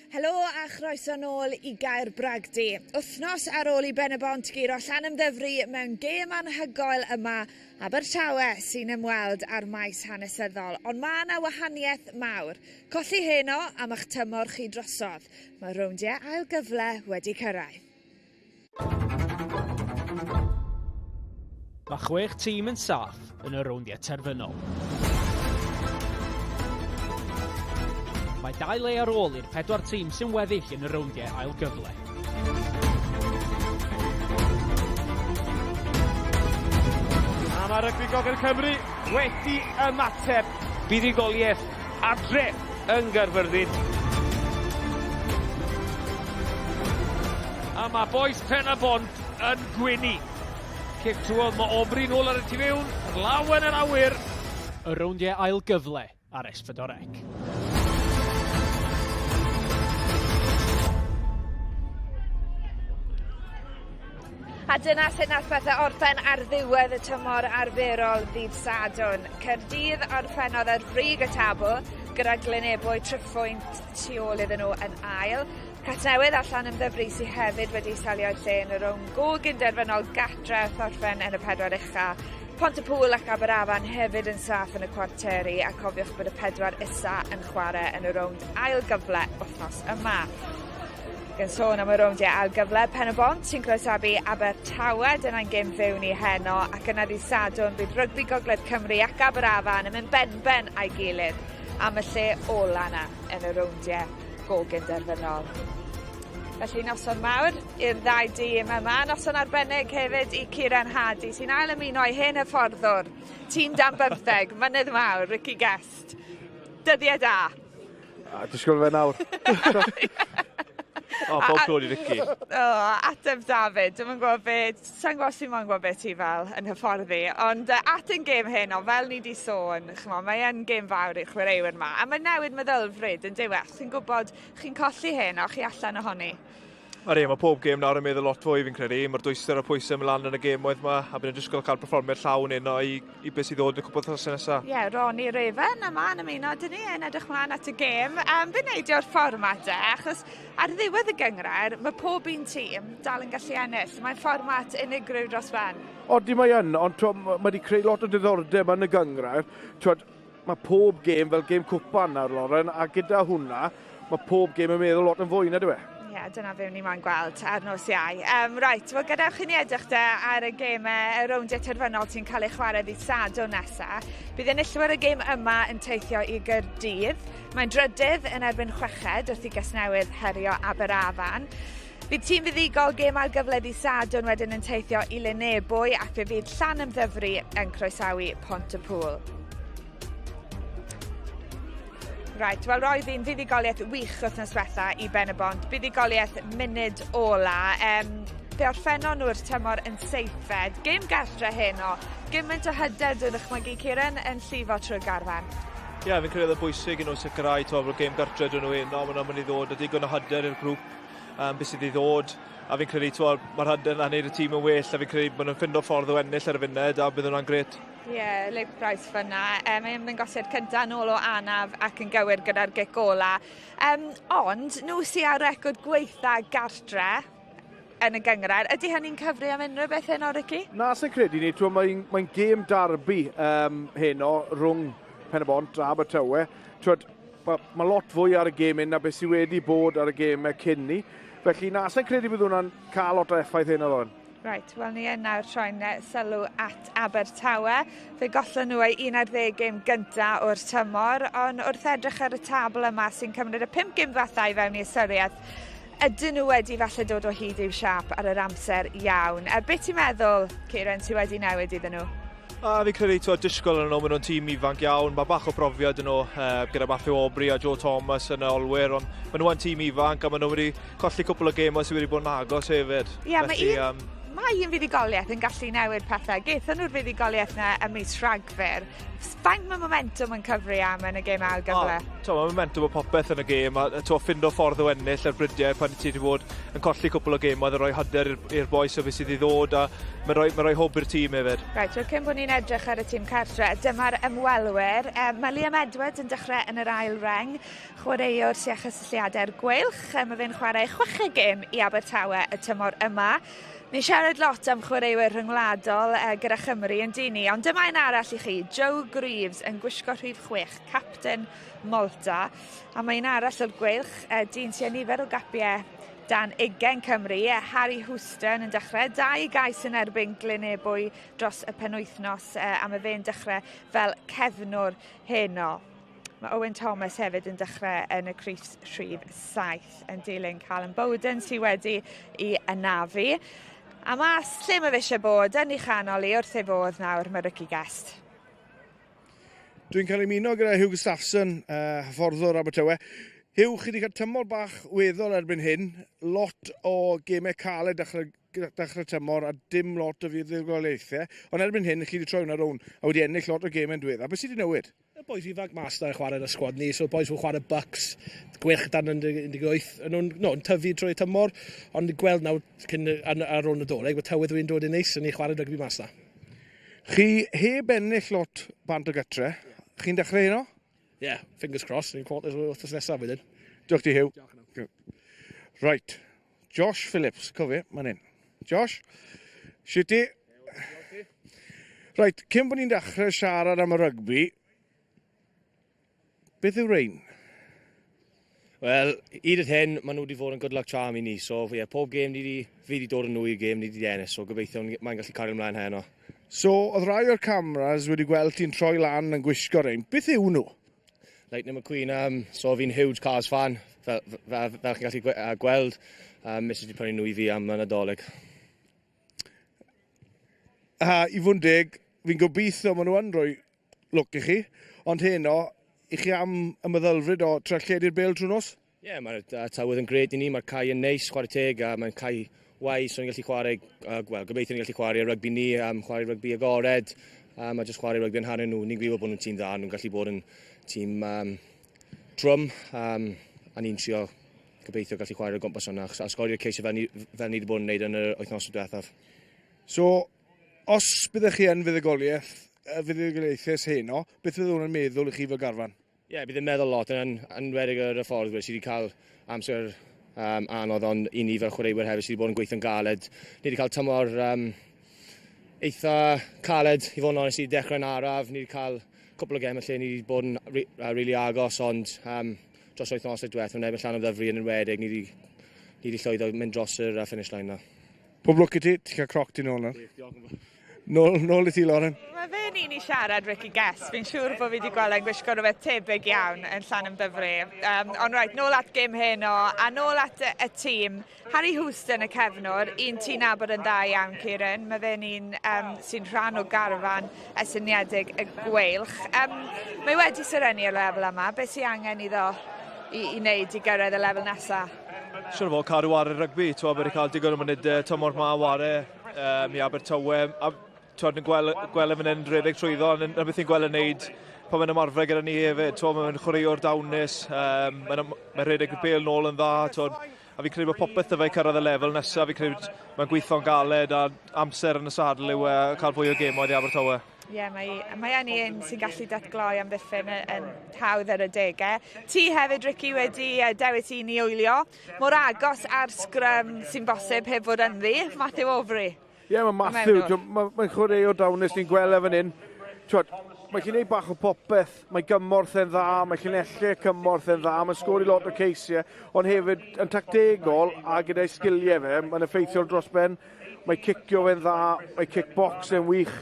Helo a chroeso nôl i Gaer Bragdy. Wythnos ar ôl i Ben-y-bont guro Llanymddyfri mewn gêm anhygoel yma, Abertawe sy'n ymweld â'r maes hanesyddol. Ond mae yna wahaniaeth mawr. Colli heno am eich tymor chi drosodd. Mae rowndiau ail gyfle wedi cyrraedd. Mae chwech tîm yn saff yn y rowndiau terfynol. Mae dau le ar ôl i'r pedwar tîm sy'n weddill yn y rowndiau ail gyfle. A mae Rygbi Gogledd Cymru wedi ymateb. Buddugoliaeth adre yng Nghaerfyrddin. A mae bois Pen-y-bont yn gwenu. Cic trwodd, mae Aubrey nôl ar y tu fewn, law yn yr awyr. Y rowndiau ail gyfle ar S4C. A dyna sut nath pethau orffen ar ddiwedd y tymor arferol ddydd Sadwrn. Caerdydd orffennodd ar frig y tabl gyda Glynebwy triphwynt tu ôl iddyn nhw yn ail. Casnewydd a Llanymddyfri sydd hefyd wedi selio'u lle yn y rownd go gynderfynol gatre wrth orffen yn y pedwar ucha. Pontypŵl ac Aberafan hefyd yn saff yn y cwarteri a cofiwch bod y pedwar isa yn chwarae yn y rownd ail gyfle wythnos yma. Gan sôn am y rowndiau ail gyfle, Pen-y-bont sy'n croesawu Abertawe, dyna'n gêm fyw ni heno, ac yna ddydd Sadwrn bydd Rygbi Gogledd Cymru ac Aberafan yn mynd benben a'i gilydd am y lle ola 'na yn y rowndiau go gynderfynol. Felly noson mawr i'r ddau dîm yma, noson arbennig hefyd i Kieran Hardy sy'n ail ymuno â'i hen hyfforddwr, tîm dan bymtheg, Mynydd Mawr, Ricky Guest. Dyddiau da. A disgwyl fe nawr. O, bob clod i Ricky. O, ateb David, dwi'm yn gwybod be, sa'n gwybod os fi moyn gwybod be ti fel yn hyfforddi, ond uh, at yn gêm heno, fel ni di sôn, chmo, mae yn gêm fawr i'r chwaraewyr yma, a mae'n newid meddylfryd yn dyw e, chi'n gwybod, chi'n colli heno, chi allan ohoni. Ydy, mae pob gêm nawr yn meddwl lot fwy fi'n credu. Mae'r dwyster a'r pwysau yn mynd lan yn y gêmoedd yma, a bydd yn disgwyl cael perfformiad llawn heno i, i beth sydd ddod yn y cwpl wythnosau nesaf. Ie, yeah, Ronnie Raven yma yn ymuno, dyn ni yn edrych mlaen at y gêm. Um, fe'n neidio'r fformat e, achos ar ddiwedd y gynghrair, mae pob un tîm dal yn gallu ennill. Mae'n fformat unigryw dros ben. Odi mae yn, ond to, mae wedi creu lot o diddordeb yn y gynghrair. Twod, mae pob gêm fel gêm cwpan nawr, Lauren, a gyda hwnna, mae pob gêm yn meddwl lot yn fwy, na dyw e? Ie, yeah, dyna fe ni moyn gweld ar nos Iau. Um, right, wel gadewch i ni edrych de ar y gemau, y rowndiau terfynol sy'n cael ei chwarae ddydd Sadwrn nesaf. Bydd enillwyr y gêm yma yn teithio i Gyrdydd. Mae'n drydydd yn erbyn chweched wrth i Gasnewydd herio Aberafan. Bydd tîm fuddugol gêm ail gyfle ddydd Sadwrn wedyn yn teithio i Lynebwy ac fe fydd Llanymddyfri yn croesawu Pont-y-pŵl. Right, wel roedd hi'n fuddugoliaeth wych wythnos diwetha i Ben-y-bont, buddugoliaeth munud ola. Um, fe orffennon nhw'r tymor yn seithfed, gêm gartre heno, gymaint o hyder dwi'n dychmygu Kieran yn llifo trwy'r garfan. Ie, yeah, fi'n credu oedd yn bwysig i nhw sicrhau to, bod gêm gartre dyn nhw heno, maen nhw'n mynd i ddod â digon o hyder i'r grŵp um, beth sydd i ddod. A fi'n credu, mae'r hyder yna'n neud y tîm yn well, a fi'n credu maen nhw'n ffindo ffordd o ennill ar y funud, a bydd hwnna'n grêt. Ie, yeah, Luke Price fyna. Um, mae ymddangosiad cyntaf nôl o anaf ac yn gywir gyda'r gic ola. Um, ond, nhw sy'n ar record gweitha gartre yn y gynghrair. Ydy hynny'n cyfri am unrhyw beth heno, Ricky? Na, sy'n credu ni. Mae'n mae gêm darbi um, heno rhwng Pen-y-bont a Abertawe. Twyd, mae, ma lot fwy ar y gêm hyn na beth sydd wedi bod ar y gêm cyn ni. Felly na, sy'n credu bydd hwnna'n cael lot o effaith heno, Lauren. Reit, wel ni yn nawr troi'n sylw at Abertawe. Fe gollon nhw eu 11 gêm gynta o'r tymor, ond wrth edrych ar y tabl yma sy'n cymryd y 5 gêm ddiwetha i fewn i ystyriaeth, ydyn nhw wedi falle dod o hyd i'w siâp ar yr amser iawn. A beth ti'n meddwl, Kieran, sydd wedi newid iddyn nhw? A fi credu ti'n disgwyl yn nhw, maen nhw'n tîm ifanc iawn, mae bach o brofiad yn nhw gyda Matthew Aubrey a Joe Thomas yn y olwyr, ond maen nhw yn tîm ifanc a maen nhw wedi colli cwpl o gemau sydd wedi bod yn agos hefyd. Ie, yeah, mae un, um, Mae un fuddugoliaeth yn gallu newid pethau. Gaethon nhw'r fuddugoliaeth yna ym mis Rhagfyr. Faint mae momentum yn cyfri am yn y gêm ail gyfle? Oh, mae momentum o popeth yn y gêm, a to, ffindo ffordd o ennill ar brydiau pan ti wedi bod yn colli cwpl o gêm, oedd yn rhoi hyder i'r bois o beth sydd i ddod, a mae'n rhoi hwb i'r tîm hefyd. Reit, so cyn bod ni'n edrych ar y tîm cartre, dyma'r ymwelwyr. Mae Liam Edwards yn dechrau yn yr ail reng, chwaraewr sy'n â chysylltiadau'r Gweilch. Mae fe'n chwarae 6 gêm i Abertawe y tymor yma. Ni'n siarad lot am chwaraewyr rhyngwladol gyda Chymru yn dyn ni, ond dyma un arall i chi, Joe Greaves yn gwisgo rhif 6, captain Malta, a mae un arall o'r Gweilch, dyn sy'n nifer o gapiau dan 20 Cymru, Harry Houston yn dechrau, 2 gais yn erbyn Glynebwy dros y penwythnos, a mae fe'n dechrau fel cefnwr heno. Mae Owen Thomas hefyd yn dechrau yn y crys rhif 7 yn dilyn Callum Bowden sydd wedi i anafu. A mas lle mae fe eisiau bod yn ei chanol i wrth ei fodd nawr, mae Ricky Guest. Dwi'n cael ymuno gyda Hugh Gustafsson, hyfforddwr Abertawe. Hugh, chi wedi cael tymor bach weddol erbyn hyn, lot o gemau caled dechrau tymor a dim lot o fuddugoliaethau, ond erbyn hyn chi wedi troi hwnna rownd a wedi ennill lot o gemau'n diweddar. Beth sydd wedi newid? Y boys ifanc mas na chwarae yn y sgwad ni, so boys who chwarae Bucks, Gweilch dan 18, yn nhw'n no, tyfu trwy tymor, ond gweld nawr cyn ar ôl Nadolig, mae tywydd wedi'n dod yn neis, a ni chwarae rygbi mas na. Chi heb ennill lot bant o gytre, chi'n dechrau heno? Ie, yeah, fingers crossed, ni'n quarters wythnos nesaf wedyn. Diolch ti, Hugh. Diolch. Right, Josh Phillips, cofio, mae'n un. Josh, shwt ti? Right, cyn bod ni'n dechrau siarad am y rygbi, beth yw rein? Wel, hyd at hyn, maen nhw wedi fod yn good luck charm i ni. So, ie, yeah, pob gêm fi wedi dod yn nhw i'r gêm, ni wedi ennill. So, gobeithio mae'n gallu cario ymlaen heno. So, oedd rai o'r cameras wedi gweld ti'n troi lan yn gwisgo rein. Beth yw nhw? Lightning McQueen, so fi'n huge Cars fan, fel chi'n gallu gweld. Mrs wedi prynu nhw i fi am y Nadolig. A i fod yn deg, fi'n gobeithio maen nhw yn rhoi lwc i chi, ond heno, i chi am y meddylfryd o trelledu'r bêl trwy nos? Ie, yeah, mae'r tywydd yn gret i ni, mae'r cae yn neis, chwarae teg, a mae'n cae wai, so ni'n gallu chwarae, wel, gobeithio ni'n gallu chwarae rygbi ni, chwarae rygbi agored, a jyst chwarae rygbi yn hanner nhw. Ni'n gwybod bod nhw'n tîm dda, nhw'n gallu bod yn tîm trwm, a ni'n trio gobeithio gallu chwarae o gwmpas hwnna, a sgorio'r ceisio fel ni wedi bod yn gwneud yn yr wythnos diwethaf. So, os byddech chi yn fuddugoliaethus heno, beth fydd hwn yn meddwl i chi fel garfan? Ie, yeah, bydd yn meddwl lot, yn enwedig yr y ffordd sydd wedi cael amser anodd, ond i ni fel chwaraewyr hefyd sydd wedi bod yn gweithio'n galed. Ni wedi cael tymor eitha caled, i fod yn onest, i dechrau'n araf. Ni wedi cael cwpl o gemau lle ni wedi bod yn really agos, ond dros wythnosau diwethaf, yn erbyn Llanymddyfri yn enwedig, ni wedi llwyddo mynd dros yr finish line na. Pob lwc i ti, ti'n cael croc ti nôl nawr. Nôl i ti, Lauren. Mae fe'n un i siarad, Ricky Guest. Fi'n siŵr bod fi wedi gweld e'n gwisgo rhywbeth tebyg iawn yn Llanymddyfri. Ond right, nôl at gêm heno, a nôl at y tîm. Harry Houston y cefnwr, un ti'n nabod yn dda iawn, Kieran. Mae fe'n un sy'n rhan o garfan esyniedig y Gweilch. Mae wedi serennu y lefel yma. Beth sy'n angen iddo i wneud i gyrraedd y lefel nesaf? Siwr o fod cadw ar y rygbi. Ti'n wedi cael digon o munudau, tymor ma ware i Abertawe. A ti'n gweld e fan hyn rhedeg trwyddo, a beth ni'n gweld yn neud pan mae'n ymarfer gyda ni hefyd. Mae'n chwaraewr dawnus, mae'n rhedeg y bêl nôl yn dda. A fi'n credu bod popeth y fe cyrraedd y lefel nesaf. Fi'n credu mae'n gweithio'n galed a amser yn y sadl yw cael fwy o gemoedd i Abertawe. Ie, yeah, mae yn un sy'n gallu datgloi amddiffyn yn hawdd ar y degau. Ti hefyd, Ricky, wedi dewis i ni wylio. Mor agos ar sgrym sy'n bosib heb fod ynddi. Matthew Overy. Ie, yeah, mae Matthew, mae'n chwaraewr dawnus, ni'n gweld e fan hyn. Mae'n gallu gwneud bach o popeth, mae gymorth e'n dda, mae llinellau cymorth e'n dda, mae'n sgori lot o ceisiau, ond hefyd yn tactegol a gyda'i sgiliau fe, mae'n effeithiol dros ben, mae cicio fe'n dda, mae kickbox e'n wych,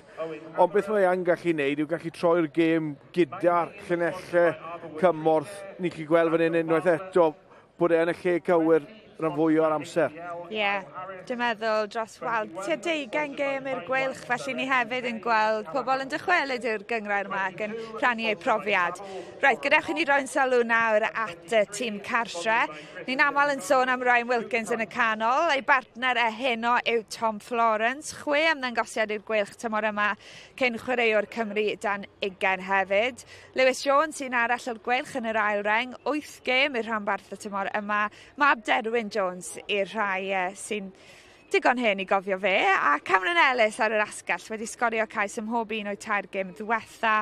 ond beth mae e'n gallu gwneud yw gallu troi'r gêm gyda'r llinellau cymorth, ni'n gallu gweld fan hyn unwaith eto, bod e yn y lle cywir. rhan fwy o'r amser. Ie, yeah, dwi'n meddwl dros, wel, tua 20 gêm i'r Gweilch, felly ni hefyd yn gweld pobl yn dychwelyd i'r gynghrair yma ac yn rhannu eu profiad. Reit, gadewch i ni roi'n sylw nawr at y tîm cartre. Ni'n aml yn sôn am Ryan Wilkins yn y canol. Ei bartner e heno yw Tom Florence. 6 ymddangosiad i'r Gweilch tymor yma, cyn chwaraewr Cymru dan 20 hefyd. Lewis Jones sy'n arall o'r Gweilch yn yr ail reng, 8 gêm i'r rhanbarth y tymor yma. Mab Derwyn Jones i'r rhai sy'n digon hen i gofio fe, a Cameron Ellis ar yr asgell wedi sgorio cais ym mhob un o'i 3 gêm ddiwetha,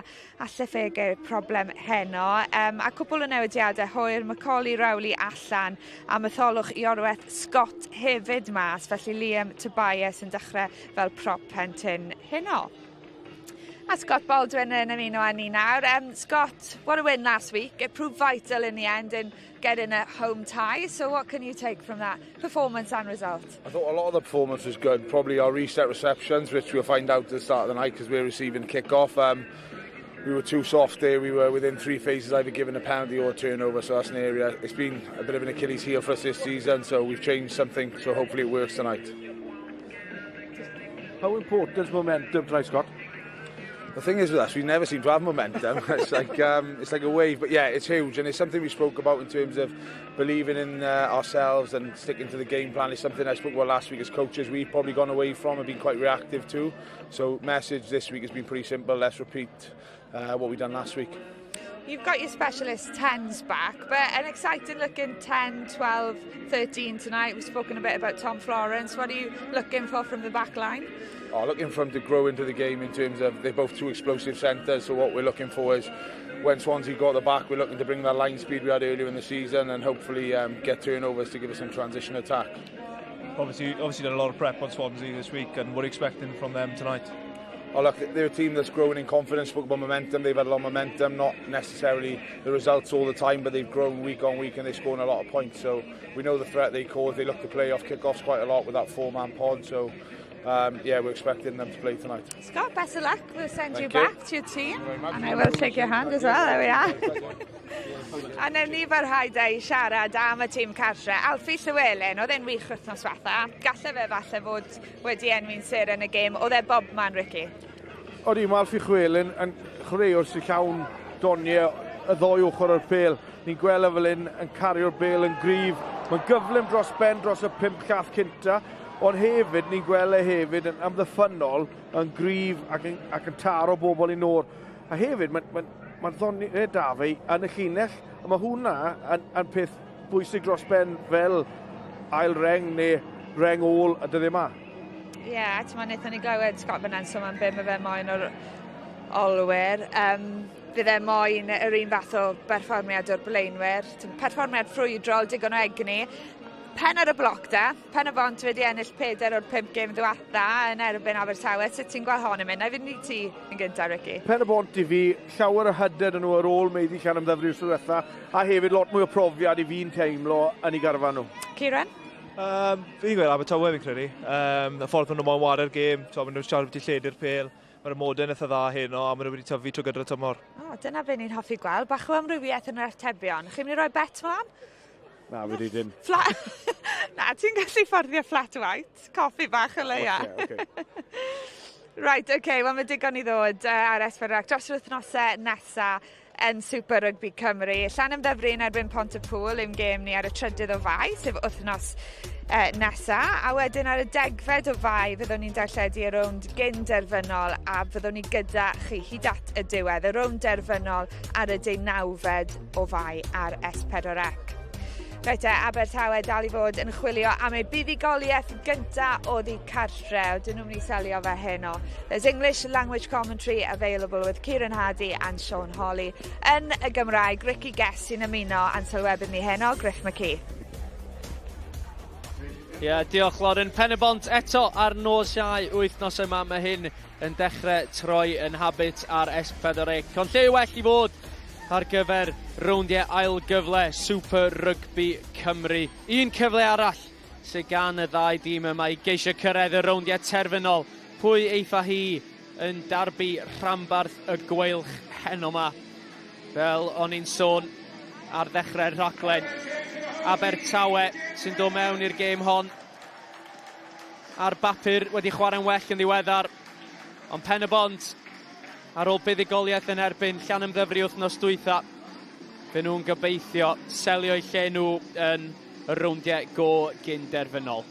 alle fe gael problem heno. A cwpl o newidiadau hwyr, Macaulay Rowley allan a Matholwch Iorwerth Scott hefyd mas, felly Liam Tobias yn dechrau fel prop pen-tynn heno. A Scott Baldwin yn ymuno â ni nawr. Scott, what a win last week. It proved vital in the end in getting a home tie. So what can you take from that performance and result? I thought a lot of the performance was good. Probably our reset receptions, which we'll find out at the start of the night because we're receiving kick-off. We were too soft there. We were within 3 phases, either given a penalty or a turnover, so that's an area. It's been a bit of an Achilles heel for us this season, so we've changed something, so hopefully it works tonight. How important is momentum tonight, Scott? The thing is with us, we never seem to have momentum. It's like a wave, but yeah, it's huge, and it's something we spoke about in terms of believing in ourselves and sticking to the game plan. It's something I spoke about last week as coaches. We've probably gone away from and been quite reactive to. So message this week has been pretty simple. Let's repeat what we done last week. You've got your specialist 10s back, but an exciting looking 10, 12, 13 tonight. We've spoken a bit about Tom Florence. What are you looking for from the back line? Oh, looking for him to grow into the game in terms of they're both 2 explosive centres, so what we're looking for is when Swansea got the back, we're looking to bring that line speed we had earlier in the season and hopefully get turnovers to give us some transition attack. Obviously done a lot of prep on Swansea this week, and what are you expecting from them tonight? Oh, look, they're a team that's growing in confidence. Spoke about momentum. They've had a lot of momentum, not necessarily the results all the time, but they've grown week on week and they're scoring a lot of points. So we know the threat they cause. They look to play off kickoffs quite a lot with that 4-man pod. So, yeah, we're expecting them to play tonight. Scott, best of luck. We'll send you back to your team. And I will shake your hand as well. There we are. A newn ni barhau da i siarad am y tîm cartre. Alfie Llywelyn, oedd e'n wych wythnos diwetha. Galle fe falle fod wedi enwi'n sêr yn y gêm. Oedd e bobman, Ricky? Odi, mae Alfie Llywelyn yn chwaraewr sy'n llawn doniau y ddoi ochr o'r bêl. Ni'n gweld e fel hyn yn cario'r bêl yn gryf. Mae'n gyflym dros ben dros y 5 llath cynta. Ond hefyd, ni'n gweld e hefyd yn amddiffynnol, yn gryf ac yn taro bobl i nôr. A hefyd, mae'n ddoniau da fe yn y llinell, a mae hwnna yn peth bwysig dros ben fel ail reng neu reng ôl y dyddiau yma. Ie, yeah, ti'n meddwl, wnaethon ni glywed Scott fan sôn am be mae fe moyn o'r olwyr. Bydd e moyn yr un fath o berfformiad o'r blaenwyr. Perfformiad ffrwydrol, digon o egni. Pen ar y bloc da, Pen-y-bont wedi ennill 4 o'r 5 gêm ddiwetha yn erbyn Abertawe. Sut ti'n gweld hon yn mynd? Na i fynd i ti yn gyntaf, Ricky. Pen-y-bont i fi, llawer o hyder yn nhw ar ôl maeddu Llanymddyfri wrth ddiwetha, a hefyd lot mwy o profiad i fi'n teimlo yn ei garfan nhw. Kieran? Fi'n gweud Abertawe fi'n credu. Y ffordd maen nhw moyn ware'r gêm, maen nhw'n siarad wedi lledu'r pêl. Mae'r amodau'n eitha dda heno a maen nhw wedi tyfu trwy gydol y tymor. O, dyna be ni'n hoffi gweld. Bach o amrywiaeth yn yr atebion. Chi'n mynd i roi bet mlaen? Na, wedi dim. Na, ti'n gallu fforddio flat white. Coffi bach o leia. Okay. Right, oce, okay, wel mae digon i ddod ar S4C dros yr wythnosau nesa yn Super Rugby Cymru. Llanymddyfri yn erbyn Pontypool yw'n gêm ni ar y 3rd o Fai, sef wythnos nesa. A wedyn ar y 10fed o Fai fyddwn ni'n darlledu y rownd gyn-derfynol a fyddwn ni gyda chi hyd at y diwedd. Y rownd derfynol ar y 19fed o Fai ar S4C. Reit te, Abertawe dal i fod yn chwilio am ei buddugoliaeth gynta oddi cartre. Dyn nhw'n mynd i selio fe heno. There's English language commentary available with Kieran Hardy and Sean Holly. Yn y Gymraeg, Ricky Guest sy'n ymuno a'n sylwebydd ni heno, Griff McKee. Ie, yeah, diolch Lauren. Pen-y-bont eto ar nos Iau wythnos yma. Mae hyn yn dechrau troi yn habit ar S4C. Ond lle well i fod ar gyfer rowndiau ail gyfle Super Rugby Cymru. Un cyfle arall sydd gan y ddau dîm yma i geisio cyrraedd y rowndiau terfynol. Pwy eitha hi yn darbi rhanbarth y Gweilch heno yma? Fel o'n i'n sôn ar ddechrau'r rhaglen, Abertawe sy'n dod mewn i'r gêm hon. Ar bapur wedi chwarae'n well yn ddiweddar. Ond Pen-y-bont ar ôl buddugoliaeth yn erbyn Llanymddyfri wythnos dwytha, fe nhw'n gobeithio selio'u lle nhw yn y rowndiau go gynderfynol.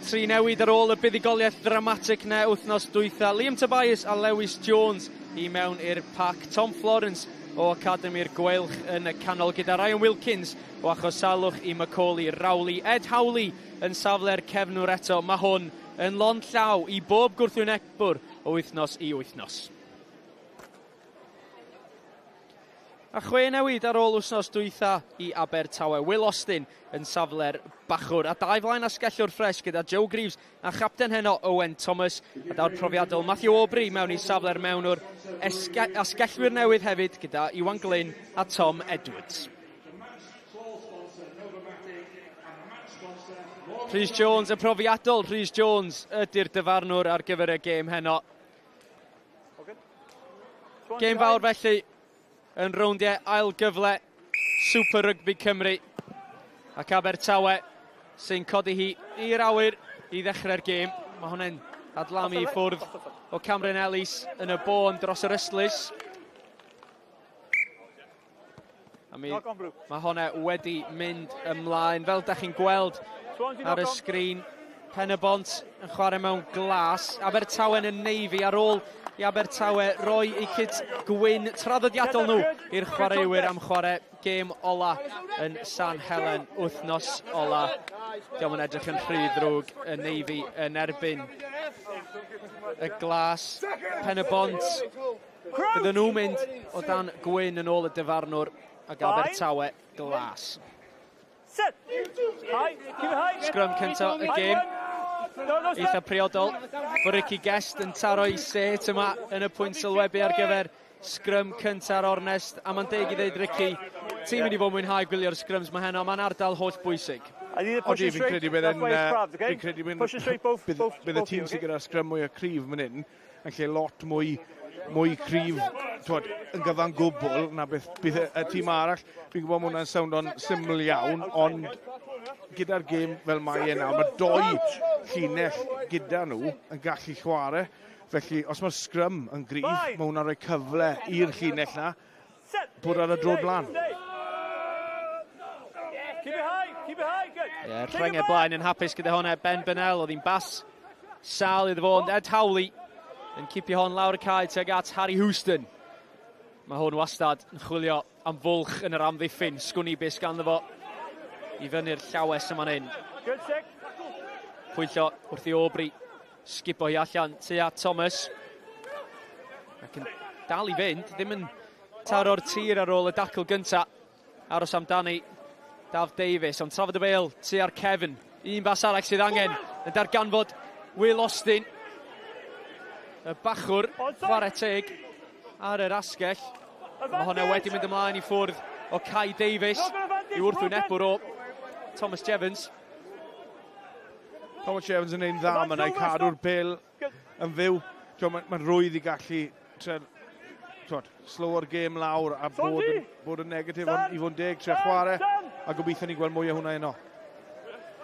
Tri newid ar ôl y buddugoliaeth ddramatig na wythnos dwytha. Liam Tobias a Lewis Jones i mewn i'r pac. Tom Florence o Academi'r Gweilch yn y canol gyda Ryan Wilkins o achos salwch i Macaulay Rowley. Ed Howley yn safle'r cefnwr eto. Mae hwn yn lond llaw i bob gwrthwynebwr o wythnos i wythnos. A chwe newid ar ôl wythnos dwytha i Abertawe. Will Austin yn safle'r bachwr. A dau flaen asgellwr ffres gyda Joe Greaves a chapten heno Owen Thomas. A daw'r profiadol Matthew Aubrey mewn i safle'r mewnwr. Asgellwyr newydd hefyd gyda Iwan Glyn a Tom Edwards. Rhys Jones, y profiadol Rhys Jones ydy'r dyfarnwr ar gyfer y gêm heno. Gêm fawr felly yn rowndiau ail gyfle Super Rugby Cymru ac Abertawe sy'n codi hi i'r awyr i ddechrau'r gêm. Mae hwnna'n adlamu i ffwrdd o Cameron Ellis yn y bôn dros yr ystlys. A mi, mae hwnna wedi mynd ymlaen. Fel da chi'n gweld ar y sgrin, Pen-y-bont yn chwarae mewn glas. Abertawe yn navy ar ôl i Abertawe roi eu kit gwyn traddodiadol nhw i'r chwaraewyr am chwarae gêm ola yn San Helen wythnos ola. Diolch yn edrych yn rhy ddrwg y navy yn erbyn y glas. Pen-y-bont, bydden nhw'n mynd o dan gwyn yn ôl y dyfarnwr ac Abertawe glas. Sgrym cyntaf y gêm. Eitha priodol. Bod Ricky Guest yn taro i set yma yn y pwynt sylwebu ar gyfer sgrym cynta'r ornest. A mae'n deg i ddeud, Ricky, ti'n mynd i fod mwynhau gwylio'r sgryms mae heno. Mae'n ardal holl bwysig. Odi, fi'n credu bydd yn... Fi'n credu bydd y tîm sydd gyda'r sgrym mwy o cryf fan hyn yn lle lot mwy cryf, twod, yn gyfan gwbl na beth bydd y tîm arall. Fi'n gwybod mae hwnna'n sound o'n syml iawn, ond gyda'r gêm fel mae e nawr, mae doi llinell gyda nhw yn gallu chwarae. Felly, os mae'r sgrym yn gryf, mae hwnna'n rhoi cyfle i'r llinell na bod ar y drod blaen. Ie, rhengau blaen yn hapus gyda hwnna. Ben Bennell, oedd hi'n bas sal iddo fo, ond Ed Howley yn cipio hon lawr y cae tuag at Harry Houston. Mae hwn wastad yn chwilio am fwlch yn yr amddiffyn. Sgwn i beth ganddo fo i fyny'r llawes yma'n hyn. Pwyllo wrth i Aubrey sgubo hi allan tua Thomas. Ac yn dal i fynd, ddim yn taro'r tir ar ôl y dacl gynta. Aros amdani Daf Davies, ond trafod y bêl tua'r cefn. Un bas arall sydd angen yn darganfod Will Austin. Y bachwr, chwarae teg ar yr asgell. Mae hwnna wedi mynd ymlaen i ffwrdd o Kai Davies i wrthwynebwr o Thomas Jevons. Thomas Jevons yn ein dda, mae'n ei cadw'r bêl yn fyw. Mae'n rwydd i gallu slowo'r gêm lawr a bod yn negatif i fod yn deg, tre chwarae, a gobeithio ni gweld mwy o hwnna heno.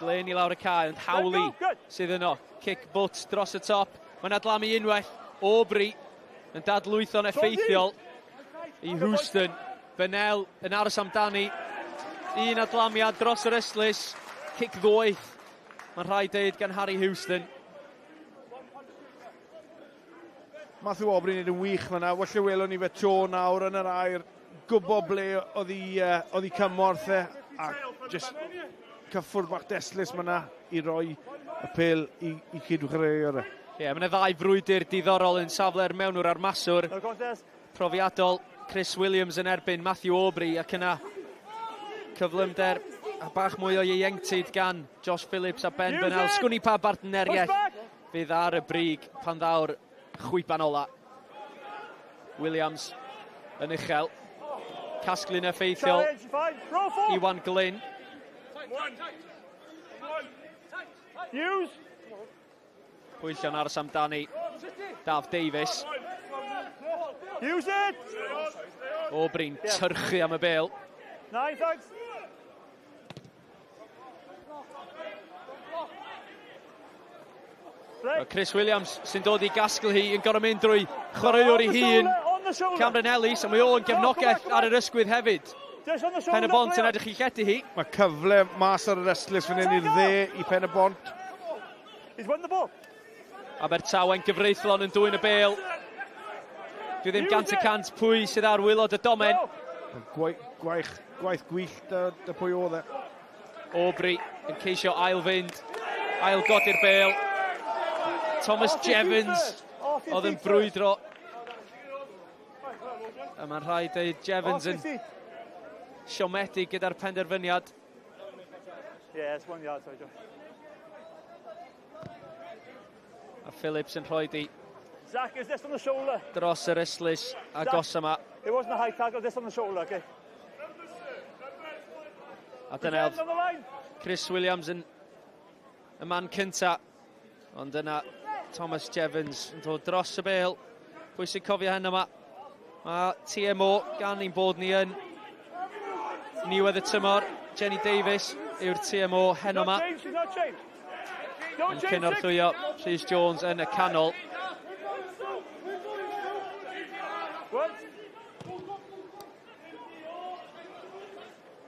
Blaen i lawr y cae, ond Howley sydd yno. Kick butt dros y top. Mae'n adlamu unwaith. Aubrey yn dadlwytho'n effeithiol i Houston. Bennell yn aros amdani. Un adlamiad dros yr ystlys. Cic ddoeth. Mae'n rhaid deud gan Harry Houston. Matthew Aubrey yn neud yn wych fyna. Walle welwn ni fe to nawr yn yr air. Gwybod ble oedd ei cymorth e. A just cyffwrdd bach destlus fyna i roi y pêl i cyd-chwaraewr e. Ie, mae yna ddau frwydr diddorol yn safle'r mewnwr a'r maswr. Profiadol Chris Williams yn erbyn Matthew Aubrey ac yna cyflymder a bach mwy o ieuenctid gan Josh Phillips a Ben Bennell. Sgwn i pa bartneriaeth fydd ar y brig pan ddaw'r chwiban ola. Williams yn uchel. Casglu'n effeithiol. Iwan Glyn. Pwyllio'n aros amdani Daf Davies. Use it! Aubrey'n tyrchu am y bêl. 9, thanks. Chris Williams sy'n dod i gasglu hi yn gorfod mynd drwy chwaraewr ei hun. Cameron Ellis, a mae o'n gefnogaeth ar yr ysgwydd hefyd. Pen y Bont yn edrych i lledu hi. Mae cyfle mas ar yr ystlys fan hyn i'r dde i Pen y Bont. Abertawe'n gyfreithlon yn dwyn y bêl. Dwi ddim 100% pwy sydd ar waelod y domen. Gwaith, gwaith gwyllt dy pwy oedd e. Aubrey yn ceisio ail-fynd, ail-godi'r bêl. Thomas Jevons oedd yn brwydro. A mae'n rhaid dweud Jevons yn siomedig gyda'r penderfyniad. Yeah, it's 1 yard, sorry, Josh. A Phillips yn rhoi di Zach, is this on the shoulder? dros yr ystlys agos yma. It wasn't a high tackle, just on the shoulder, okay. A dyna oedd Chris Williams yn y man cynta. Ond yna Thomas Jevons yn dod dros y bêl. Pwy sy'n cofio hyn yma? Mae TMO gan ein bod ni yn niwedd y tymor. Jenny Davies yw'r TMO heno yma. Yn cynorthwyo Rhys Jones yn y canol.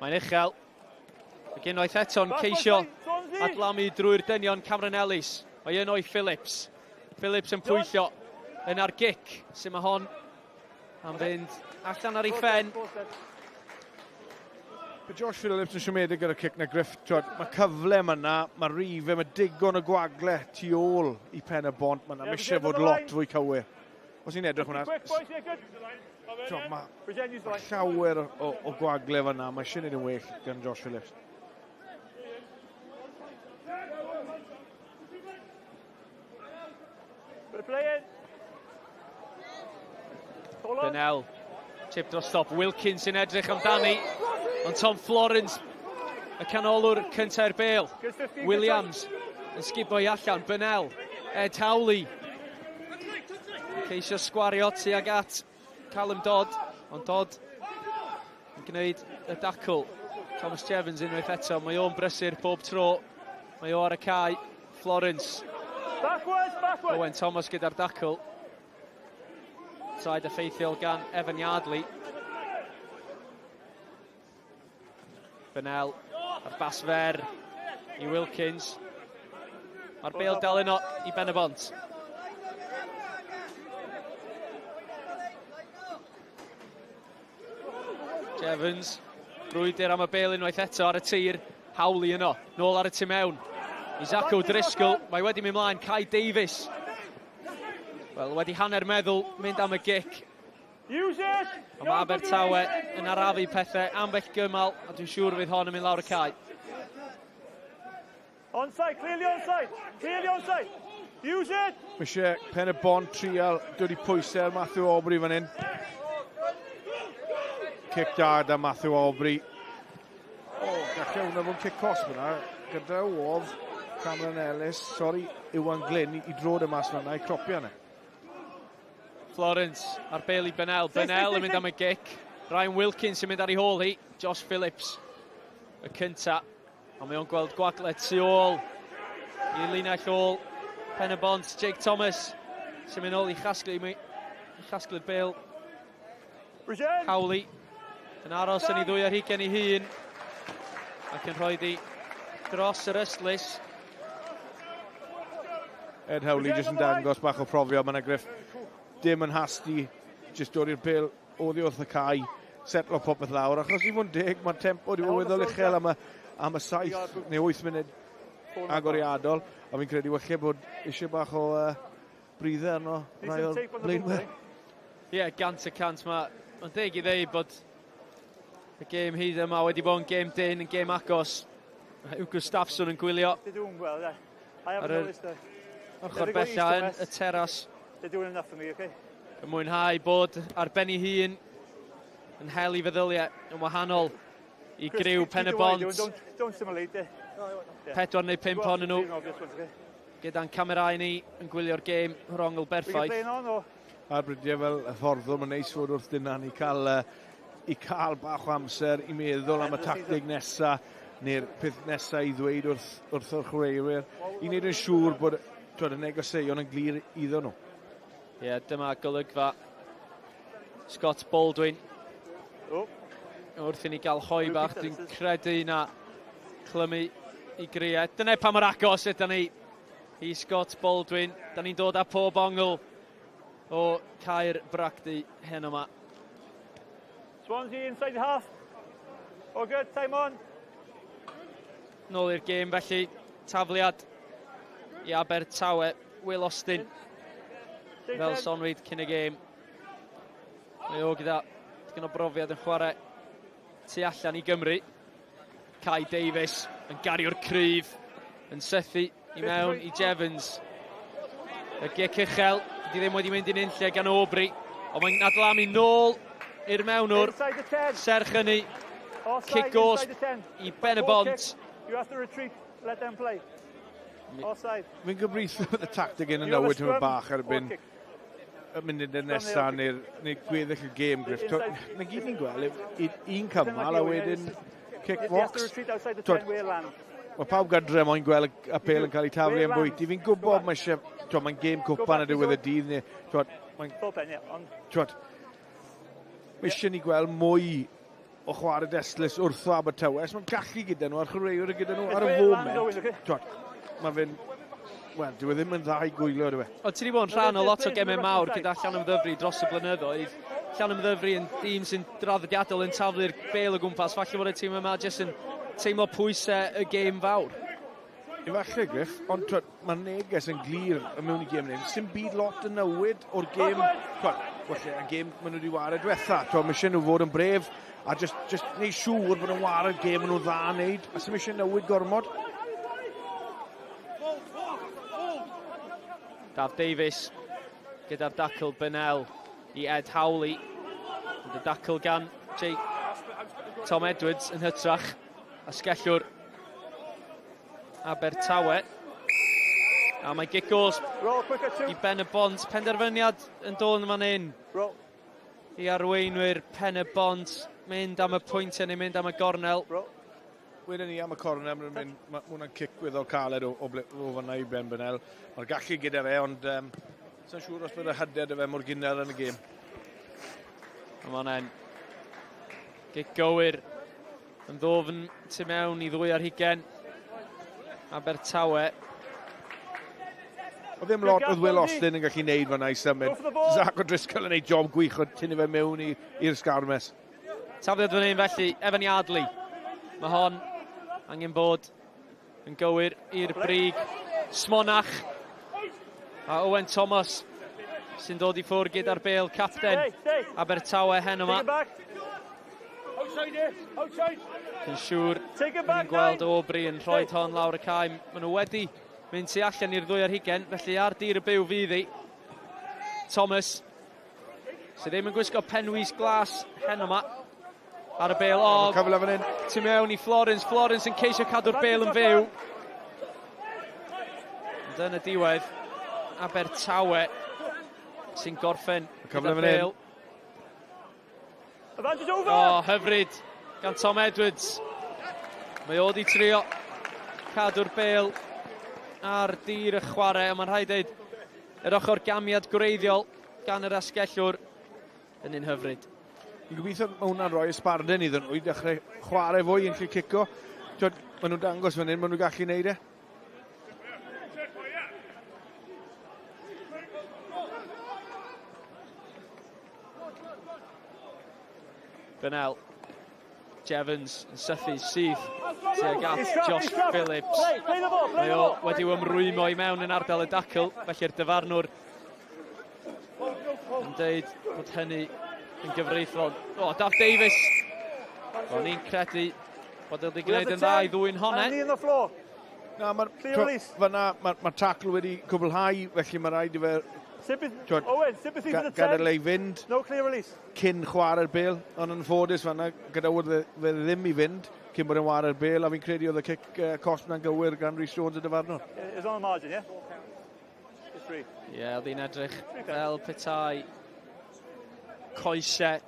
Mae'n uchel. Ac unwaith eto'n ceisio adlamu drwy'r dynion Cameron Ellis. Mae yno i Phillips. Phillips yn pwyllo yn ar gic. Sy'n mae hon am fynd allan ar ei phen. Mae Josh Phillips yn siomedig gyda'r cic na Griff. Mae cyfle yma na, mae rifau, mae digon o gwagle tu ôl i Pen y Bont. Mae yna eisiau fod lot fwy cywir. Os ni'n edrych hwnna, mae llawer o gwagle fyna. Mae eisiau gwneud yn well gan Josh Phillips. Bennell, chip dros stop. Wilkins yn edrych amdani. Ond Tom Florence, y canolwr cynta'r bêl. Williams yn sgubo i allan. Bennell, Ed Howley. Ceisio sgwario tuag at Callum Dodd. Ond Dodd yn gwneud y dacl. Thomas Jevons unwaith eto. Mae o'n brysur bob tro. Mae o ar y cae. Florence. Backwards, backwards. Owen Thomas gyda'r dacl. Traed effeithiol gan Evan Yardley. Bennell a'r bas fer i Wilkins. Mae'r bêl dal yno i Ben y Bont. Jevons, brwydr am y bêl unwaith eto ar y tir. Howley yno, nôl ar y tu mewn. I Zach O'Driscoll, mae wedi mynd mlaen, Kai Davies. Wel, wedi hanner meddwl, mynd am y gic. Ond mae Abertawe yn arafu pethau, ambell gymal, a dwi'n siŵr fydd hon yn mynd lawr y cae. Onside, clearly onside, clearly onside. Use it! Mae eisiau Pen y Bont trial dod i pwysau ar Matthew Aubrey fan hyn. Cic da da Matthew Aubrey. O, gallai hwnna fod yn cic cosb yna. Gyda oedd Cameron Ellis, sori, Iwan Glyn i drod y mas fan'na i cropio yna. Florence ar bêl i Bennell. Bennell yn mynd am y gic. Ryan Wilkins yn mynd ar ei hôl hi. Josh Phillips y cynta. Ond mae o'n gweld gwagle tu ôl i linell ôl Pen y Bont. Jake Thomas sy'n mynd ôl i chasglu'r bêl. Howley yn aros yn ei ddwy ar hugain ei hun ac yn rhoi di dros yr ystlys. Ed Howley jyst yn dangos bach o profiad yna, Griff. Dim yn hasti, jyst dod i'r bêl oddi wrth y cae, setlo popeth lawr. Achos i fod yn deg, mae'r tempo wedi bod yn weddol uchel am y 7 neu 8 munud agoriadol. A fi'n credu walle bod eisiau bach o breather arno rai o'r blaenwyr. Ie, 100%. Mae'n deg i ddeud bod y gêm hyd yma wedi bod yn gêm dyn, yn gêm agos. Mae Hugo Gustafsson yn gwylio ar yr ochr bella yn y teras. Yn mwynhau bod ar ben ei hun yn hel ei feddyliau yn wahanol i griw Pen y Bont. 4 neu 5 ohonyn nhw gyda'n camerau ni yn gwylio'r gêm rhongl berffaith. Ar brydiau fel y ffordd mae'n neis fod wrth dyna ni cael i cael bach o amser i meddwl am y tactig nesa neu'r peth nesa i ddweud wrth o'r chwaraewyr, i wneud yn siŵr bod twod, y negeseuon yn glir iddo nhw. Ie, yeah, dyma golygfa Scott Baldwin. Oh. Wrth i ni gael hoi bach, dwi'n credu na clymu i griau. Dyna pa mor agos ydyn ni i Scott Baldwin. Da ni'n dod â pob ongl o Caer Bragdy heno yma. Swansea inside half. All good, time on. Nôl i'r gêm felly, tafliad i Abertawe, Will Austin. Fel sonwyd cyn y gêm. Mae o gyda digon o brofiad yn chwarae tu allan i Gymru. Kai Davies yn gario'r cryf, yn sythu i mewn i Jevons. Y gic uchel, di ddim wedi mynd i'n unlle gan Aubrey, ond mae'n adlamu nôl i'r mewnwr. Serch hynny, cic gosb i Ben y Bont. You have to retreat, let them play. Offside. Fi'n gobeithio bod y tactig yn y newid hwn bach erbyn y munud nesaf neu'r neu gweddill y gêm, Griff. Na gyd ni'n gweld, un cymal a wedyn kick box. Mae pawb gadre moyn gweld y pêl yn cael ei taflu yn bwyty. Fi'n gwybod mae eisiau, mae'n gêm cwpan ar diwedd y dydd. Neu, mae eisiau ni gweld mwy o chwarae destlus wrtho Abertawe. Mae'n gallu gyda nhw, a'r chwaraewyr gyda nhw ar y foment. Mae fe'n... Wel, dyw e ddim yn dda i gwylio, dyw e. O, ti wedi bod yn rhan o lot o gemau mawr gyda Llanymddyfri dros y blynyddoedd. Llanymddyfri yn dîm sy'n draddodiadol yn taflu'r bêl o gwmpas. Falle bod y tîm yma jyst yn teimlo pwysau y gêm fawr. Efallai, Griff, ond mae'r neges yn glir yn mewn i gêm hyn. Sdim byd lot yn newid o'r gêm, falle, y gêm maen nhw wedi wario diwetha. Mae eisiau nhw fod yn bref a just neud siŵr bod nhw'n wario'r gêm maen nhw'n dda wneud. A sy'n eisiau newid gormod. Daf Davies gyda'r dacl Bennell i Ed Howley. Y dacl gan Jake Tom Edwards yn hytrach. Asgellwr Abertawe. A mae gic gosb i Ben y Bont. Penderfyniad yn dod yn fan hyn i arweinwyr Pen y Bont. Mynd am y pwyntiau neu mynd am y gornel. Wedyn ni am y cornel, mae hwnna'n cic weddol caled o fanna i Ben Bennell. Mae'r gallu gyda fe, ond sa'n siŵr os bydd y hyder 'da fe mor gynnar yn y gêm. Mae hwnna'n gic gywir yn ddofn tu mewn i 22. Abertawe. Oedd ddim lot oedd Will Austin yn gallu neud fanna i symud. Zach O'Driscoll yn neud job gwych o tynnu fe mewn i'r sgarmes. Tafliad fan hyn felly, Evan Yardley. Mae hon angen bod yn gywir i'r brig. Smonach a Owen Thomas sy'n dod i ffwrdd gyda'r bêl, capten Abertawe hen yma. Yn siŵr ni'n gweld Aubrey yn rhoi hon lawr y cae. Maen nhw wedi mynd tu allan i'r 22, felly ar dir y byw fydd hi. Thomas, sydd ddim yn gwisgo penwys glas hen yma. Ar y bêl, o, cyfle fan hyn. Tu mewn i Florence, Florence yn ceisio cadw'r bêl yn fyw. Ond yn y diwedd, Abertawe sy'n gorffen gyda'r bêl. O, hyfryd gan Tom Edwards. Mae o wedi trio cadw'r bêl ar dir y chwarae, ond mae'n rhaid dweud yr ochr gamiad gwreiddiol gan yr asgellwr yn un hyfryd. Fi'n gobeithio mae hwnna'n rhoi ysbardun iddyn nhw i dechrau chwarae fwy yn lle cico. Maen nhw'n dangos fan hyn, maen nhw'n gallu neud e. Bennell, Jevons yn sythu syth tuag at Josh Phillips. Mae o wedi ymrwymo i mewn yn ardal y dacl, felly'r dyfarnwr yn deud bod hynny yn gyfreithlon. O, Daf Davies! O'n i'n credu bod wedi gwneud yn dda i ddwy'n honne. Na, mae'r tacl wedi cwblhau, felly mae rhaid i fe gadael ei fynd cyn chwarae'r bêl, ond yn ffodus fanna, gadawodd fe ddim i fynd cyn bod yn chwarae'r bêl, a fi'n credu oedd y cic cosb na'n gywir gan Rhys Jones y dyfarnwr. Ie, oedd hi'n edrych fel petai coesau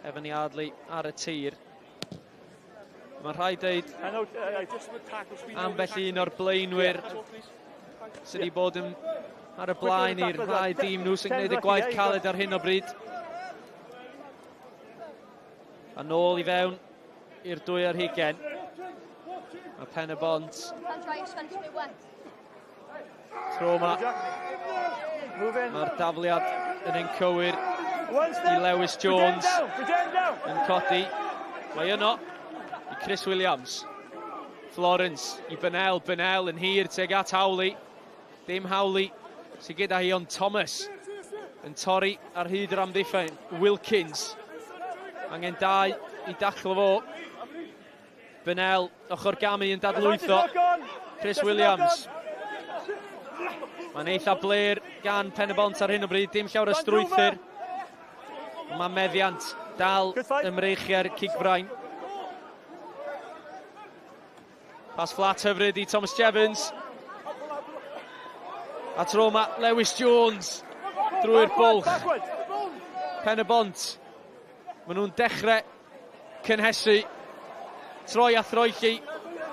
Evan Yardley ar y tir. Mae'n rhaid deud ambell un o'r blaenwyr sydd wedi bod yn ar y blaen i'r ddau dîm nhw sy'n gwneud y gwaith caled ar hyn o bryd. A nôl i fewn i'r 22. Mae Pen y Bont. Tro yma. Mae'r dafliad yn ein cywir i Lewis Jones yn codi. Mae yno i Chris Williams. Florence i Bennell. Bennell yn hir tuag at Howley. Dim Howley sydd gyda hi ond Thomas yn torri ar hyd yr amddiffyn. Wilkins. Angen dau i daclo fo. Bennell ochr gamu yn dadlwytho. Chris Williams. Mae'n eitha bler gan Pen y Bont ar hyn o bryd. Dim llawer o strwythur. Mae meddiant dal ymreichiau'r cigfrain. Pas fflat hyfryd i Thomas Jevons. A tro yma Lewis Jones drwy'r bwlch. Pen y Bont. Maen nhw'n dechrau cynhesu. Troi a throelli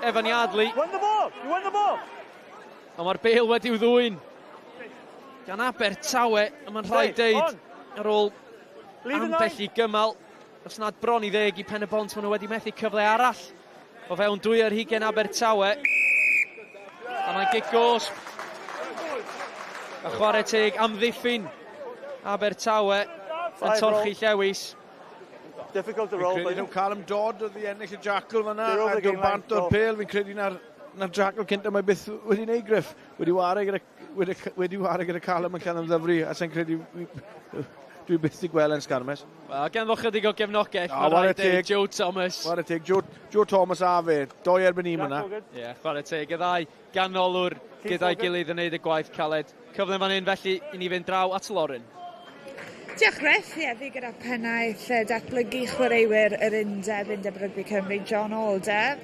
Evan Yardley. Won the ball! You won the ball! Ond mae'r bêl wedi'w ddwyn gan Abertawe, a mae'n rhaid deud ar ôl ambell i gymal, os nad bron i ddeg i Pen y Bont, maen nhw wedi methu cyfle arall o fewn 22 Abertawe. A mae'n gic gosb. A chwarae teg amddiffyn Abertawe yn torchi Llewis. Difficult to roll. Fi'n credu nhw Callum Dodd oedd i ennill y jackal fanna a dod bant o'r pêl. Fi'n credu na'r na jackal cynta mae byth wedi wneud Griff. Wedi ware gyda, wedi, wedi ware gyda Callum yn Llanymddyfri a sa'n credu dwi byth wedi gweld e'n sgarmes. Wel, ganddo chydig o gefnogaeth, no, mae'n rhaid dweud, Joe Thomas. Chwarae teg, Joe, Joe Thomas a fe, doi erbyn un yna. Ie, yeah, chwarae teg, y ddau ganolwr gyda'i gilydd yn neud y gwaith caled. Cyfle fan hyn felly i ni fynd draw at Lauren. Diolch Griff, ie, fi gyda pennaeth datblygu chwaraewyr yr Undeb, Undeb Rygbi Cymru, John Alder.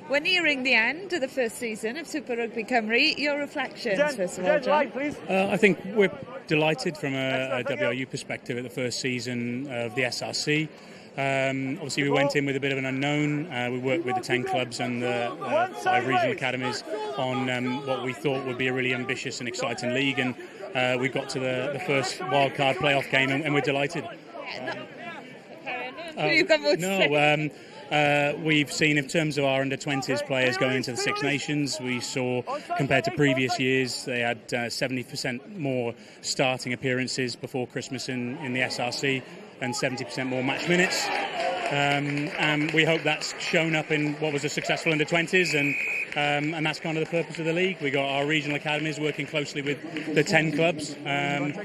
We're nearing the end of the first season of Super Rugby Cymru. Your reflections, Jen, first of all, John. Line, please. I think we're delighted from a WRU perspective at the first season of the SRC. Obviously, we went in with a bit of an unknown. We worked with the 10 clubs and the 5 regional academies on what we thought would be a really ambitious and exciting league, and we got to the first wildcard playoff game, and we're delighted. You've got more to say. We've seen, in terms of our under-20s players going into the Six Nations, we saw, compared to previous years, they had 70% more starting appearances before Christmas in the SRC and 70% more match minutes. And we hope that's shown up in what was a successful under-20s, and that's kind of the purpose of the league. We got our regional academies working closely with the 10 clubs, and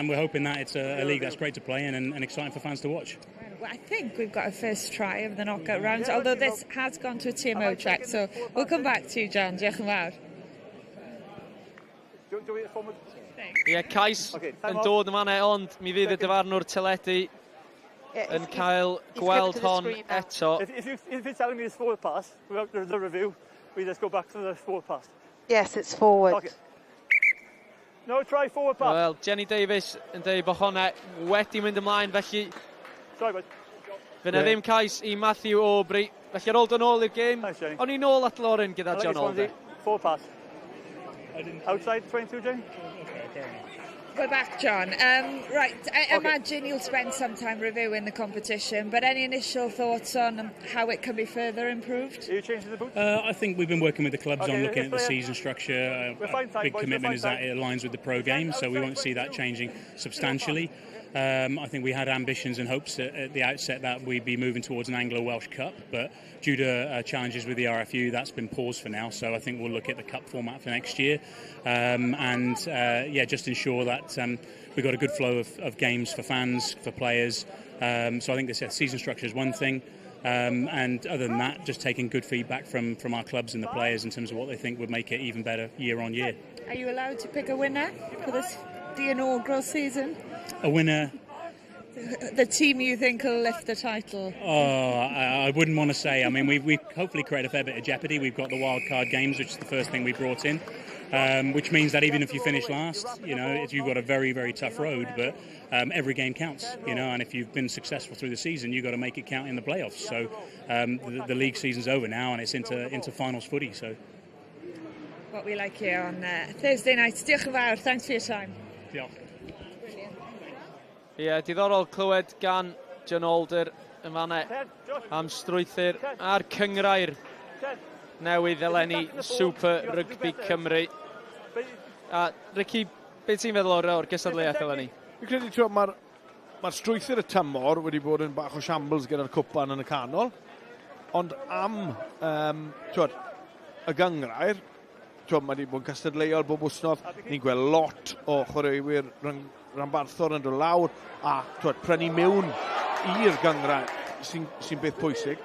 we're hoping that it's a league that's great to play in and exciting for fans to watch. Well, I think we've got a first try of the knockout round, although this has gone to a TMO check, so we'll come back to you, John. Diolch yn fawr. Ie, yeah, cais yn dod yn fanna, ond mi fydd y dyfarnwr teledu yn cael gweld hon eto. If you're telling me it's forward pass, without the review, we just go back to the forward pass. Yes, it's forward. Okay. No, try forward pass. Wel, Jenny Davies yn dweud bod honna wedi mynd ymlaen, felly Sorry, but Fydd 'na ddim cais i Matthew Aubrey. Felly ar ôl dod nôl i'r gêm, o'n i nôl at Lauren gyda John Alder. Forward pass. Outside 22, Jane? We're back, John. Right, I imagine you'll spend some time reviewing the competition, but any initial thoughts on how it can be further improved? Are you changing the boots? I think we've been working with the clubs on looking at the season structure. A big commitment is that it aligns with the pro game, so we won't see that changing substantially. I think we had ambitions and hopes at the outset that we'd be moving towards an Anglo-Welsh Cup, but due to challenges with the RFU, that's been paused for now. So I think we'll look at the cup format for next year, and just ensure that we've got a good flow of games for fans, for players. So I think the season structure is one thing. And other than that, just taking good feedback from our clubs and the players in terms of what they think would make it even better year on year. Are you allowed to pick a winner for this, the inaugural season? A winner? The team you think will lift the title? Oh, I wouldn't want to say. I mean, we've hopefully created a fair bit of jeopardy. We've got the wild card games, which is the first thing we brought in. Which means that even if you finish last, you know, you've got a very, very tough road, but every game counts, you know, and if you've been successful through the season, you've got to make it count in the playoffs. So the league season's over now and it's into finals footy. So what we like here on Thursday night. Diolch yn fawr. Thanks for your time. Diolch. Ie, yeah, diddorol clywed gan John Alder yn fanna am strwythur a'r cyngrair newydd eleni, Super Rugby Cymru. A Ricky, beth ti'n feddwl o'r gystadleuaeth eleni? Fi'n credu, ti'n mae'r ma strwythur y tymor wedi bod yn bach o shambles gyda'r cwpan yn y canol, ond am twod, y gyngrair, twod, mae wedi bod yn cystadleuol bob wsnos, ni'n gweld lot o chwaraewyr rhanbarthol yn dod lawr a twod, prynu mewn i'r gyngrair sy'n sy beth pwysig.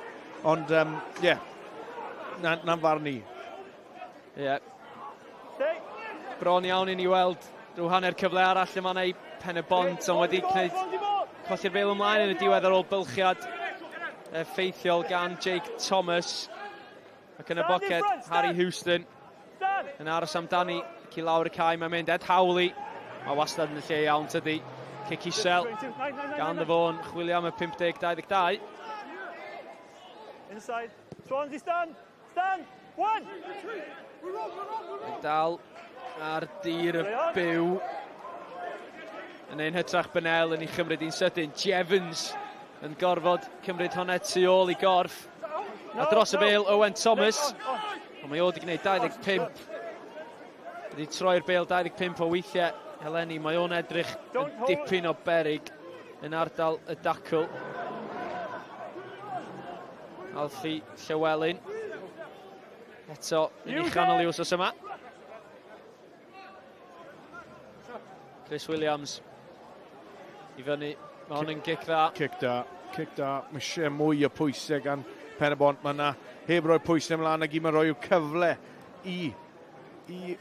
Ond, ie, yeah, na'n farn i. Ie. Yeah. Bron iawn i ni weld rhyw hanner cyfle arall yma neu Pen y Bont, ond wedi gwneud colli'r bêl ymlaen yn y diwedd ar ôl bylchiad effeithiol gan Jake Thomas. Ac yn y boced, Harry Houston yn aros amdani ac i lawr y cae mae'n mynd. Ed Howley, mae wastad yn y lle iawn tydi. Cic isel gan Fôn, chwilio am y 50-22. Inside. Swansea stand. Stand. One. Dal ar dir y byw. Yn ein hytrach Bennell yn ei chymryd hi'n sydyn. Jevons yn gorfod cymryd hwnna tu ôl i gorff. A dros y bêl, Owen Thomas. Ond mae o wedi gwneud 25. Wedi troi'r bêl 25 o weithiau eleni. Mae o'n edrych yn dipyn o berig yn ardal y dacl. Alfie Llywelyn. Eto yn ei chanol i wsos yma. Chris Williams i fyny. Mae hwn yn gic dda. Cic da, cic da. Mae eisiau mwy o pwysau gan Pen y Bont. Mae yna heb roi pwysau ymlaen ag i mae'n rhoi cyfle i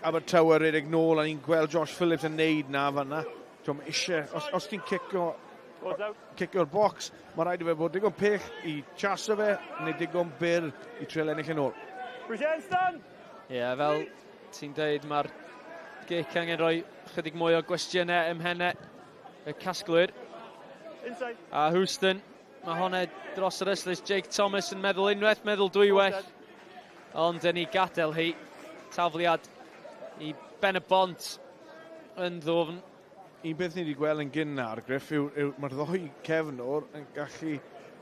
Abertawe redeg nôl a ni'n gweld Josh Phillips yn neud na fanna. Mae eisiau, os ti'n cicio'r box, mae rhaid i fe bod digon pell i chaso fe neu digon byr i treial ennill yn ôl. Ie, yeah, fel ti'n deud, mae'r gic angen rhoi chydig mwy o gwestiynau ym mhennau y casglwyr. A Houston, mae hwnna dros yr ystlys. Jake Thomas yn meddwl unwaith, meddwl dwywaith. Ond yn ei gadael hi, tafliad i Ben y Bont yn ddwfn. Un beth ni wedi gweld yn gynnar, Griff, yw mae'r ddoi cefnwr yn gallu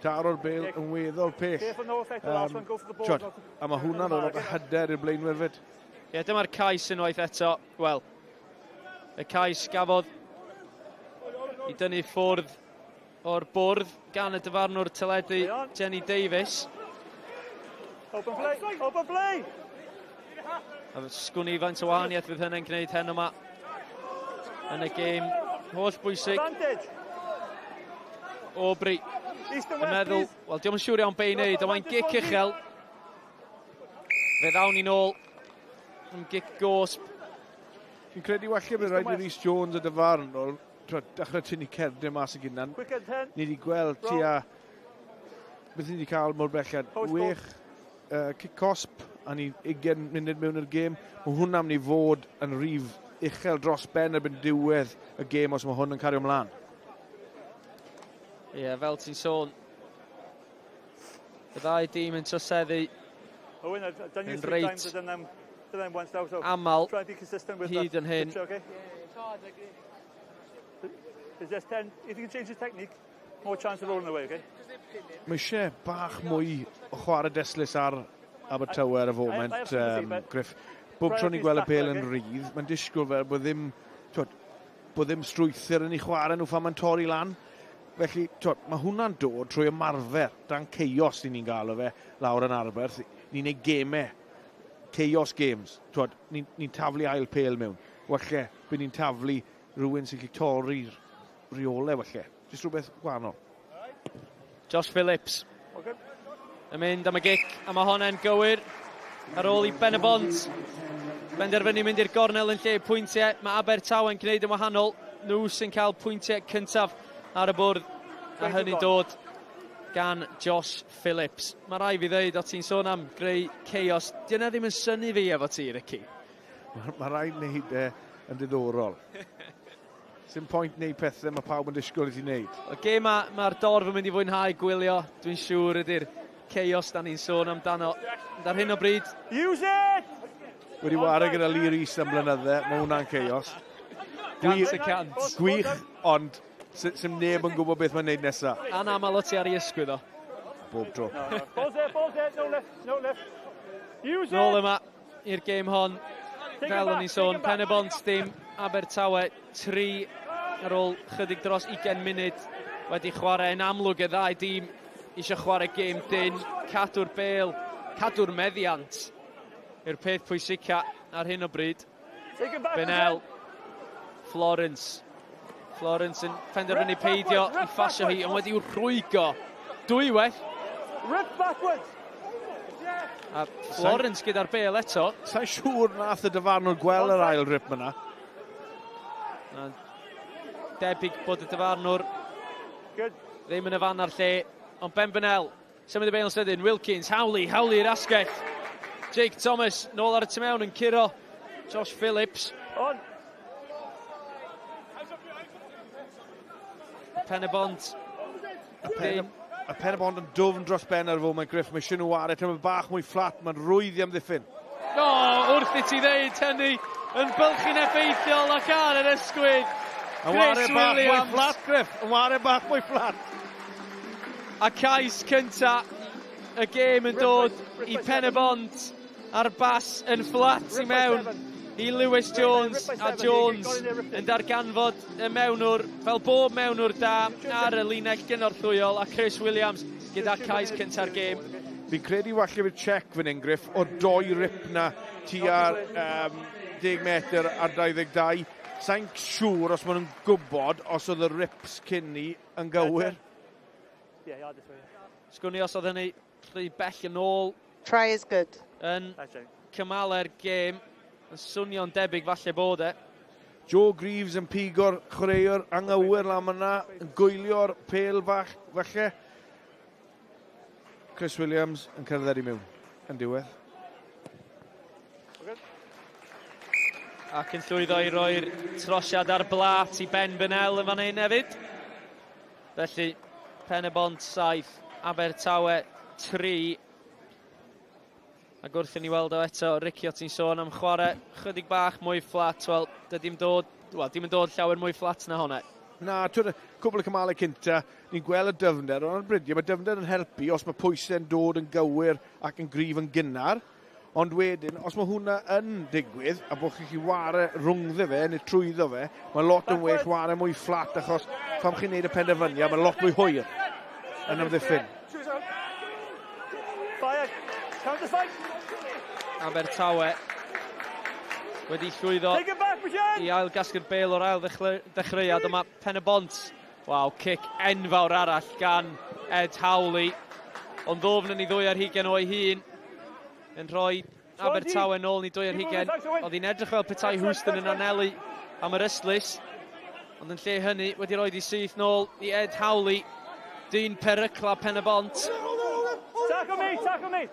taro'r bêl yn weddol pell. A mae hwnna'n rhoi lot o hyder i'r blaenwyr fyd. Ie, yeah, dyma'r cais unwaith eto. Wel, y cais gafodd i dynnu ffwrdd o'r bwrdd gan y dyfarnwr teledu Jenny Davies. Open play, open play! A sgwn i faint o wahaniaeth fydd hynny'n gwneud hen yma yn y gêm holl bwysig. Aubrey yn meddwl, wel, diolch yn siŵr iawn be i wneud, ond mae'n gic uchel. Fe ddawn ni nôl yn gic gosb. Fi'n credu walle bydd rhaid i Rhys Jones y dyfarnwr dechrau tynnu cerdyn mas y gynnan. Ni wedi gweld tua beth ni wedi cael mor belled. 6 cic cosp a ni 20 munud mewn i'r gêm. Mae hwnna'n mynd i fod yn rif uchel dros ben erbyn diwedd y gêm os mae hwn yn cario ymlaen. Ie, yeah, fel ti'n sôn, y ddau dîm yn troseddu yn reit aml hyd yn hyn. Is this 10? If you can change the technique, more chance of rolling away, okay? Mae eisiau bach mwy o chwarae destlus ar Abertawe ar y foment, Griff. Bob tro ni'n gweld y bêl yn rhydd, mae'n disgwyl fel bod ddim, twod, bod ddim strwythur yn ei chwarae nhw phan mae'n torri lan. Felly, twod, mae hwnna'n dod trwy ymarfer dan chaos ni'n gael o fe lawr yn Arberth. Ni'n neud gemau, chaos games. Twod, ni'n ni taflu ail pêl mewn. Walle, bydd ni'n taflu rhywun sy'n gallu torri'r rheolau falle. Jyst rhywbeth gwahanol. Josh Phillips yn mynd am y gic, a mae honna'n gywir ar ôl i Ben y Bont benderfynu mynd i'r gornel yn lle pwyntiau. Mae Abertawe'n gwneud yn wahanol. Nhw sy'n cael pwyntiau cyntaf ar y bwrdd, a hynny dod gan Josh Phillips. Mae rai fi ddeud, o ti'n sôn am greu chaos, dyna ddim yn synnu fi efo ti, Ricky. Mae rhaid wneud e yn diddorol. Sim pwynt wneud pethau mae pawb yn disgwyl i ti wneud. Y gêm ma, mae'r dorf yn mynd i fwynhau gwylio, dwi'n siŵr ydy'r chaos da ni'n sôn amdano. Ond ar hyn o bryd... Use it! Wedi ware gyda Lee Rees am blynydde, mae hwnna'n chaos. 100%. Gwych, ond sy'm neb yn gwybod beth mae'n neud nesaf. Anaml o ti ar ei ysgwydd o. Bob tro. Balls there, balls there, no left, no left. Use it! Nôl yma i'r gêm hon, fel o'n i'n sôn, Pen-y-bont dim, Abertawe 3 ar ôl chydig dros 20 munud wedi chwarae. Yn amlwg y ddau dîm eisiau chwarae gêm dyn, cadw'r bêl, cadw'r meddiant yw'r peth pwysica ar hyn o bryd. Bennell, Florence. Florence yn penderfynu peidio i ffasio hi, ond wedi'w rhwygo dwywaith. Rip backwards! A Florence gyda'r bêl eto. Sa'n siŵr nath y dyfarnwr gweld yr ail rip yna. Debyg bod y dyfarnwr ddim yn y fan a'r lle, ond Ben Bennell, symud y bêl yn sydyn, Wilkins, Howley, Howley i'r asgell. Jake Thomas, nôl ar y tu mewn yn curo Josh Phillips. On. Pen-y-bont. Y Pen-y-bont yn dwfn dros ben ar y foment, Griff. Mae eisiau nhw ware tymed bach mwy fflat, mae'n rwydd i amddiffyn. O, wrth i ti ddeud hynny, yn bylchu'n effeithiol ac ar yr ysgwydd. Yn ware bach mwy fflat, Griff. Yn ware bach mwy fflat. A cais cynta y gêm yn dod i Pen-y-bont a'r bas yn fflat i mewn i Lewis Jones, a Jones yn darganfod y mewnwr, fel bob mewnwr da, ar y linell gynorthwyol, a Chris Williams gyda cais cynta'r gêm. Fi'n credu falle fydd check fan hyn, Griff, o'r doi rip na tua'r 10 metr ar 22. Sa'n siŵr os maen nhw'n gwybod os oedd y rips cyn ni yn gywir. Sgwn i os oedd hynny rhy bell yn ôl. Try is good. Yn cymalau'r gêm. Yn swnio'n debyg falle bod e. Joe Greaves yn pigo'r chwaraewr anghywir lan yna, yn gwylio'r pêl fach falle. Chris Williams yn cerdded i mewn yn diwedd. Ac yn llwyddo i roi'r trosiad ar blat i Ben Bennell yn fan hyn hefyd. Felly, Pen-y-bont 7, Abertawe 3. Ac wrth i ni weld o eto, Ricky, o ti'n sôn am chwarae chydig bach mwy fflat, wel, dydy'm dod, wel, dim yn dod llawer mwy fflat na hwnna. Na, twyd, cwbl o cymalau cynta, ni'n gweld y dyfnder, ond ar brydiau, mae dyfnder yn helpu os mae pwysau'n dod yn gywir ac yn gryf yn gynnar. Ond wedyn, os mae hwnna yn digwydd, a bod chi'n ware rhwngddo fe neu trwyddo fe, mae lot yn well ware mwy fflat, achos pan chi'n neud y penderfyniad, mae lot mwy hwyr yn ymddiffyn. Abertawe wedi llwyddo i ail gasglu'r bêl o'r ail ddechreuad. Yma Pen-y-bont. Waw, cic enfawr arall gan Ed Howley. Ond ddofn yn ei ddwy ar hugain o'i hun. Yn rhoi Abertawe nôl yn ei dwy ar hugain. Oedd hi'n edrych fel petai Houston yn anelu am yr ystlys. Ond yn lle hynny, wedi rhoi di syth nôl i Ed Howley. Dyn perycla Pen-y-bont. Tackle me, tackle me!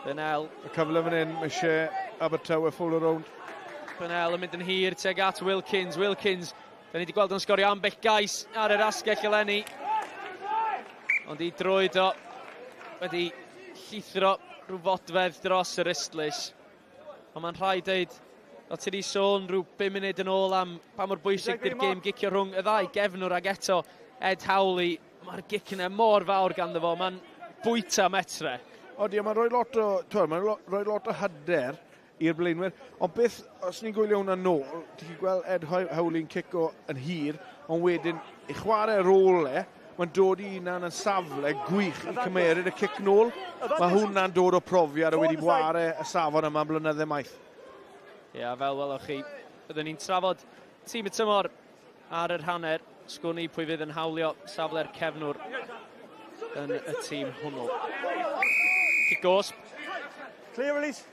Bennell. Y cyfle fan hyn, mae eisiau Abertawe full around. Bennell yn mynd yn hir tuag at Wilkins. Wilkins, da ni wedi gweld yn sgorio ambell gais ar yr asgell eleni. Ond i droed o wedi llithro rhyw fodfedd dros yr ystlys. Ond mae'n rhaid deud, o ti wedi sôn rhyw 5 munud yn ôl am pa mor bwysig di'r gêm gicio rhwng y ddau gefnwr ag eto Ed Howley. Mae'r gic yna mor fawr ganddo fo, mae'n bwyta metre. Odi, mae'n rhoi lot o, mae'n rhoi lot o hyder i'r blaenwyr. Ond beth, os ni'n gwylio hwnna nôl, ti'n gallu gweld Ed Howley'n cico yn hir, ond wedyn i chwarae rôl e, mae'n dod i hunan yn safle gwych i cymeryd y cic nôl. Mae hwnna'n dod o profiad a wedi ware y safon yma am blynydde maith. Ia, fel welwch chi, byddwn ni'n trafod tîm y tymor ar yr hanner. Sgwn i pwy fydd yn hawlio safle'r cefnwr yn y tîm hwnnw. Cic gosb. Clear release.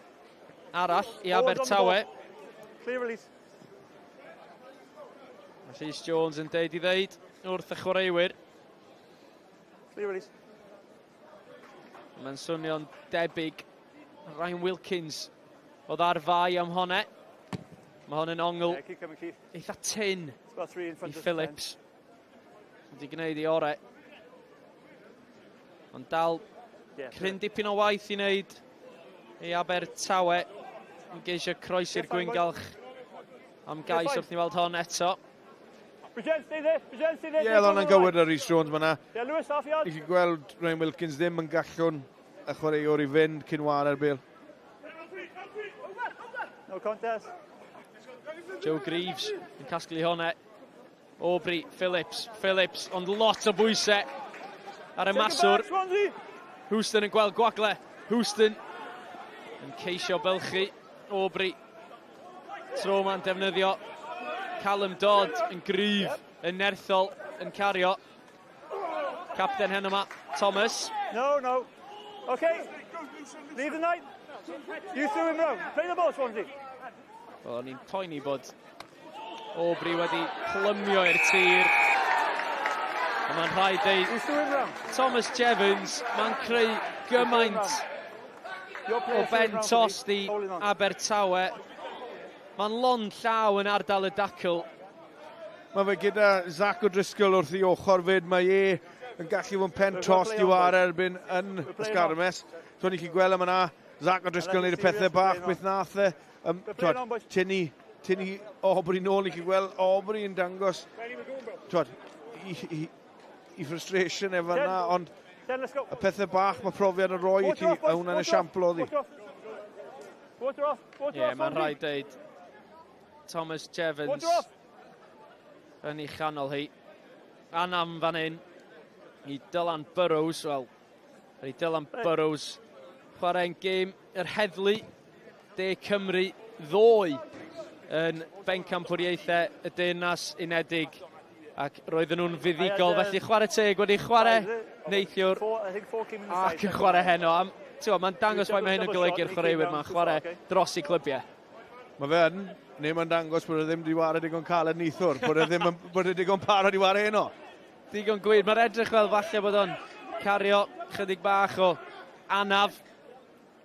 Arall i Abertawe. Clear release. Mae Rhys Jones yn deud i ddeud wrth y chwaraewyr. Clear release. Mae'n swnio'n debyg. Ryan Wilkins oedd ar fai am honne. Mae hon yn ongl eitha tyn i Phillips. Wedi gwneud ei orau. Ond dal cryn dipyn o waith i wneud i Abertawe yn geisio croesi'r gwyngalch am gais wrth ni weld hon eto. Ie, oedd hwnna'n gywir ar Rhys Jones fyna. Ni chi gweld Ryan Wilkins ddim yn gallwn y chwaraewr i fynd cyn ware'r bêl. No contest. Joe Greaves yn casglu hwnna. Aubrey Phillips, Phillips, ond lot o bwysau ar y maswr. Houston yn gweld gwagle. Houston yn ceisio bylchu. Aubrey tro ma'n defnyddio. Callum Dodd yn gryf, yn nerthol, yn cario. Capten hen yma, Thomas. No, no. Okay. Leave the night. You threw him round. Play the ball, Swansea. Wel, o'n i'n poeni bod Aubrey wedi plymio i'r tir. A mae'n rhaid deud, Thomas Jevons, mae'n creu gymaint o ben tost i Abertawe. Mae'n lond llaw yn ardal y dacl. Mae fe gyda Zach O'Driscoll wrth ei ochr fyd. Mae e yn gallu fod yn pen tost i'w ar erbyn yn ysgarmes. So ni chi gweld yma na, Zach O'Driscoll yn neud y pethau bach, beth nath e. Tynnu Aubrey nôl, ni chi gweld Aubrey yn dangos twod, i frustration efo yna, ond y pethau bach mae profiad yn rhoi i ti, a hwnna'n esiampl oddi. Ie, mae'n rhaid deud Thomas Jevons yn ei chanol hi. Anam fan hyn i Dylan Burrows, wel, i Dylan Burrows chwarae'n gêm yr heddlu De Cymru ddoe yn bencampwriaethau y Deyrnas Unedig ac roedden nhw'n fuddugol, felly chwarae teg wedi chwarae neithiwr ac yn chwarae heno. Mae'n dangos faint mae hyn yn golygu'r chwaraewyr, mae'n chwarae dros i clybiau. Mae fe yn, neu mae'n dangos bod e ddim wedi ware digon caled neithiwr, bod e ddim yn, bod e digon parod i ware heno. Digon gwir, mae'n edrych fel falle bod o'n cario chydig bach o anaf,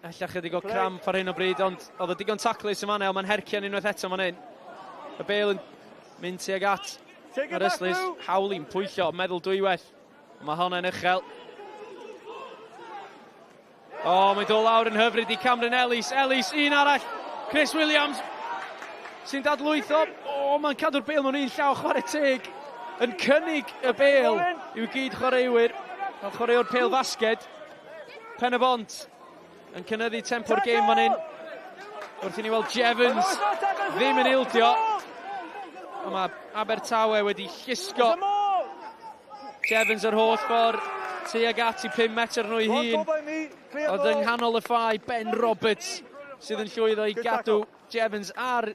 ella chydig o cramp ar hyn o bryd, ond oedd o digon taclus yma ond mae'n hercian unwaith eto man hyn. Y bêl yn mynd tuag at yr ystlys, Howley'n pwyllo, meddwl dwywaith. Mae honna'n uchel. O, mae'n dod lawr yn hyfryd i Cameron Ellis. Ellis, un arall. Chris Williams sy'n dadlwytho. O, mae'n cadw'r bêl mewn un llaw, chwarae teg. Yn cynnig y bêl i'w gyd chwaraewyr. Fel chwaraewr pêl fasged. Pen y Bont yn cynyddu tempo'r gêm fan hyn. Wrth i ni weld Jevons ddim yn ildio. Ond mae Abertawe wedi llusgo Jevons yr holl ffordd tuag at i 5 metr nhw ei hun. Ond yng nghanol y ffau, Ben Roberts sydd yn llwyddo i gadw Jevons ar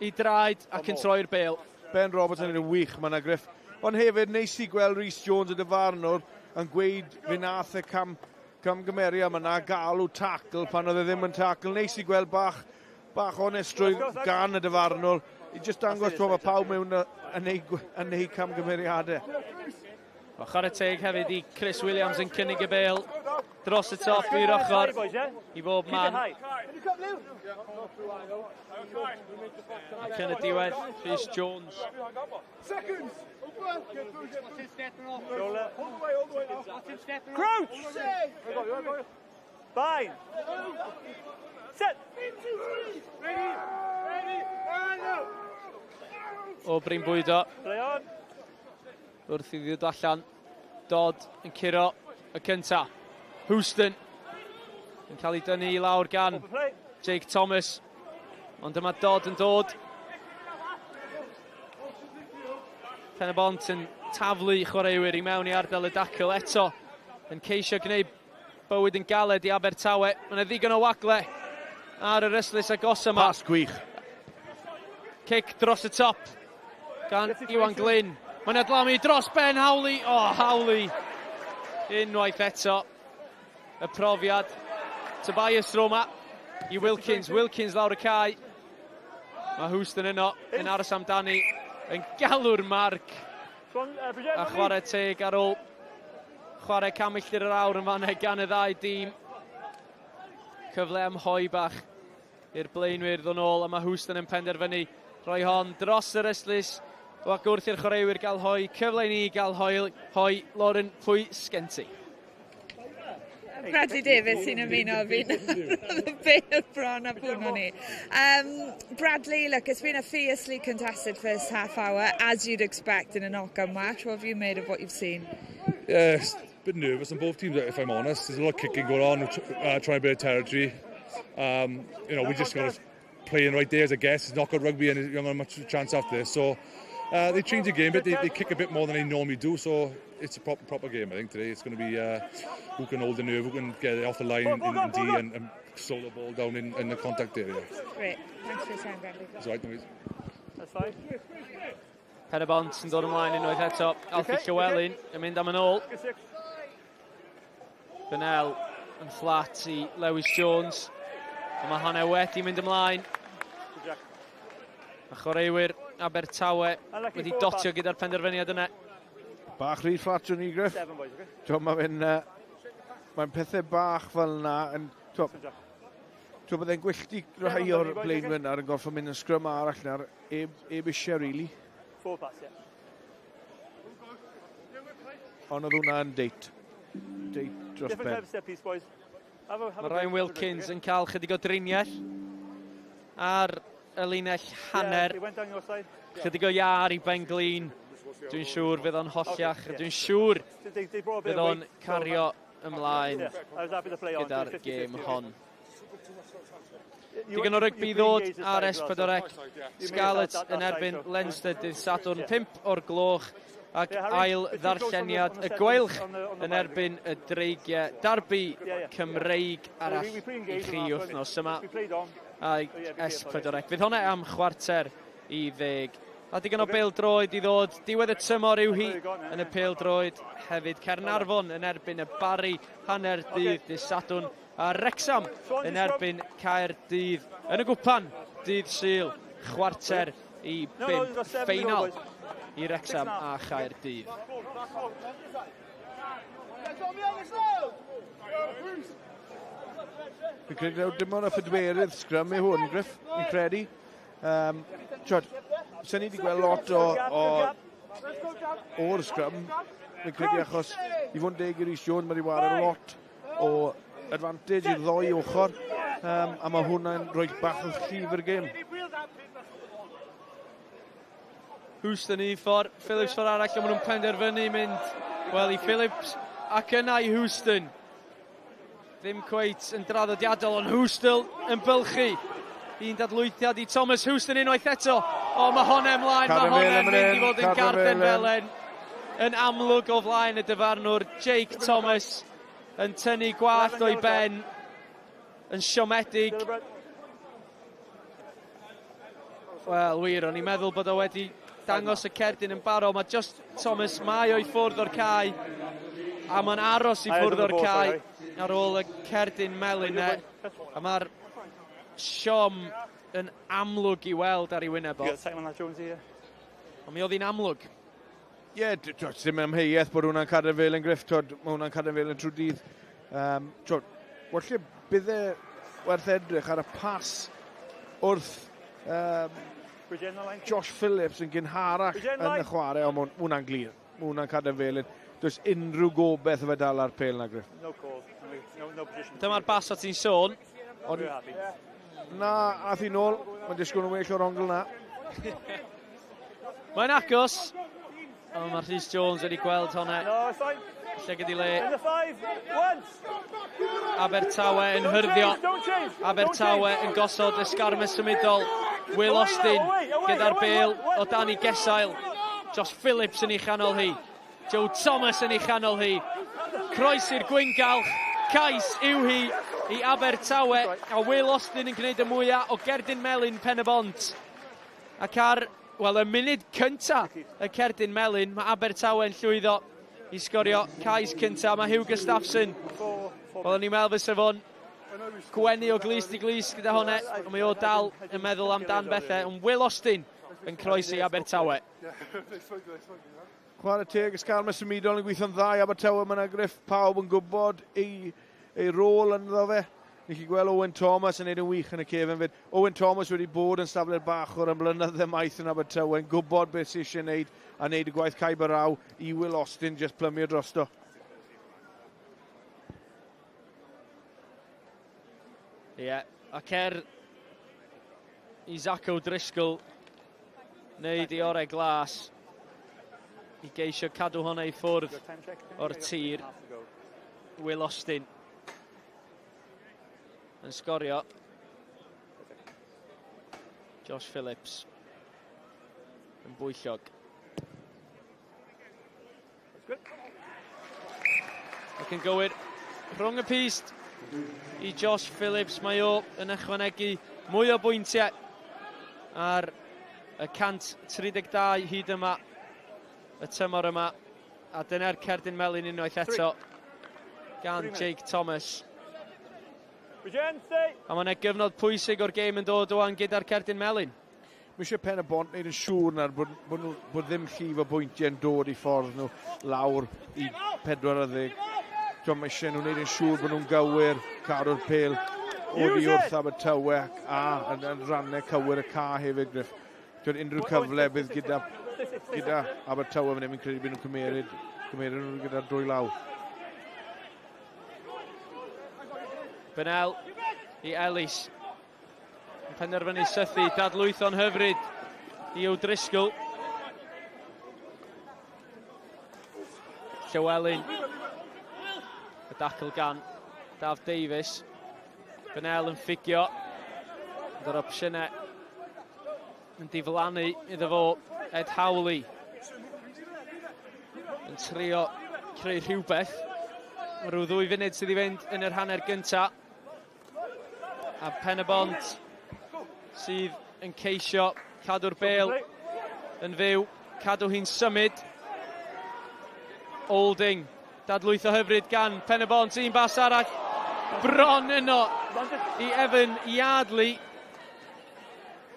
ei draed ac yn troi'r bêl. Ben Roberts yn wych, mae yna Griff. Ond hefyd, neis i gweld Rhys Jones y dyfarnwr yn gweud fe nath y camgymeriad yma na galw tackle pan oedd e ddim yn tackle. Neis i gweld bach onestrwydd gan y dyfarnwr i just dangos bod mae pawb mewn yn ei camgymeriadau. O, chwarae teg hefyd i Chris Williams yn cynnig y bêl dros y top i'r ochr i bob man. Ac yn y diwedd, Rhys Jones. Crouch! Bind! Set! Aubrey'n bwydo. Wrth i ddod allan, Dodd yn curo y cynta. Houston yn cael ei dynnu i lawr gan Jake Thomas. Ond dyma Dodd yn dod. Pen y Bont yn taflu chwaraewyr i mewn i ardal y dacl eto. Yn ceisio gwneud bywyd yn galed i Abertawe. Mae yna ddigon o wagle ar yr ystlys agos yma. Pas gwych. Cic dros y top gan Iwan Glyn. Mae'n adlamu dros Ben Howley. O, oh, Howley. Unwaith eto. Y profiad. Tobias Roma i Wilkins. Wilkins lawr y cae. Mae Houston yno yn aros amdani. Yn galw'r marc. A chwarae teg ar ôl Chwarae 100 milltir yr awr yn fanna gan y ddau dîm. Cyfle am hoi bach i'r blaenwyr ddod nôl, a mae Houston yn penderfynu rhoi hon dros yr ystlys. Ac wrth i'r chwaraewyr gael hoi, cyfle i ni gael hoi, hoi Lauren, pwy sgen ti? Bradley Davies sy'n ymuno fi nawr. Y bêl bron a bwno ni. Bradley, look, it's been a fiercely contested first half hour, as you'd expect in a knockout match. What have you made of what you've seen? Yeah, it's a bit nervous on both teams, if I'm honest. There's a lot of kicking going on, trying a bit of territory. We just got to play in right there, as I guess. It's knockout rugby and you don't have much chance after this. So they change the game a bit. They kick a bit more than they normally do. So it's a proper, proper game, I think, today. It's going to be who can hold the nerve, who can get it off the line in D and slow the ball down in the contact area. Great. Thanks for your time, Bradley. That's right, no worries. That's fine. Pen-y-bont yn dod ymlaen unwaith eto. Alfie Llywelyn yn mynd am yn ôl. Bennell yn fflat i Lewis Jones. A mae hanner wedi mynd ymlaen. A chwaraewyr Abertawe wedi dotio gyda'r penderfyniad yna. Bach rhy fflat o'n i, Griff. Mae'n mae pethau bach fel yna. Byddai'n gwylltu rhai o'r blaenwyr nawr yn gorfod mynd yn sgrym arall nawr, heb eisiau, really. Four pass, yeah. Ond oedd hwnna'n deit. Deit dros ben. Mae Ryan Wilkins yn cael chydig o driniaeth ar y linell hanner. Chydig o iar i ben glin. Dwi'n siŵr fydd o'n holliach. Dwi'n siŵr fydd o'n cario ymlaen gyda'r gêm hon. Digon o rygbi ddod ar S4C. Scarlets yn erbyn Leinster dydd Sadwrn 5 o'r gloch ac ail ddarlleniad y Gweilch yn erbyn y Dreigiau. Darbi Cymreig arall i chi wythnos yma. A S4C. Fydd hwnna am 9:45. A digon o bêl-droed i ddod. Diwedd y tymor yw hi yn y pêl-droed hefyd. Caernarfon yn erbyn y Barri 9:30 dydd Sadwrn. A Wrexham yn erbyn Caerdydd yn y gwpan dydd Sul 4:45. Ffeinal i Wrexham a Chaerdydd. Fi'n credu dim ond y phedwerydd sgrym i hwn, Griff, fi'n credu. Sen ni wedi gweld lot o'r sgrym, fi'n credu, achos i fod yn deg i Rhys Jones, mae wedi wario lot o advantage i'r ddoi ochr, a mae hwnna'n rhoi bach o llif i'r gêm. Houston un ffordd, Phillips ffordd arall, a maen nhw'n penderfynu mynd, wel, i Phillips ac yna i Houston. Ddim cweit yn draddodiadol, ond Houston yn bylchu. Un dadlwythiad i Thomas Houston unwaith eto. O, mae hwnna ymlaen, mae hwnna'n mynd i fod yn garden felen. Yn amlwg o flaen y dyfarnwr, Jake Thomas yn tynnu gwallt o'i ben, yn siomedig. Wel, wir, o'n i'n meddwl bod o wedi dangos y cerdyn yn barod. Mae just Thomas, mae o'i ffwrdd o'r cae, a mae'n aros i ffwrdd o'r cae ar ôl y cerdyn melyn. A mae'r siom yn amlwg i weld ar ei wyneb o. Ond mi oedd hi'n amlwg. Ie, yeah, dim amheuaeth bod hwnna'n cadw fel yn Griff, mae hwnna'n cadw fel yn trwy dydd. Falle bydde werth edrych ar y pas wrth Josh Phillips yn gynharach yn y chwarae, ond mae hwnna'n glir. Mae hwnna'n cadw fel yn. Does unrhyw gobeith o fe dal ar pêl na, Griff. Dyma'r bas o ti'n sôn. Ond na, ath i nôl. Mae'n disgwyl yn well o'r ongl na. Mae'n agos. Ond mae Rhys Jones wedi gweld hwnna. Lle gyda le. Abertawe yn hyrddio. Abertawe yn gosod y sgarmes symudol. Will Austin gyda'r bêl o dan i gesail. Josh Phillips yn ei chanol hi. Joe Thomas yn ei chanol hi. Croes i'r gwyngalch. Cais yw hi i Abertawe. A Will Austin yn gwneud y mwyaf o gerdyn melyn Pen-y-bont. Ac ar, wel, y munud cynta y cerdyn melyn, mae Abertawe yn llwyddo i sgorio cais cynta. Mae Hugh Gustafsson, wel, o'n i'n meddwl fysa fo'n gwenu o glust i glust gyda hwnna, ond mae o dal yn meddwl amdan bethau. Ond Will Austin yn croesi Abertawe. Chwarae teg, ysgarmes symudol yn gweithio'n dda i Abertawe. Mae yna Griff, pawb yn gwybod ei rôl ynddo fe. Ni chi gweld Owen Thomas yn neud yn wych yn y cefn fyd. Owen Thomas wedi bod yn safle'r bachwr yn blynydde maith yn Abertawe, yn gwybod beth sydd eisiau neud a neud y gwaith caib raw i Will Austin just plymio drosto. Ie, yeah, ac i Zach O'Driscoll wneud i orau glas i geisio cadw hwnna i ffwrdd o'r tir. Will Austin yn sgorio. Josh Phillips yn bwyllog. Ac yn gywir rhwng y pyst i Josh Phillips. Mae o yn ychwanegu mwy o bwyntiau ar y 132 hyd yma y tymor yma. A dyna'r cerdyn melyn unwaith eto gan Jake Thomas. A mae yna gyfnod pwysig o'r gêm yn dod o'n gyda'r cerdyn melyn. Mae eisiau Pen y Bont wneud yn siŵr nawr bod ddim llif o bwyntiau yn dod i ffordd nhw lawr i 40. Mae eisiau nhw wneud yn siŵr bod nhw'n gywir, cadw'r pêl oddi wrth Abertawe a yn rannau cywir y ca hefyd, Griff. Unrhyw cyfle bydd gyda Abertawe fan hyn, fi'n credu bydd nhw'n cymeryd nhw gyda'r dwy law. Bennell i Ellis. Yn penderfynu sythu, dadlwytho'n hyfryd i O'Driscoll. Llywelyn. Y dacl gan Daf Davies. Bennell yn ffugio. Ond yr opsiynau yn diflannu iddo fo. Ed Howley yn trio creu rhywbeth. Mae rhyw 2 funud sydd i fynd yn yr hanner gyntaf. A Pen y Bont sydd yn ceisio cadw'r bêl yn fyw, cadw hi'n symud. Olding, dadlwytho hyfryd gan Pen y Bont, un bas arall bron yno i Evan Yardley.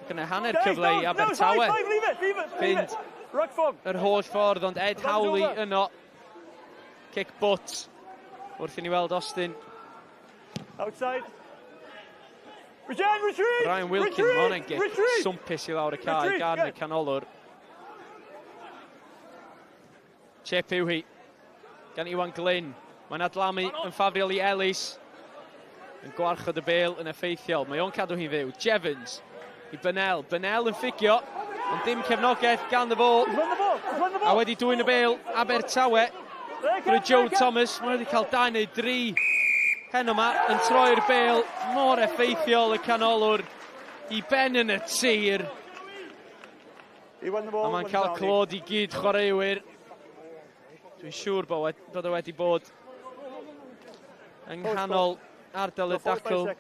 Ac yna hanner cyfle i Abertawe fynd yr holl ffordd, ond Ed Howley yno. Kick butt wrth i ni weld Austin. Outside. Retreat, Ryan Wilkins, mae hwnna'n gic swmpus i lawr y cae gan y canolwr. Chip yw hi gan Iwan Glyn. Mae'n adlamu yn ffafriol i Ellis. Yn gwarchod y bêl yn effeithiol. Mae o'n cadw hi'n fyw. Jevons i Bennell. Bennell yn ffugio, ond dim cefnogaeth gan y fo. A wedi dwyn y bêl Abertawe drwy Joe Thomas. Mae wedi cael 2 neu 3 heno yma, yn troi'r bêl mor effeithiol y canolwr i ben yn y tir. A mae'n cael clod i gyd chwaraewyr. Dwi'n siŵr bod o wedi bod yng nghanol ardal y dacl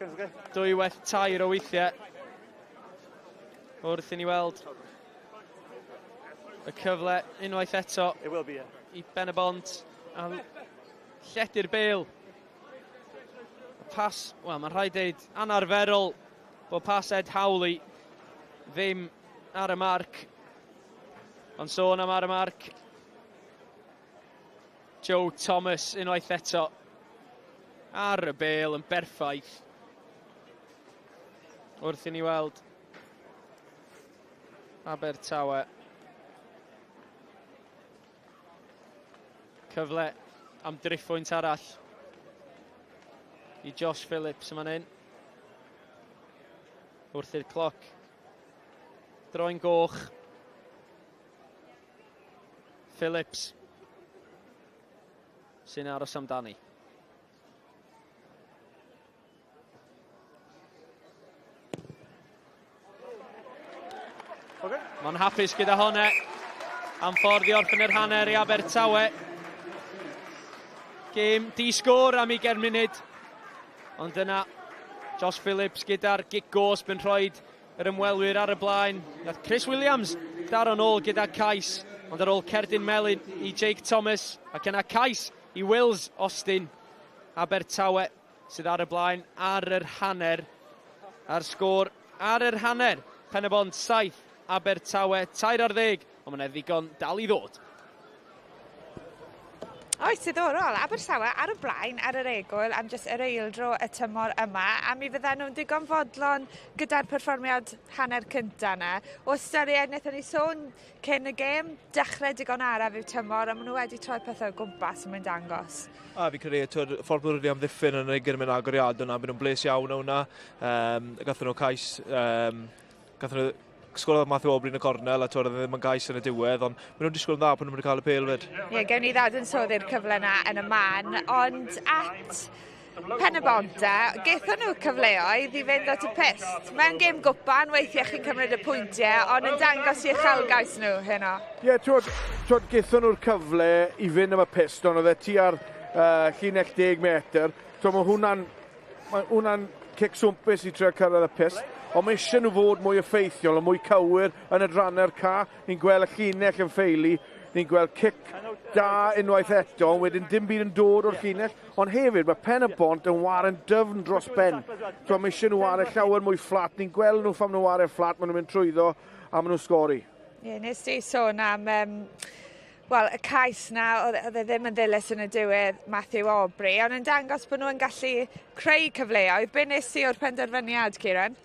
2 waith 3 o weithiau. Wrth i ni weld y cyfle unwaith eto i Ben y Bont a lledu'r bêl. Y pas, wel, mae'n rhaid deud anarferol bod pas Ed Howley ddim ar y marc. Ond sôn am ar y marc, Joe Thomas unwaith eto ar y bêl yn berffaith. Wrth i ni weld Abertawe. Cyfle am driphwynt arall i Josh Phillips yma'n hyn. Wrth i'r cloc droi'n goch. Phillips sy'n aros amdani. Mae'n hapus gyda hwnna am ffordd i orffen yr hanner i Abertawe. Gêm di sgôr am 20 munud. Ond yna Josh Phillips gyda'r gic gosb yn rhoi yr ymwelwyr ar y blaen. Nath Chris Williams daro nôl gyda cais, ond ar ôl cerdyn melyn i Jake Thomas, ac yna cais i Wills Austin. Abertawe sydd ar y blaen ar yr hanner. A'r sgôr ar yr hanner. Pen-y-bont 7, Abertawe 13, ond mae'n ddigon dal i ddod. Oes, diddorol. Abertawe ar y blaen ar yr egwyl am jyst yr eildro y tymor yma, a mi fydden nhw'n digon fodlon gyda'r perfformiad hanner cynta yna. O ystyried, wnaethon ni sôn cyn y gêm, dechrau digon araf i'w tymor, a maen nhw wedi troi pethau o gwmpas yn mynd dangos. A fi credu, twyd, ffordd bod wedi amddiffyn yn ei gyrmyn agoriadol yna, byd nhw'n bles iawn o hwnna. Gathen nhw cais, gathen nhw sgorodd Matthew Aubrey yn y cornel a twyd, oedd e ddim yn gais yn y diwedd, ond maen nhw'n disgwyl yn dda pan nhw'n mynd i cael y pêl fyd. Ie, yeah, gewn ni ddadansoddi'r cyfle yna yn y man, ond at Pen y Bont, gaethon nhw cyfleoedd i fynd at y pyst. Mewn gêm gwpan, weithiau chi'n cymryd y pwyntiau, ond yn dangos i uchelgais nhw heno. Ie, yeah, twyd, gaethon nhw'r cyfle i fynd am y pyst, ond oedd e tua'r llinell 10 metr. Twyd, mae hwnna'n ma hwnna cic swmpus i trio cyrraedd y pyst. Ond mae eisiau nhw fod mwy effeithiol a mwy cywir yn y dranau'r ca. Ni'n gweld y llinell yn ffeili, ni'n gweld cic da unwaith eto, ond wedyn dim byd yn dod o'r llinell. Ond hefyd, mae Pen y Bont yn waren dyfn dros ben. So mae eisiau nhw ware llawer mwy fflat. Ni'n gweld nhw pham nhw ware fflat, maen nhw'n mynd trwyddo a maen nhw'n sgori. Ie, yeah, nes di sôn am wel, y cais na, oedd e ddim yn ddilys yn y diwedd, Matthew Aubrey, ond yn dangos bod nhw'n gallu creu cyfleoedd. Be nes ti o'r penderfyniad, Kieran?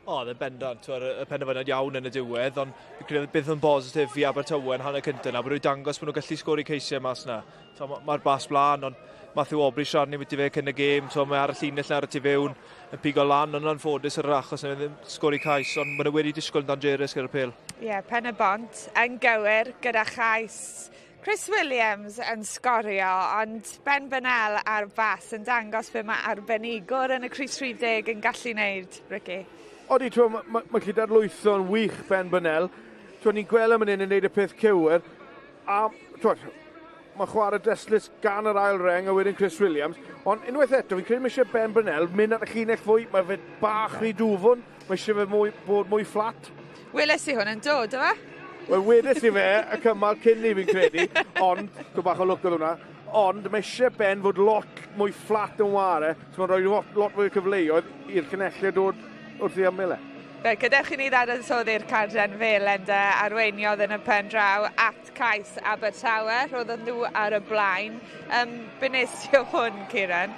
O, oedd e'n bendant, y penderfyniad iawn yn y diwedd, ond fi'n credu bydd yn bositif i Abertawe yn hanner cyntaf na, bod nhw'n dangos bod nhw'n gallu sgori ceisiau mas na. So, Mae'r bas blaen, ond Matthew Aubrey siarad ni beth i fe cyn y gêm, so mae ar y llinell ar y tu fewn yn pigo lan, ond yn anffodus ar yr achos na ddim sgori cais, ond maen nhw wedi disgwyl yn dangerous gyda'r pêl. Ie, yeah, Pen y Bont yn gywir gyda chais Chris Williams yn sgorio, ond Ben Bennell ar bas yn dangos be mae arbenigwr yn y crys rhif 10 yn gallu wneud, Ricky. Odi, mae ma, ma gallu darlwytho'n wych Ben Bennell. Ni'n gweld am hyn yn gwneud y peth cywir. A twyd, mae chwarae destlus gan yr ail reng a wedyn Chris Williams. Ond unwaith eto, fi'n credu mae eisiau Ben Bennell mynd at y llinell fwy. Mae fe bach rhy dwfwn. Mae eisiau fe mwy, bod mwy fflat. Weles i hwn yn dod, yma? Wel, wedes i fe y cymal cyn ni fi'n credu, ond, go bach o lwc oedd hwnna, ond mae eisiau Ben fod lot mwy fflat yn ware, so mae'n rhoi lot, lot fwy o cyfleoedd i'r llinellau dod wrth i ymyl e. Fe, gadewch i ni ddadansoddi'r carden felen de, arweiniodd yn y pen draw at cais Abertawe, rhoddodd nhw ar y blaen. Be nes ti o hwn, Kieran?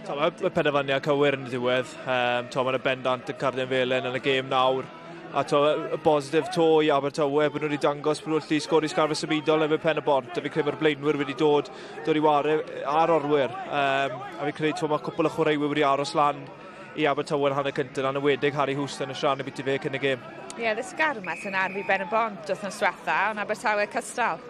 Mae penderfyniad cywir yn y diwedd. Mae'n y bendant y carden felen yn y gêm nawr. A to, y bositif to i Abertawe, bod nhw wedi dangos bod nhw'n gallu sgori sgarfe symudol efo Pen y Bont. A fi'n credu mae'r blaenwyr wedi dod i ware ar orwyr. A fi'n credu mae cwpl o chwaraewyr wedi aros lan i Abertawe yn hanner cyntaf, yn enwedig Harry Houston yn siarad byti fe cyn y gêm. Ie, yeah, ddysgarmes yn arf i Ben y Bont wythnos diwetha, ond Abertawe cystal.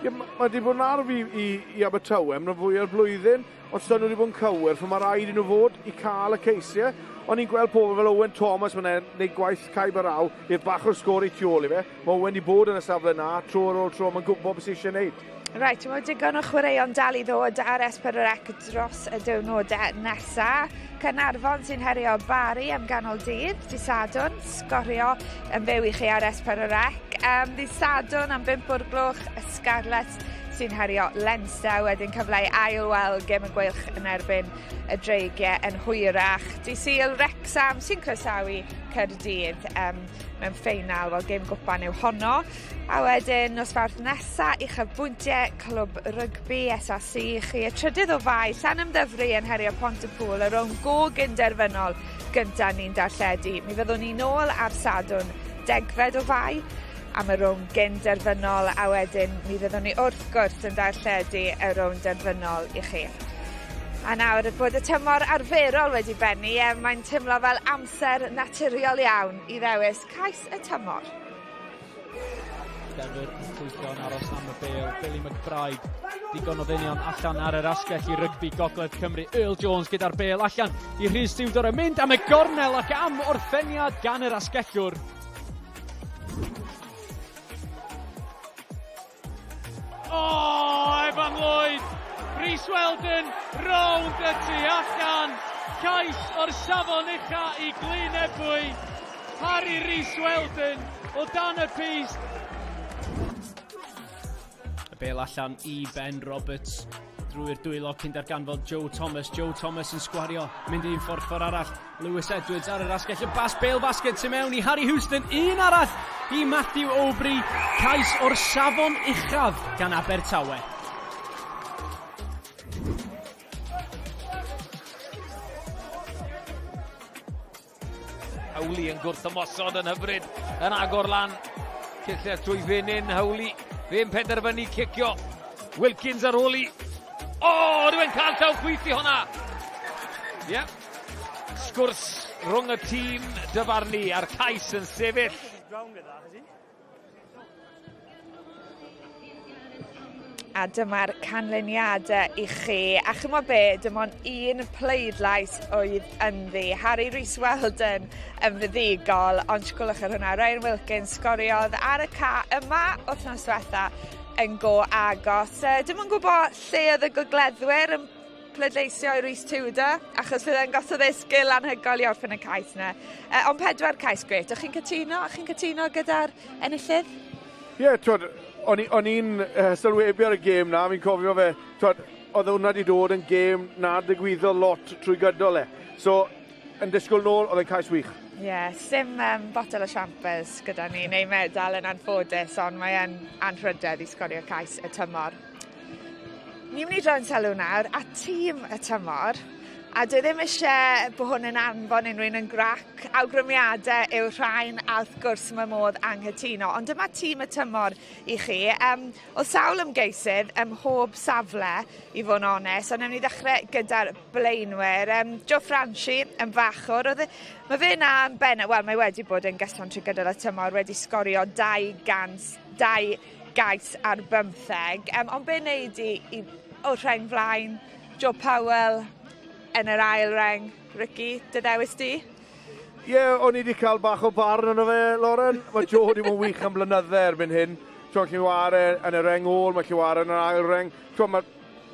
Ie, mae wedi bod yn arf i Abertawe am fwy o'r blwyddyn, ond sy'n nhw wedi bod yn cywir, mae rhaid i nhw fod i cael y ceisiau. O'n i'n gweld pobl fel Owen Thomas mae'n gwneud gwaith Cae Baraw i'r bach o'r sgôr i tu ôl i fe. Mae Owen wedi bod yn y safle na, tro ar ôl tro, mae'n gwybod beth sydd eisiau gwneud. Reit, mae digon o chwaraeon dal i ddod ar S4C dros y diwrnodau nesaf. Caernarfon sy'n herio Bari am ganol dydd, dydd Sadwrn, sgorio yn fyw i chi ar S4C. Dydd Sadwrn am 5 o'r gloch, y Scarlets sy'n herio Leinster, wedyn cyfle i ail-weld gêm y Gweilch yn erbyn y Dreigiau yn hwyrach. Dydd Sul, Wrexham sy'n croesawu Caerdydd mewn ffeinal, wel gêm gwpan yw honno. A wedyn nos Fawrth nesa, uchafbwyntiau Clwb Rygbi SRC chi, y 3 o Fai, Llanymddyfri yn herio Pontypool, y rownd go gynderfynol gyntaf ni'n darlledu. Mi fyddwn ni nôl ar Sadwrn 10 o Fai am y rownd gynderfynol, a wedyn mi fyddwn ni wrth gwrs yn darlledu y rownd derfynol i chi. A nawr bod y tymor arferol wedi bennu, mae'n teimlo fel amser naturiol iawn i ddewis cais y tymor. Denver yn llwyddo yn aros am y bêl. Billy McBride, digon o ddynion allan ar yr asgell i rygbi Gogledd Cymru. Earl Jones gyda'r bêl allan i Rhys Tudor yn mynd am y gornel ac am orffeniad gan yr asgellwr. O, Evan Lloyd! Rhys Weldon, rownd y tu allan. Cais o'r safon ucha i Glyn Ebwy. Harry Rhys Weldon o dan y pyst. Y bêl allan i Ben Roberts drwy'r dwylo cyn darganfod Joe Thomas. Joe Thomas yn sgwario, mynd un ffordd arall. Lewis Edwards ar yr asgell, y bas bêl basged tu mewn i Harry Houston. Un arall i Matthew Aubrey. Cais o'r safon uchaf gan Abertawe. Howley yn gwrth ymosod yn hyfryd, yn agor lan. Cilla trwy fenyn Howley, fe'n penderfynu cicio. Wilkins ar ôl i. O, oh, rhywun cael llaw chwith i hwnna. Ie. Yeah. Sgwrs rhwng y tîm dyfarnu a'r cais yn sefyll. A dyma'r canlyniadau i chi. A chymod be, dim ond un pleidlais oedd ynddi. Harry Rhys Weldon yn fuddugol, ond sgwlwch ar hwnna. Ryan Wilkins sgoriodd ar y ca yma wythnos diwetha yn go agos. Dim yn gwybod lle oedd y gogleddwyr yn pleidleisio i Rhys Tudor, achos fydd e'n gosod ei sgil anhygoel i orffen y cais yna. Ond 4 cais gret. O'ch chi'n cytuno? O'ch chi'n cytuno gyda'r enillydd? Ie, yeah, twod, o'n i'n sylwebu ar y gêm na, fi'n cofio fe, twod, oedd hwnna wedi dod yn gêm na ddigwyddodd lot trwy gydol e. So, yn disgwyl nôl, oedd e'n cais wych. Ie, yeah, sim botel o champers gyda ni, neu medal yn anffodus, ond mae'n anrhydedd i sgorio cais y tymor. Ni'n mynd i droi'n sylw nawr at tîm y tymor, a dwi ddim eisiau bod hwn yn anfon unrhyw un yn grac. Awgrymiadau yw'r rhain, a wrth gwrs mae modd anghytuno. Ond dyma tîm y tymor i chi. Oedd sawl ymgeisydd ym mhob safle, i fod yn onest, ond newn ni ddechrau gyda'r blaenwyr. Joe Franchi yn fachwr. Mae fe na yn ben, wel, mae wedi bod yn gyson trwy gydol y tymor, wedi sgorio 202 gais ar 15. Ond be wneud i o'r rheng flaen, Joe Powell yn yr ail reng. Ricky, dy ddewis di? Ie, yeah, o'n i wedi cael bach o barn yno fe, Lauren. Mae Joe wedi bod yn wych am blynydde erbyn hyn. Ti'n gallu ware yn y reng ôl, mae'n gallu ware yn yr ail reng.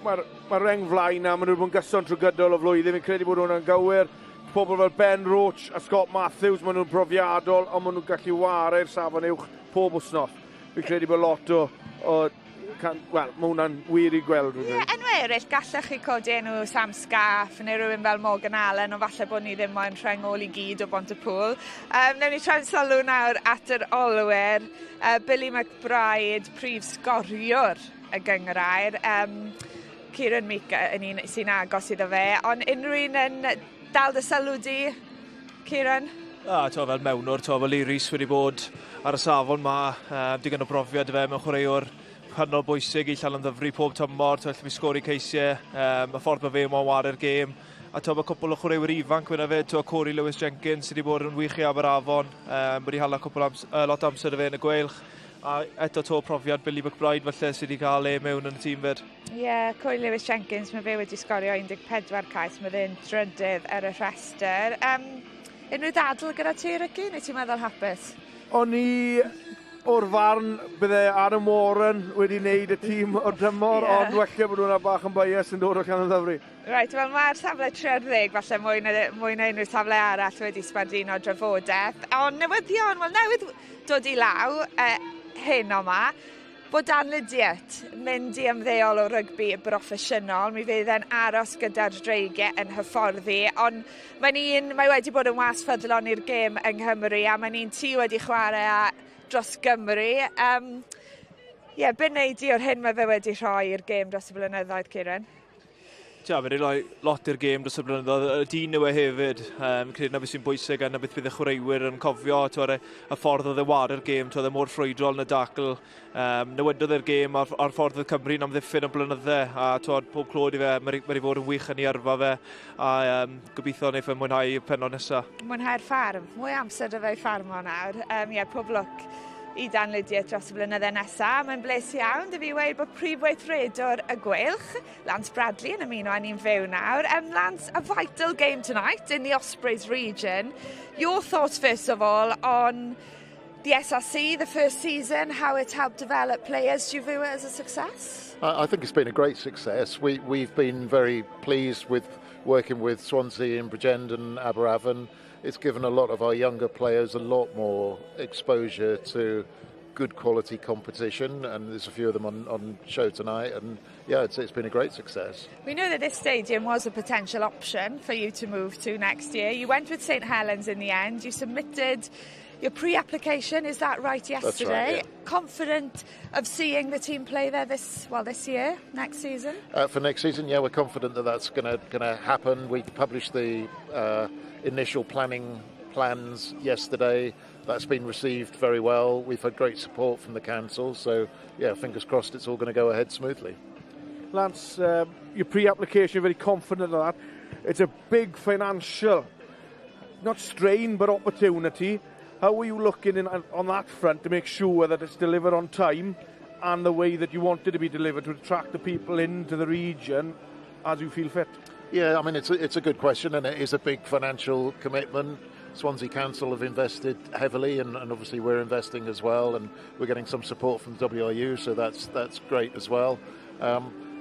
Mae'r reng flaen na, maen nhw wedi bod yn gyson trwy gydol o flwyddyn. Fi'n credu bod hwnna'n gywir. Pobl fel Ben Roach a Scott Matthews, maen nhw'n profiadol, ond maen nhw'n gallu ware i'r safon uwch pob wythnos. Fi'n credu bod lot o wel, mae hwnna'n wir i gweld. Ie, enw eraill, gallech chi codi enw Sam Scaff neu rhywun fel Morgan Allen, ond falle bod ni ddim moyn rheng ôl i gyd o Bontypŵl. Newn ni troi'n sylw nawr at yr olwyr. Billy McBride, prif sgoriwr y gynghrair. Kieran Meeker yn un sy'n agos iddo fe, ond unrhyw un yn dal dy sylw di, Kieran? To, fel mewnwr, to, fel Lee Rees wedi bod ar y safon ma, digon o brofiad fe mewn chwaraewr hynod bwysig i Llanymddyfri pob tymor, to, allu sgori ceisiau, y ffordd mae fe mo'n ware'r gêm. A to, mae cwpl o chwaraewyr ifanc fyna fe, to, Corey Lewis Jenkins sydd wedi bod yn wych i Aberafon, wedi hala cwpl lot o amser fe yn y Gweilch. A eto to profiad Billy McBride falle sydd wedi cael e mewn yn y tîm fyd. Ie, yeah, Corey Lewis Jenkins, mae fe wedi sgorio 14 cais, mae fe'n drydydd ar y rhestr. Unrhyw ddadl gyda ti, Ricky, neu ti'n meddwl hapus? O'n i o'r farn bydde Adam Warren wedi wneud y tîm o'r tymor, yeah. Ond wella bod hwnna bach yn bias yn dod o Llanymddyfri. Right, wel mae'r safle 30, falle mwy na unrhyw safle arall wedi sbarduno drafodaeth. Ond newyddion, wel newydd dod i law hyn yma, bod Dan Lydiate mynd i ymddeol o rygbi broffesiynol. Mi fydd e'n aros gyda'r Dreigiau yn hyfforddi, ond mae'n mae wedi bod yn was ffyddlon i'r gêm yng Nghymru, a mae'n un ti wedi chwarae a dros Gymru. Ie, be wneud di o'r hyn mae fe wedi rhoi i'r gêm dros y blynyddoedd, Kieran? Tia, fe wedi rhoi lot i'r gêm dros y blynyddoedd. Y dyn yw e hefyd. Credu na beth sy'n bwysig a na beth bydd y chwaraewyr yn cofio. Y ffordd oedd e ware'r gêm, oedd e mor ffrwydrol yn y dacl. Newidodd e'r gêm a'r ffordd oedd Cymru'n amddiffyn yn blynydde. A pob clod i fe, mae wedi fod yn wych yn ei yrfa fe. A gobeithio wneith e mwynhau y pennod nesaf. Mwynhau'r ffarm. Mwy amser dy fe i ffarmo nawr. Ie, pob lwc i Dan Lydiate dros y blynydde nesaf. Mae'n bles iawn, dy fi weud bod prif weithredwr y Gweilch, Lance Bradley, yn ymuno â ni'n fyw nawr. Lance, a vital game tonight in the Ospreys region. Your thoughts, first of all, on the SRC, the first season, how it helped develop players. Do you view it as a success? I think it's been a great success. We've been very pleased with working with Swansea and Bridgend and Aberavon. It's given a lot of our younger players a lot more exposure to good quality competition, and there's a few of them on show tonight, and yeah, it's been a great success. We know that this stadium was a potential option for you to move to next year. You went with St Helens in the end. You submitted your pre-application, is that right, yesterday? That's right, yeah. Confident of seeing the team play there this year, next season? For next season, yeah, we're confident that that's gonna happen. We published the initial planning plans yesterday. That's been received very well. We've had great support from the council, so yeah, fingers crossed it's all going to go ahead smoothly. Lance, your pre-application, you're very confident of that. It's a big financial, not strain, but opportunity. How are you looking on that front to make sure that it's delivered on time and the way that you want it to be delivered to attract the people into the region as you feel fit? Yeah, I mean, it's a good question, and it is a big financial commitment. Swansea Council have invested heavily, and obviously we're investing as well, and we're getting some support from WRU, so that's great as well.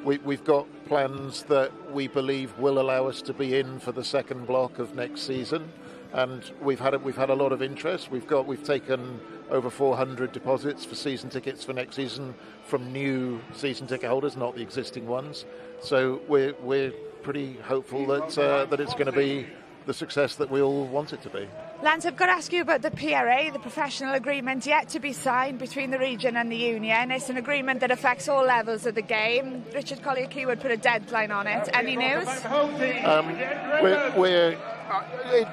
We've got plans that we believe will allow us to be in for the second block of next season, and we've had a lot of interest. We've taken over 400 deposits for season tickets for next season from new season ticket holders, not the existing ones. So we're pretty hopeful that that it's going to be the success that we all want it to be. Lance, I've got to ask you about the PRA, the professional agreement yet to be signed between the region and the union. It's an agreement that affects all levels of the game. Richard Collier-Keywood put a deadline on it. Any news?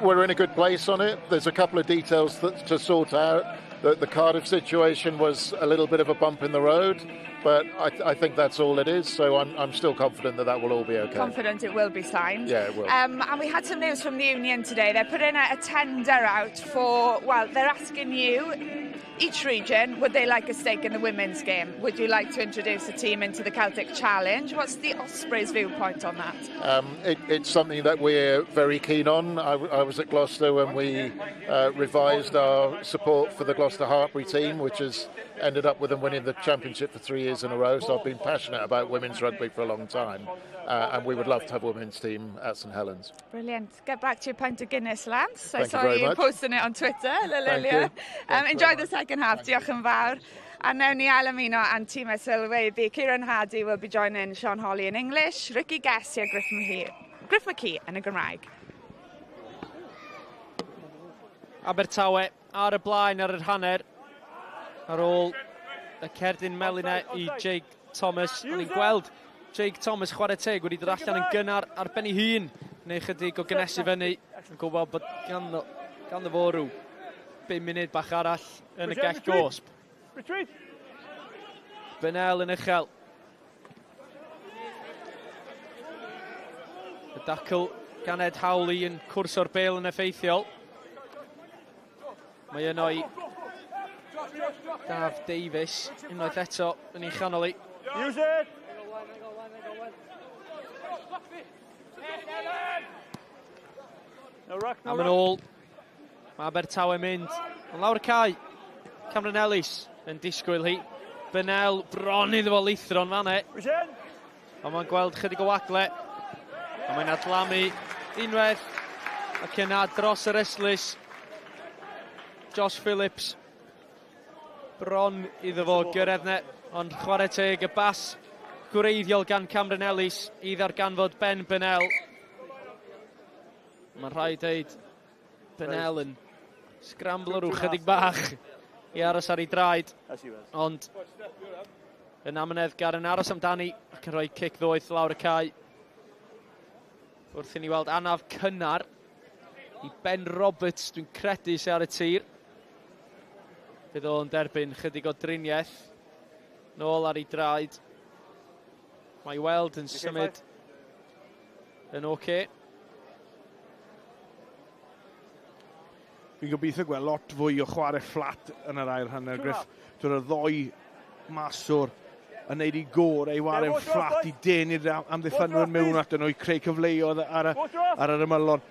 We're in a good place on it. There's a couple of details to sort out. The Cardiff situation was a little bit of a bump in the road, but I think that's all it is, so I'm still confident that will all be okay. Confident it will be signed. Yeah, it will. And we had some news from the union today. They're putting a tender out for, well, they're asking you, each region, would they like a stake in the women's game? Would you like to introduce a team into the Celtic Challenge? What's the Ospreys' viewpoint on that? It's something that we're very keen on. I was at Gloucester when we revised our support for the Gloucester Hartpury team, which has ended up with them winning the championship for 3 years in a row. So I've been passionate about women's rugby for a long time, and we would love to have a women's team at St Helens. Brilliant. Get back to your pint of Guinness, Lance. I Thank saw you very you much. Posting it on Twitter. Thank you. Enjoy the second half. Diolch yn fawr. A newn ni ail ymuno â'n tîm sylwebu. Kieran Hardy will be joining Sean Holly in English, Ricky Gessi a Griff McKee yn y Gymraeg. Abertawe ar y blaen ar yr hanner ar ôl y cerdyn melyn i Jake Thomas. O'n i'n gweld Jake Thomas, chwarae teg, wedi dod allan yn gynnar ar ben ei hun neu chydig o gynnesu fyny. Yn gwybod bod ganddo fo rhyw 5 munud bach arall yn y gell gosb. Bennell yn uchel. Y dacl gan Ed Howley yn cwrso'r bêl yn effeithiol. Mae yno i Daf Davies, unwaith eto yn ei chanol i. Use it! Am yn ôl, mae Abertawe mynd. Ond lawr y cae, Cameron Ellis yn disgwyl hi. Bennell bron iddo fo lithro'n fanne. Ond mae'n gweld chydig o wagle. A mae'n adlamu unwaith ac yna dros yr ystlys. Josh Phillips bron iddo fo gyrraedd 'ne, ond chwarae teg y bas gwreiddiol gan Cameron Ellis i ddarganfod Ben Bennell. Mae'n rhaid deud Bennell yn sgramblo rhyw chydig bach i aros ar ei draed, ond yn amyneddgar yn aros amdani ac yn rhoi cic ddoeth lawr y cae. Wrth i ni weld anaf cynnar i Ben Roberts, dwi'n credu sy'n ar y tir. Bydd o'n derbyn chydig o driniaeth. Nôl ar ei draed. Mae i weld yn symud yn oce. Okay. Fi'n gobeithio gweld lot fwy o chwarae fflat yn yr ail hanner, Griff. Dwi'n y ddoi maswr yn neud i gorau i ware'n fflat i denu'r amddiffynwyr mewn atyn nhw i creu cyfleoedd ar yr ymylon.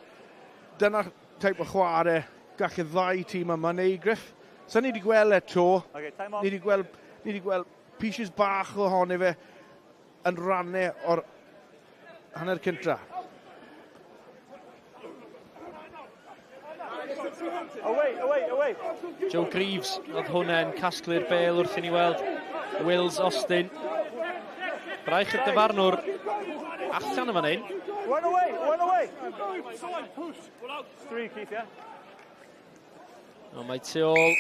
Dyna'r teip o chwarae gall y ddau tîm yma neud, Griff. So ni wedi gweld eto, ni wedi gweld pieces bach ohono fe yn rannau o'r hanner cynta. Away, away, away. Joe Greaves oedd hwnna'n casglu'r bêl wrth i ni weld Wills Austin. Braich y dyfarnwr allan yma hyn. One away, one away. Three, Keith, yeah. O, mae tu ôl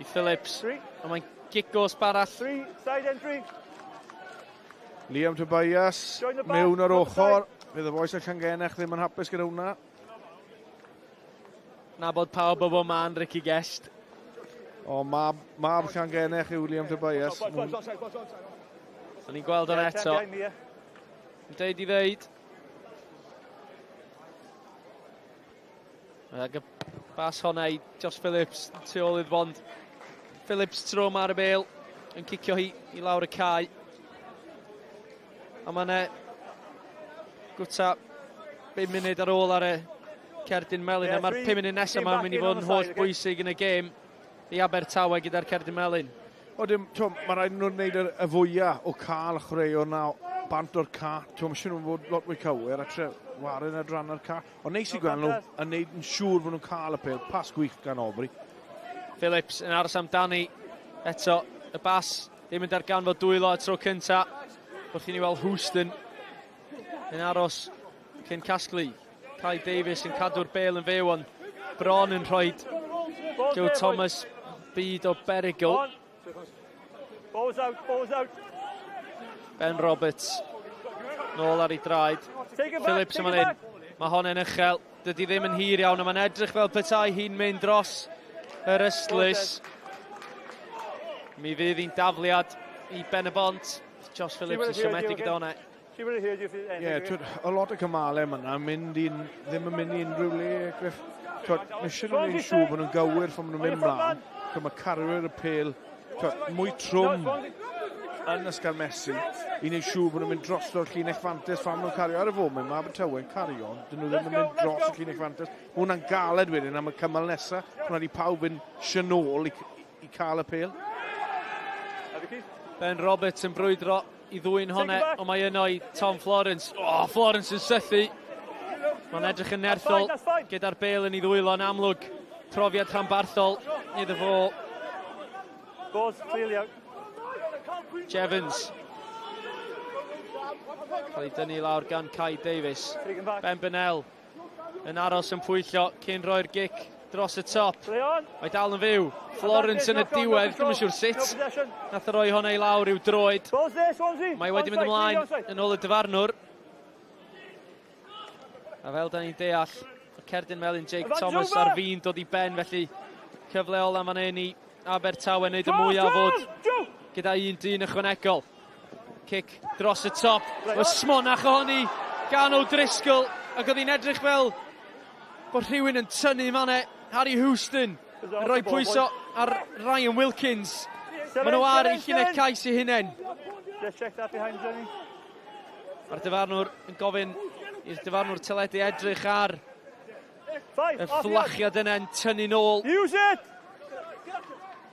i Phillips. O, mae'n gigos barall. Three, side entry. Liam Tobias mewn o'r ochr. Fydd y bois o Llangennech ddim yn hapus gyda hwnna. Nabod pawb o bob man, Ricky Guest. O, mab, mab Llangennech yw Liam Tobias. O'n i'n gweld o'n eto. Yn deud i ddeud. Ac y bas honna i Josh Phillips tu ôl i'r bond. Phillips tro ma ar y bêl yn cicio hi i lawr y cae. A mae yna gwta 5 munud ar ôl ar y cerdyn melyn. A mae'r 5 munud nesaf yma'n mynd i fod yn holl bwysig yn y gêm i Abertawe gyda'r cerdyn melyn. O dim, mae rhaid nhw'n gwneud y fwyaf o cael y chwaraewr na bant o'r ca. Mae eisiau nhw'n fod lot mwy cywir a tre waren ar dran o'r ca. Ond neis i gweld nhw yn neud yn siŵr bod nhw'n cael y pêl. Pas gwych gan Aubrey. Phillips yn aros amdani. Eto, y bas ddim yn darganfod dwylo y tro cynta. Wrth i ni weld Houston yn aros cyn casglu. Kai Davies yn cadw'r bêl yn fyw, ond bron yn rhoi Joe Thomas byd o berygl. Balls out, balls out. Ben Roberts nôl ar ei draed. Phillips yma'n hyn. Mae hon yn uchel. Dydy ddim yn hir iawn, ond mae'n edrych fel petai hi'n mynd dros yr ystlys. Mi fydd hi'n dafliad i Ben y Bont. Josh Phillips yn siomedig gyda hwnna. Ie, a lot o cymalau yma yna, mynd i'n, ddim yn mynd i unrhyw le, Griff. Mae eisiau nhw'n gwneud siŵr bod nhw'n gywir ffordd maen nhw'n mynd mlaen. Mae carwyr y pêl mwy trwm yn ysgarmesu i wneud siŵr bod nhw'n mynd droso'r llinell fantes fan nhw'n cario ar y foment. Mae Abertawe yn cario, dyn nhw ddim yn mynd dros y llinell fantes. Mae hwnna'n galed wedyn am y cymal nesaf. Hwnna di pawb yn sianôl i, i cael y pêl. Ben Roberts yn brwydro i ddwy'n hwnna, ond mae yno i Tom Florence. Oh, Florence yn sythu. Mae'n edrych yn nerthol gyda'r bêl yn ei ddwylo yn amlwg. Profiad rhanbarthol iddo fo. Ball's clearly out. Jevons. Cael ei dynnu lawr gan Kai Davies. Ben Bennell yn aros yn pwyllo cyn roi'r gic dros y top. Mae dal yn fyw. Florence yn y diwedd, dwi'm yn siŵr sut. Nath o roi hwnna i lawr i'w droed. Mae wedi mynd ymlaen yn ôl y dyfarnwr. A fel da ni'n deall, y cerdyn melyn Jake Thomas ar fin dod i ben, felly cyfle ola fan hyn i Abertawe wneud y mwyaf fod gyda un dyn ychwanegol. Cic dros y top, y smonach ohoni gan O'Driscoll, ac oedd hi'n edrych fel bod rhywun yn tynnu manne. Harry Houston yn rhoi pwyso ar Ryan Wilkins. Maen nhw ar eu llinell cais eu hunain. Mae'r dyfarnwr yn gofyn i'r dyfarnwr teledu edrych ar y fflachiad yna yn tynnu nôl. Use it!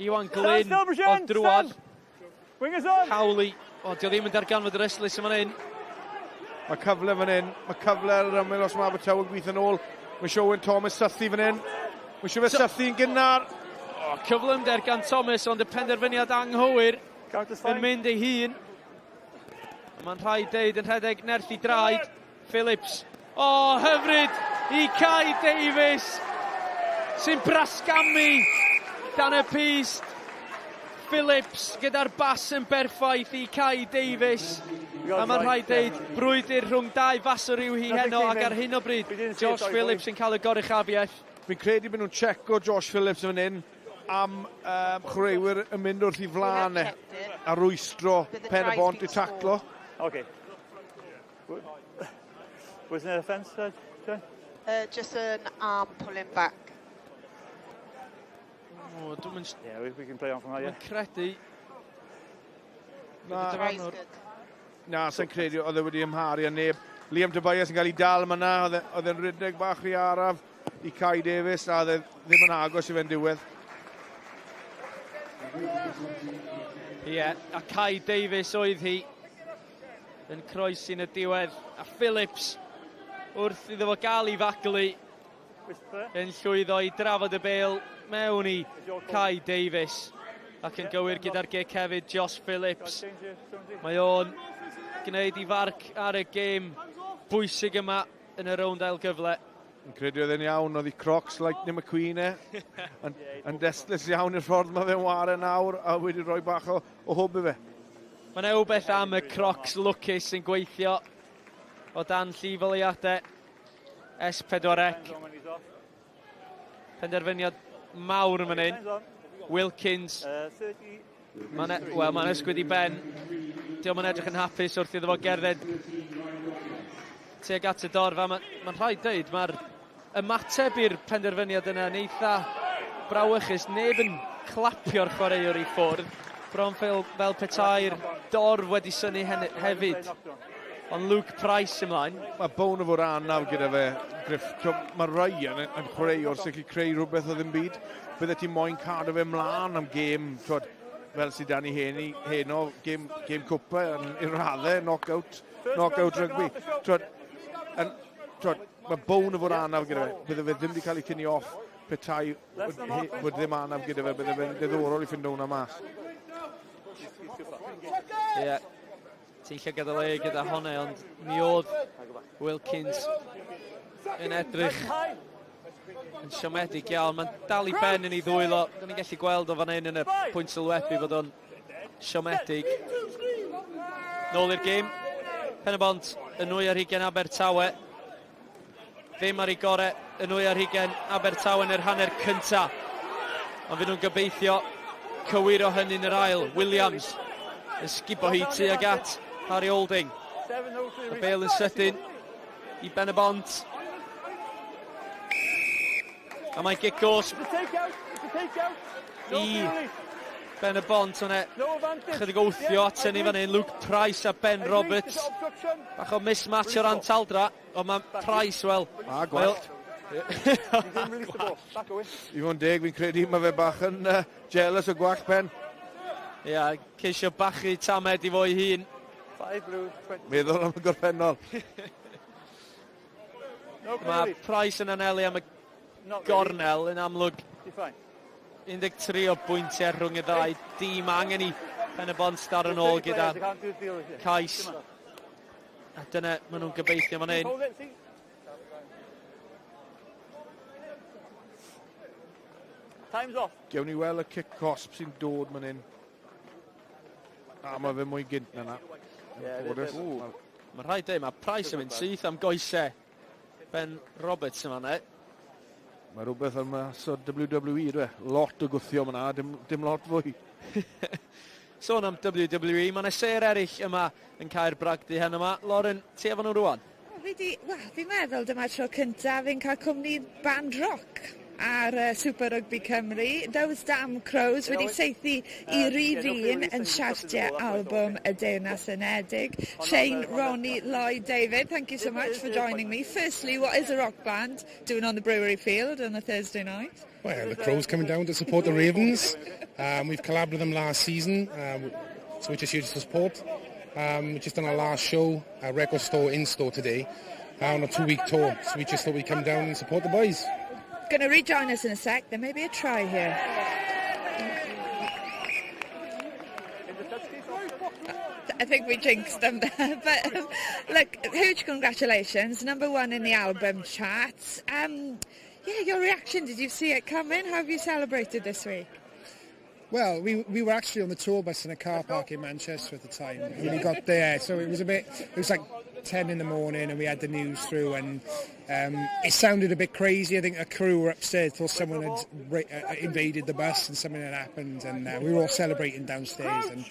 Iwan Glyn o drwad. Howley. O, dio ddim yn darganfod yr ystlys yma hyn. Mae cyfle fan hyn. Mae cyfle ar yr ymyl os mae Abertawe yn gweithio nôl. Mae eisiau Owen Thomas sythu fan hyn. Mae eisiau fe sythu yn gynnar. O, cyflymder gan Thomas, ond y penderfyniad anghywir yn mynd ei hun. Mae'n rhaid deud yn rhedeg nerth i draed. Phillips. O, hyfryd i Kai Davies sy'n brasgamu dan y pyst. Phillips gyda'r bas yn berffaith i Kai Davies. A mae'n rhaid deud, brwydr rhwng dau faswr yw hi heno ac ar hyn o bryd, Josh Phillips yn cael y goruchafiaeth. Fi'n credu bod nhw'n checo Josh Phillips yn fan hyn am um, chwaraewyr yn mynd wrth i flaen e a rwystro pen y bont i taclo. Okay. Wasn't it offence, Jen? Just an arm pulling back. Oh, dwi'n mynd... Yeah, we can play on from that, yeah. Credu. Na, na sy'n credu oedd e wedi ymharu â neb. Liam Tobias yn cael ei dal yma na, oedd e'n rhedeg bach rhy araf i Kai Davies, a oedd e ddim yn agos i fe'n diwedd. Ie, yeah, a Kai Davies oedd hi yn croesi'n y diwedd. A Phillips, wrth iddo fo gael ei faglu, yn llwyddo i drafod y bêl mewn i Kai Davies. Ac yn gywir gyda'r gic hefyd, Josh Phillips. Mae o'n gwneud i farc ar y gêm bwysig yma yn y rownd ail gyfle. Yn credu oedd e'n iawn, oedd i Crocs Lightning McQueen e. Yn, yn destlus iawn i'r ffordd mae fe'n ware nawr a wedi rhoi bach o, o hwb i fe. Mae yna wbeth am y Crocs lwcus sy'n gweithio o dan llif oleuadau S4C. Penderfyniad mawr yn fan hyn. Wilkins. Mae'n well, mae'n ysgwyd i ben. Diolch yn edrych yn hapus wrth iddo fo gerdded tuag at y dorfa. Mae'n ma rhaid dweud, mae'r ymateb i'r penderfyniad yna yn eitha brawychus. Neb yn clapio'r chwaraewr i ffwrdd. Bron fel, fel petai'r dorf wedi synnu hefyd. Ond Luke Price ymlaen. Mae bown o fod anaf gyda fe, Griff. Mae Ryan yn chwaraewr sy'n gallu creu rhywbeth o ddim byd. Bydde ti moyn cadw fe mlaen am gêm, twod, fel sydd dan ni heni, heno, gêm, gêm cwpa i'r raddau, knockout, knockout rugby. Twod, yn, twod, mae bown o fod anaf gyda fe. Bydde fe ddim wedi cael ei tynnu off petai fod ddim anaf gyda fe. Bydde fe'n diddorol i ffindo hwnna mas. Ie. Yeah. Ti'n llygad y le gyda hwnna, ond mi oedd Wilkins yn edrych yn siomedig iawn. Mae'n dal i ben yn ei ddwylo. Dyn ni'n gallu gweld o fan hyn yn y pwynt sylwebu fod o'n siomedig. Nôl i'r gêm. Pen-y-bont yn 2 Abertawe. Ddim ar ei gore yn 2 Abertawe yn yr hanner cynta. Ond fyd nhw'n gobeithio cywiro hynny yn yr ail. Williams yn sgubo hi tuag at Harry Olding. Y bel yn sydyn i Ben y Bont. A mae gic gos i Ben y Bont. Ond chydig o wthio at hynny fan hyn. Luke Price a Ben Roberts. Bach o mismatch o ran taldra. Ond mae Price, wel... A gwallt. I fod yn deg, fi'n credu mae fe bach yn jealous o gwallt pen. Ia, yeah, ceisio bachu tamed i fo'i hun. Meddwl am y gorffennol. Mae Price yn anelu am y gornel yn amlwg. 13 o bwyntiau rhwng y ddau dîm. Angen i Pen y Bont dar yn ôl gyda cais. A dyna maen nhw'n gobeithio fan hyn. Time's off. Gewn ni weld y cic cosp sy'n dod man hyn. A mae fe mwy gynt na na. Mae'n rhaid dweud, mae Price yn mynd syth am goesau Ben Roberts yma ne. Mae rhywbeth ar mas o WWE, dwi. Lot o gwthio yma, dim, dim lot fwy. Sôn am WWE, mae yna sêr eraill yma yn cael bragdy hen yma. Lauren, ti efo nhw rwan? Fi di, wel, fi'n meddwl dyma'r tro cyntaf fi'n cael cwmni band rock ar Super Rugby Cymru. Those Damn Crows wedi saethu i rif un yn siartiau albwm y Deyrnas Unedig. Shane, Ronnie, Lloyd, David, thank you so much for joining me. Firstly, what is a rock band doing on the Brewery Field on a Thursday night? Well, the Crows coming down to support the Ravens. We've collabed with them last season, so we're just here to support. We've just done our last show, our record store in-store today, on a 2-week tour. So we just thought we'd come down and support the boys. Going to rejoin us in a sec. There may be a try here. I think we jinxed them there. But look, huge congratulations. Number one in the album charts. Yeah, your reaction, did you see it coming? How have you celebrated this week? Well, we were actually on the tour bus in a car park in Manchester at the time. And we got there, so it was a bit, it was like 10 in the morning and we had the news through, and it sounded a bit crazy. I think a crew were upstairs, thought someone had invaded the bus and something had happened, and we were all celebrating downstairs, and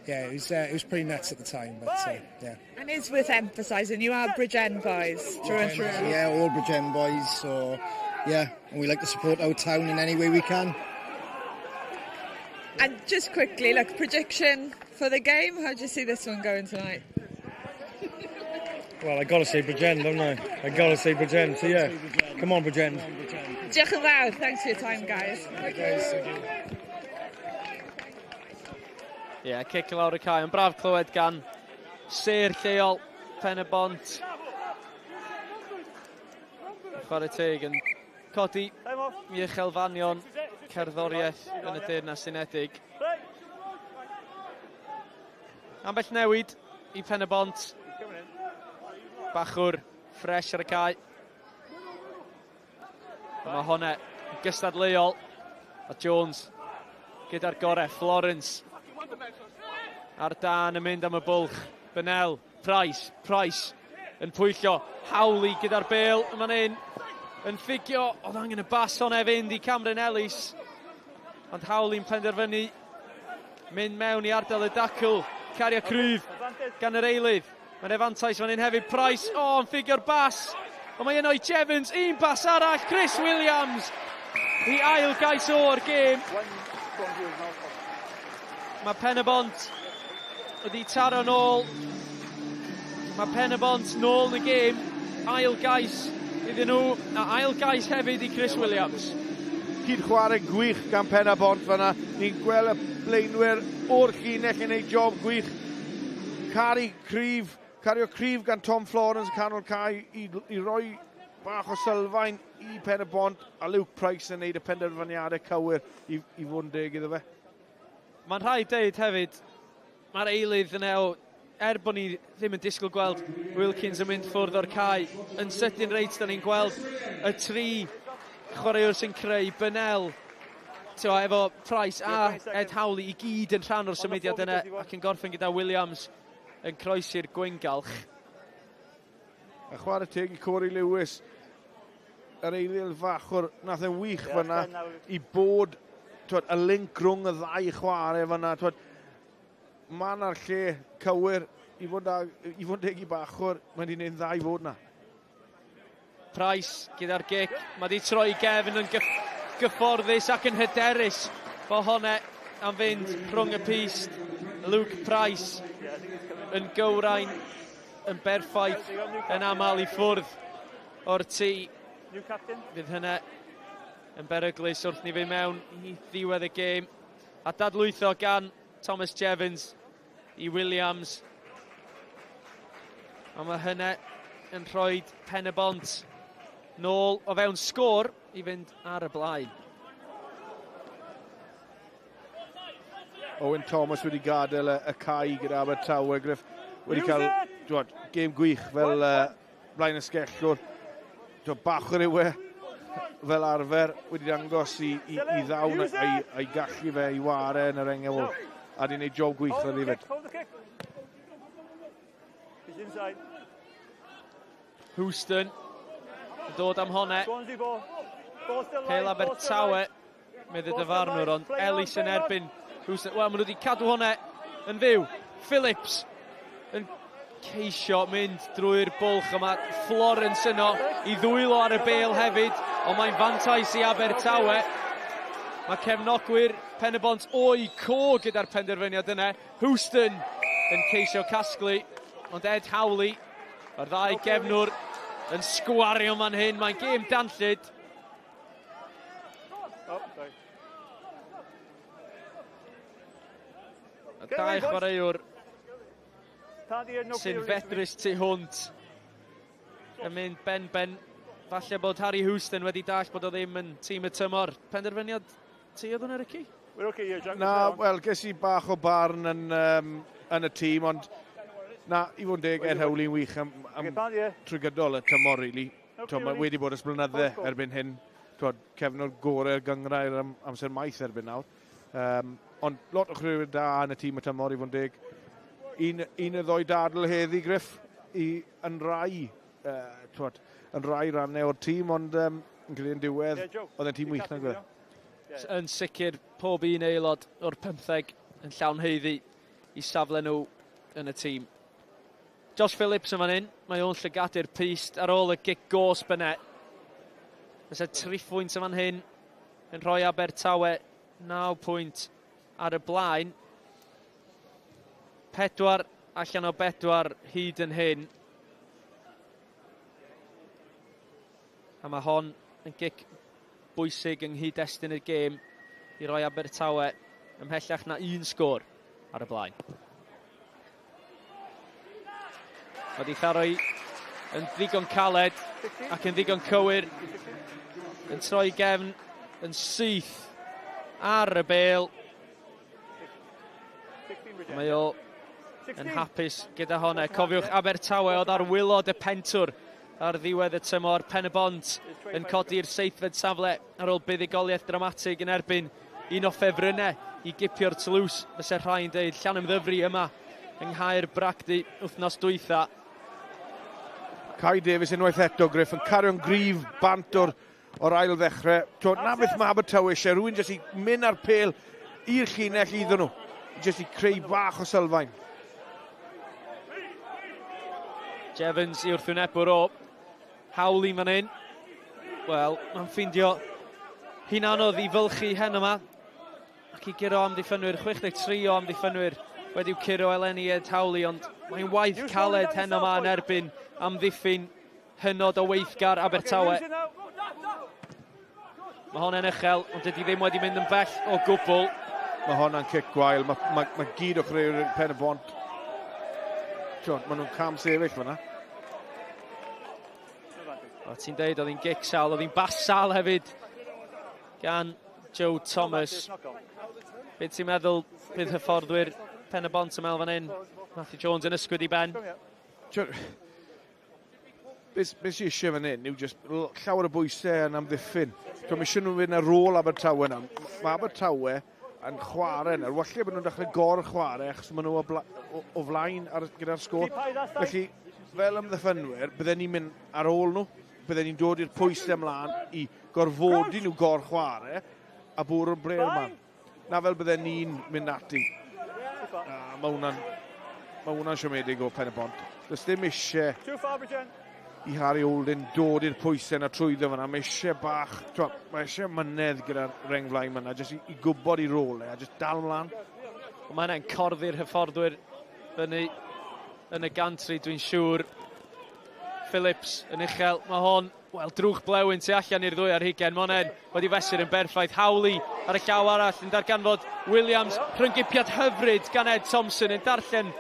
yeah, it was pretty nuts at the time, but yeah. And it's worth emphasising, you are Bridgend boys, through and through. Yeah, all Bridgend boys, so yeah, and we like to support our town in any way we can. And just quickly, look, prediction for the game, how do you see this one going tonight? Well, I got to say Bridgend, don't I? I got to say Bridgend, so yeah. Come on, Bridgend. Diolch yn fawr. Thanks for your time, guys. Thank you. Yeah, cic lawr y cae. Ond braf clywed gan sêr lleol Pen y Bont. Chwarae teg yn codi i uchelfanion cerddoriaeth yn y Deyrnas Unedig. Ambell newid i Pen y Bont. Bachwr ffres ar y cae. Mae hwnna gystadleuol. A Jones gyda'r gorau. Florence ar dan yn mynd am y bwlch. Bennell, Price, Price yn pwyllo. Howley gyda'r bel yma'n un. yn ffugio, oedd angen y bas hwnna fynd i Cameron Ellis. Ond Howley'n penderfynu mynd mewn i ardal y dacl. Cario cryf gan yr eilydd. Mae'n efantais fan hyn hefyd. Price, o, oh, yn ffugio'r bas. Ond mae yno i Jevons, un bas arall, Chris Williams i ail gais o'r gêm. Mae Pen-y-bont wedi taro nôl. Mae Pen-y-bont nôl yn y gêm. Ail gais iddyn nhw, a ail gais hefyd i Chris Williams. Cyd chwarae gwych gan Pen-y-bont fanna. Ni'n gweld y blaenwyr o'r llinell yn ei job gwych. Caru cryf, cario cryf gan Tom Florence canol cae i, i roi bach o sylfaen i Pen-y-bont a Luke Price yn neud y penderfyniadau cywir i, i fod yn deg iddo fe. Mae'n rhaid deud hefyd, mae'r eilydd yna o, er bod ni ddim yn disgwyl gweld Wilkins yn mynd ffwrdd o'r cae, yn sydyn reit, da ni'n gweld y tri chwaraewr sy'n creu Bynel, t'wo, efo Price a Ed Howley i gyd yn rhan o'r symudiad yna ac yn gorffen gyda Williams yn croesi'r gwyngalch. A chwarae teg i Corey Lewis, yr eilydd fachwr, nath e'n wych fyna i bod twod, y link rhwng y ddau chwarae fyna. Twod, mae yna'r lle cywir i fod, a, i fod deg i bachwr, mae wedi gwneud ddau fod na. Price gyda'r gic, mae wedi troi gefn yn gyfforddus ac yn hyderus bo hwnna am fynd rhwng y pyst. Luke Price yn gywrain, yn berffaith, yn aml i ffwrdd o'r tŷ. Fydd hynna yn beryglus wrth ni fynd mewn i ddiwedd y gêm. A dadlwytho gan Thomas Jevons i Williams. A mae hynna yn rhoi Pen-y-bont nôl o fewn sgôr i fynd ar y blaen. Owen Thomas wedi gadael y, y cae gyda Abertawe, Griff. Wedi cael dwad, gêm gwych fel blaen ysgellwr. Dwad, bachwr yw e fel arfer wedi dangos i, i, i ddawn a'i, a'i gallu fe i ware yn yr engel. A di wneud job gwych fel hefyd. Houston yn dod am honne. Pêl Abertawe, medd y dyfarnwr, ond Ellis yn erbyn Houston. Wel, maen nhw wedi cadw honne yn fyw. Phillips yn ceisio mynd drwy'r bwlch yma. Florence yno i ddwylo ar y bêl hefyd, ond mae'n fantais i Abertawe. Mae cefnogwyr Pen-y-bont o'i co gyda'r penderfyniad yna. Houston yn ceisio casglu, ond Ed Howley, mae'r ddau gefnwr yn sgwario man hyn. Mae'n gêm danllyd. A dau chwaraewr sy'n fedrus tu hwnt yn mynd ben-ben. Falle bod Harry Houston wedi dall bod o ddim yn tîm y tymor. Penderfyniad ti oedd hwnna, Ricky? Na, wel, ges i bach o barn yn, um, yn y tîm, ond na, i fod yn deg, Ed Howley'n wych am, am trwy gydol y tymor, really. Twod, mae wedi bod ers blynydde erbyn hyn. Twod, cefnwr gorau'r gynghrair am amser maith erbyn nawr. Um, ond lot o chwaraewyr da yn y tîm y tymor, i fod yn deg. Un, un y ddoi dadl heddi, Griff, i, yn rai, uh, twod, yn rai rannau o'r tîm, ond um, yn credu yn diwedd, oedd e'n tîm wych nag oedd e? Yn sicr, pob un aelod o'r 15 yn llawn haeddu i safle nhw yn y tîm. Josh Phillips yn fan hyn, mae o'n llygadu'r pyst ar ôl y gic gosb yna. Fysa triphwynt yn fan hyn yn rhoi Abertawe 9 pwynt ar y blaen. 4 allan o 4 hyd yn hyn. A mae hon yn gic bwysig yng nghyd-destun y gêm i roi Abertawe ymhellach na un sgôr ar y blaen. Mae wedi tharo i yn ddigon caled ac yn ddigon cywir. Yn troi gefn yn syth ar y bêl. Mae o yn hapus gyda honna. Cofiwch Abertawe oedd ar wylod y pentwr ar ddiwedd y tymor. Pen-y-bont yn codi'r seithfed safle ar ôl buddugoliaeth dramatig yn erbyn un o ffefrynnau i gipio'r tlws. Fyse rhai'n deud Llanymddyfri yma yng Nghaer Bragdy wythnos dwytha. Kai Davies unwaith eto, Griff, yn cario'n gryf bant o'r, or ail ddechrau. Twod, na beth mae Abertawe eisiau, rhywun jyst i mynd ar pel i'r llinell iddyn nhw, jyst i creu bach o sylfaen. Jevons i wrthwynebwr o Howley fan hyn. Wel, mae'n ffeindio hi'n anodd i fylchu hen yma. Ac i guro amddiffynwyr, 63 o amddiffynwyr wedi'w curo eleni Ed Howley, ond mae'n waith caled hen yma yn erbyn amddiffyn hynod o weithgar Abertawe. Mae hon yn uchel, ond dydy ddim wedi mynd yn bell o gwbl. Mae honna'n cic gwael, mae, mae, mae gyd o chreuwyr pen y bont. Mae nhw'n cam sefyll fyna. O, ti'n deud, oedd hi'n gic sal, oedd hi'n bas sal hefyd gan Joe Thomas. Be ti'n meddwl bydd hyfforddwyr Pen y Bont yn meddwl fan hyn? Matthew Jones yn ysgwyd i ben. Beth be sy'n eisiau fan hyn yw just llawer o bwysau yn amddiffyn. Mae eisiau nhw fynd ar ôl Abertawe yna. Mae Abertawe yn chwarae yna. Walle bod nhw'n dechrau gor-chwarae achos maen nhw o, bla, o, o flaen ar, gyda'r sgôr. Felly, fel ymddiffynwyr, bydden ni'n mynd ar ôl nhw. Bydden ni'n dod i'r pwysau ymlaen i gorfodi nhw gor-chwarae a bwrw'r brer yma. Na fel bydden ni'n mynd ati. Na, mae hwnna'n mae hwnna'n siomedig o Pen y Bont. Does dim eisiau i Harry Holden dod i'r pwysau yna trwyddo fyna. Mae eisiau bach, twa, mae eisiau mynedd gyda'r reng flaen fyna, jyst i, i gwybod i rôl e, a jyst dal mlaen. Mae hynny'n corddi'r hyfforddwyr fyny yn y gantri, dwi'n siŵr. Phillips yn uchel, mae hon, wel, drwch blewyn tu allan i'r ddwy ar hugen. Mae hon wedi fesur yn berffaith. Howley ar y llaw arall yn darganfod Williams. Rhyngipiad hyfryd gan Ed Thompson yn darllen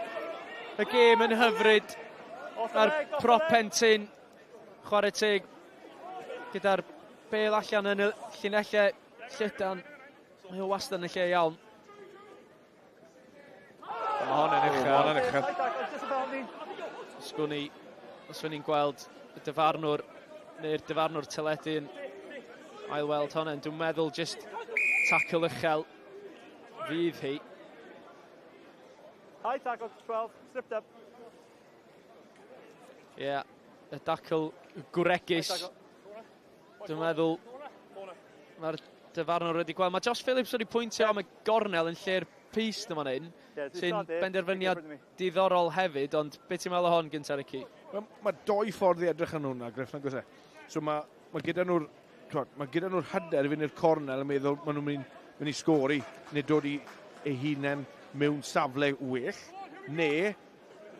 y gêm yn hyfryd. Mae'r propentyn chwarae teg gyda'r bel allan yn y llinellau llydan. Mae o wastad yn y lle iawn. Mae hon yn uchel. Mae hon yn uchel. Sgwn i, os o'n i'n gweld y dyfarnwr neu'r dyfarnwr teledu yn ailweld hwnna, dwi'n meddwl just tackle uchel fydd hi. High tackle, 12, slipped up. Ie, yeah, y dacl gwregus. Dwi'n meddwl mae'r dyfarnwr wedi gweld. Mae Josh Phillips wedi pwyntio am y gornel yn lle'r pist yma hyn, sy'n benderfyniad diddorol hefyd, ond beth ti'n meddwl o hon gyntaf, Ricky? Mae, mae doi ffordd i edrych yn hwnna, Griff, nag oes e? So mae, mae gyda nhw'r mae gyda nhw'r hyder i fynd i'r cornel yn meddwl maen nhw'n mynd, mynd i sgori neu dod i eu hunain mewn safle well, neu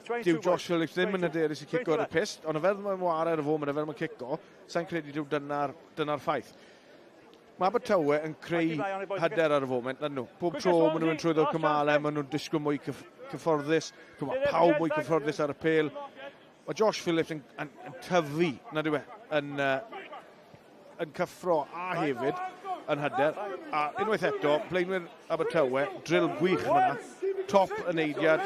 dyw Josh Phillips ddim yn hyderus i cico ar y pist, ond y fel mae'n ware ar y foment, y fel mae'n cico, sa'n credu dyw dyna'r dyna ffaith. Mae Abertawe yn creu hyder ar y foment, na nhw. Pob tro maen nhw'n mynd trwyddo'r cymalau, maen nhw'n disgwyl mwy cyfforddus, mae pawb mwy cyfforddus ar y pêl. Mae Josh Phillips yn, yn, yn tyfu, nad yw e, yn, yn cyffro a hefyd yn hyder. A unwaith eto, blaenwyr Abertawe, drill gwych yma. Top yn eidiad.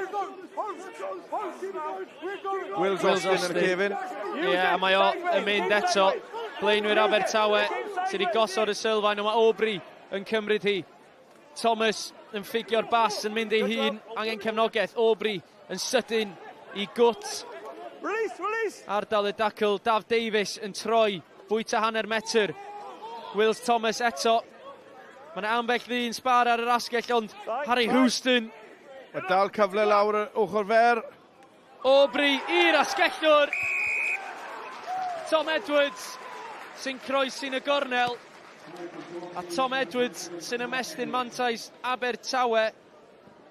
Wills Austin yn y cefn. Ie, yeah, a mae o yn mynd eto. Blaenwyr Abertawe sydd wedi gosod y sylfaen, ond mae Aubrey yn cymryd hi. Thomas yn ffigio'r bas yn mynd ei hun, angen cefnogaeth. Aubrey yn sydyn i gwt. Release, release! Ardal y dacl, Daf Davies yn troi, bwyta hanner metr. Wills Thomas eto. Mae yna ambell ddyn sbar ar yr asgell, ond Harry Houston. Mae dal cyfle lawr y ochr fer. Aubrey i'r asgellwr. Tom Edwards sy'n croesi'n y gornel. A Tom Edwards sy'n ymestyn mantais Abertawe.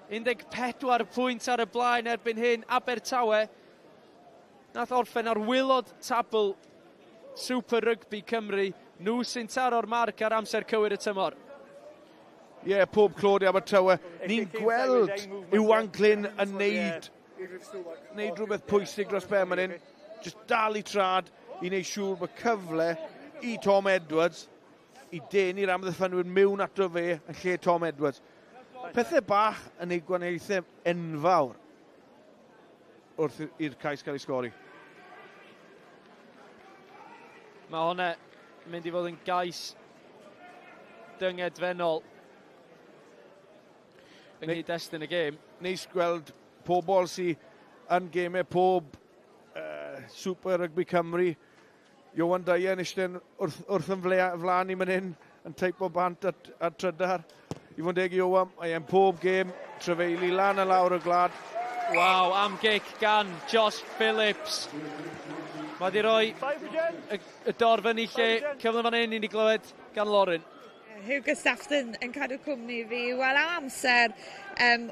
14 pwynt ar y blaen erbyn hyn. Abertawe nath orffen ar wylod tabl Super Rugby Cymru. Nhw sy'n taro'r marc ar amser cywir y tymor. Ie, yeah, pob clod i Abertawe. Ni'n gweld Iwan Glyn yn neud, neud rhywbeth pwysig dros ben fan hyn. Just dal i trad i wneud siŵr bod cyfle i Tom Edwards i denu'r amddiffynwyr mewn ato fe yn lle Tom Edwards. Pethau bach yn ei gwahaniaethau enfawr wrth i'r cais cael ei sgori. Mae hwnna mynd i fod yn gais dyngedfennol yng nghyd-destun y gêm. Neis gweld pobl sydd yn gemau pob Super Rugby Cymru. Ioan Dyer eistedd wrth yn flaen i fan hyn, yn teipo bant at trydar. I fod yn deg i Ioan, mae e'n pob gêm, trefeili lan a lawr y gwlad. Waw, am gic gan Josh Phillips. Mae di roi y dorf yn ei lle. Cyfle fan hyn i ni glywed gan Lauren. Hugh Gustafson yn cadw cwmni fi. Wel, am amser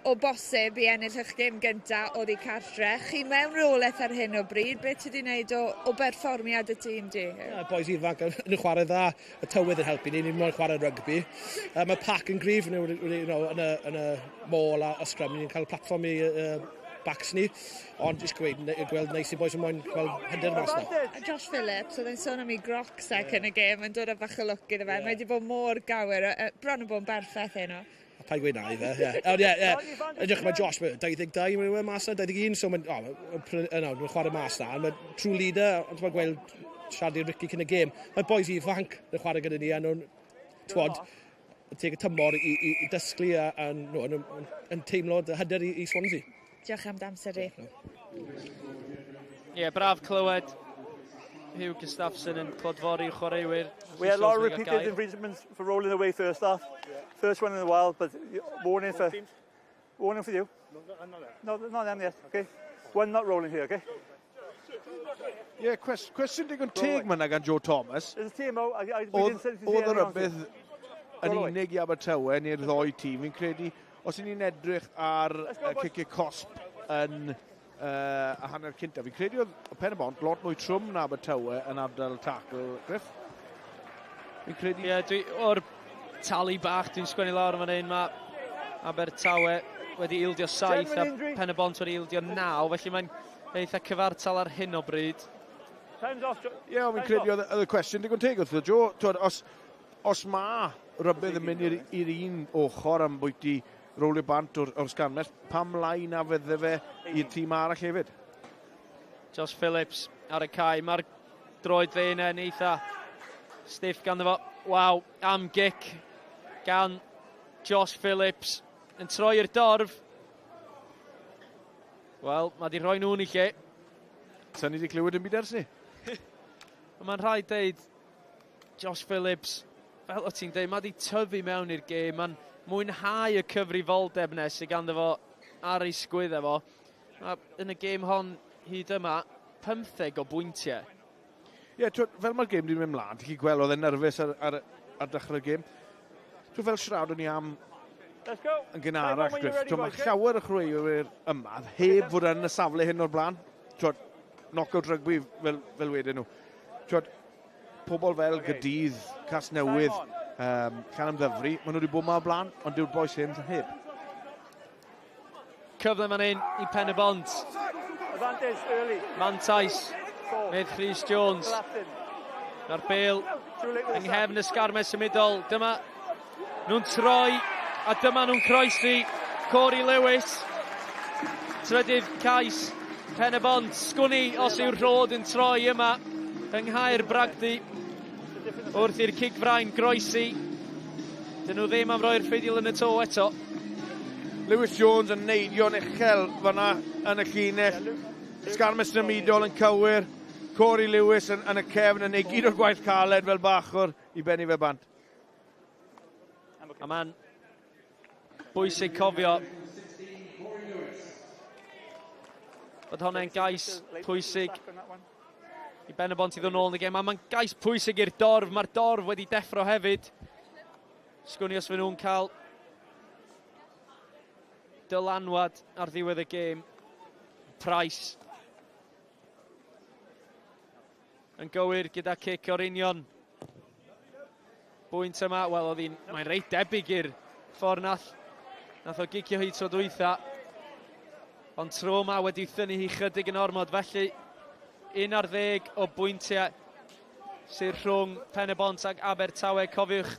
o bosib i ennill eich gêm gyntaf oddi cartre. Chi mewn reolaeth ar hyn o bryd. Beth ti wedi wneud o berfformiad y tîm di? Yeah, boys ifanc yn chwarae dda. Y tywydd yn helpu ni. Ni'n moyn chwarae rygbi. Mae pac yn gryf yn y maul a scrum. Ni'n cael platfform i backs ni, ond jyst gweud, gweld neis i boys yn moyn gweld hyder mas na. A Josh Phillips, oedd e'n sôn am ei grocs e cyn y gêm, yn dod â bach o lwc iddo fe. Mae wedi bod mor gywir, bron yn bod yn berffaith heno. A paid gweud na i fe, ie. Ond ie, ie. Edrych, mae Josh, 22, mae'n mas na, 21, so mae'n oh, chwarae mas na. Mae'n true leader, ond mae'n gweld siarad i Ricky cyn y gêm. Mae boys ifanc yn chwarae gyda ni, a nhw'n, twod, teg y tymor i dysglu a no, yn teimlo hyder i Swansea. Diolch am damser i. Ie, yeah, braf clywed Hugh Gustafson yn clodfori'r chwaraewyr. We had a lot of repeated infringements for rolling away first half. First one in a while, but warning for you. No, not them yet, okay? One not rolling here, okay? Ie, yeah, cwestiwn digon teg ma' gan Joe Thomas. There's a TMO. Oedd y rybudd yn unig i Abertawe neu'r ddoi tîm, fi'n credu, os y'n ni'n edrych ar ciciau cosp yn a hanner cynta, fi'n credu oedd Pen-y-bont lot mwy trwm na Abertawe yn ardal tackle, Griff. Fi'n credu. Ie, yeah, dwi, o'r tali bach dwi'n sgwennu lawr yn fan hyn, mae Abertawe wedi ildio 7 a Pen-y-bont wedi ildio 9, felly mae'n eitha cyfartal ar hyn o bryd. Ie, yeah, fi'n credu oedd y cwestiwn digon teg wrth Joe. Twyd, os ma rybudd yn mynd i'r un ochr am bwyty rowlio bant o'r sgarmes, pam lai na fydde fe i'r tîm arall hefyd? Josh Phillips ar y cae. Mae'r droed dde yna yn eitha stiff ganddo fo. Waw, am gic gan Josh Phillips yn troi i'r dorf. Wel, mae di rhoi nhw'n i lle. Sa'n ni wedi clywed yn byd ers ni? Mae'n rhaid deud, Josh Phillips, fel o ti'n deud, mae di tyfu mewn i'r gêm. Mae'n mwynhau y cyfrifoldeb nes sydd ganddo fo ar ei sgwydd efo. A yn y gêm hon hyd yma, 15 o bwyntiau. Ie, yeah, fel mae'r gêm wedi mynd mlaen, ti'n gweld oedd e'n nerfus ar dechrau'r gêm. Twyd, fel siaradwn ni am yn gynharach, Griff, twyd, mae llawer o chwaraewyr yma heb fod yn y safle hyn o'r blaen. Twyd, knockout rugby fel wedyn nhw. Twyd, pobl fel Gaerdydd, Casnewydd, Llanymddyfri, maen nhw wedi bod yma o'r blaen, ond dyw'r bois hyn heb. Cyfle fan hyn i Pen-y-bont. Mantais, medd Rhys Jones. Na'r bêl yng nghefn y sgarmes symudol. Dyma nhw'n troi a dyma nhw'n croesi. Corey Lewis. Trydydd cais Pen-y-bont. Sgwni os yw'r rhod yn troi yma yng Nghaer Bragdy. Wrth i'r cic frain groesi. Dyn nhw ddim am roi'r ffidil yn y to eto. Lewis Jones yn neidio'n uchel fyna yn y llinell. Sgarmes symudol yn cywir. Corey Lewis yn y cefn yn neud gyd o'r gwaith caled fel bachwr i benni fe bant. A ma'n bwysig cofio bod honna'n gais pwysig i Ben-y-bont i ddod nôl yn y gêm. A mae'n gais pwysig i'r dorf. Mae'r dorf wedi deffro hefyd. Sgwni os fy nhw'n cael dylanwad ar ddiwedd y gêm. Price yn gywir gyda cic o'r union bwynt yma. Wel, oedd hi'n, mae'n reit debyg i'r ffordd nath o gicio hi tro dwytha. Ond tro yma wedi thynnu hi chydig yn ormod, felly 11 o bwyntiau sydd rhwng Pen-y-bont ag Abertawe. Cofiwch,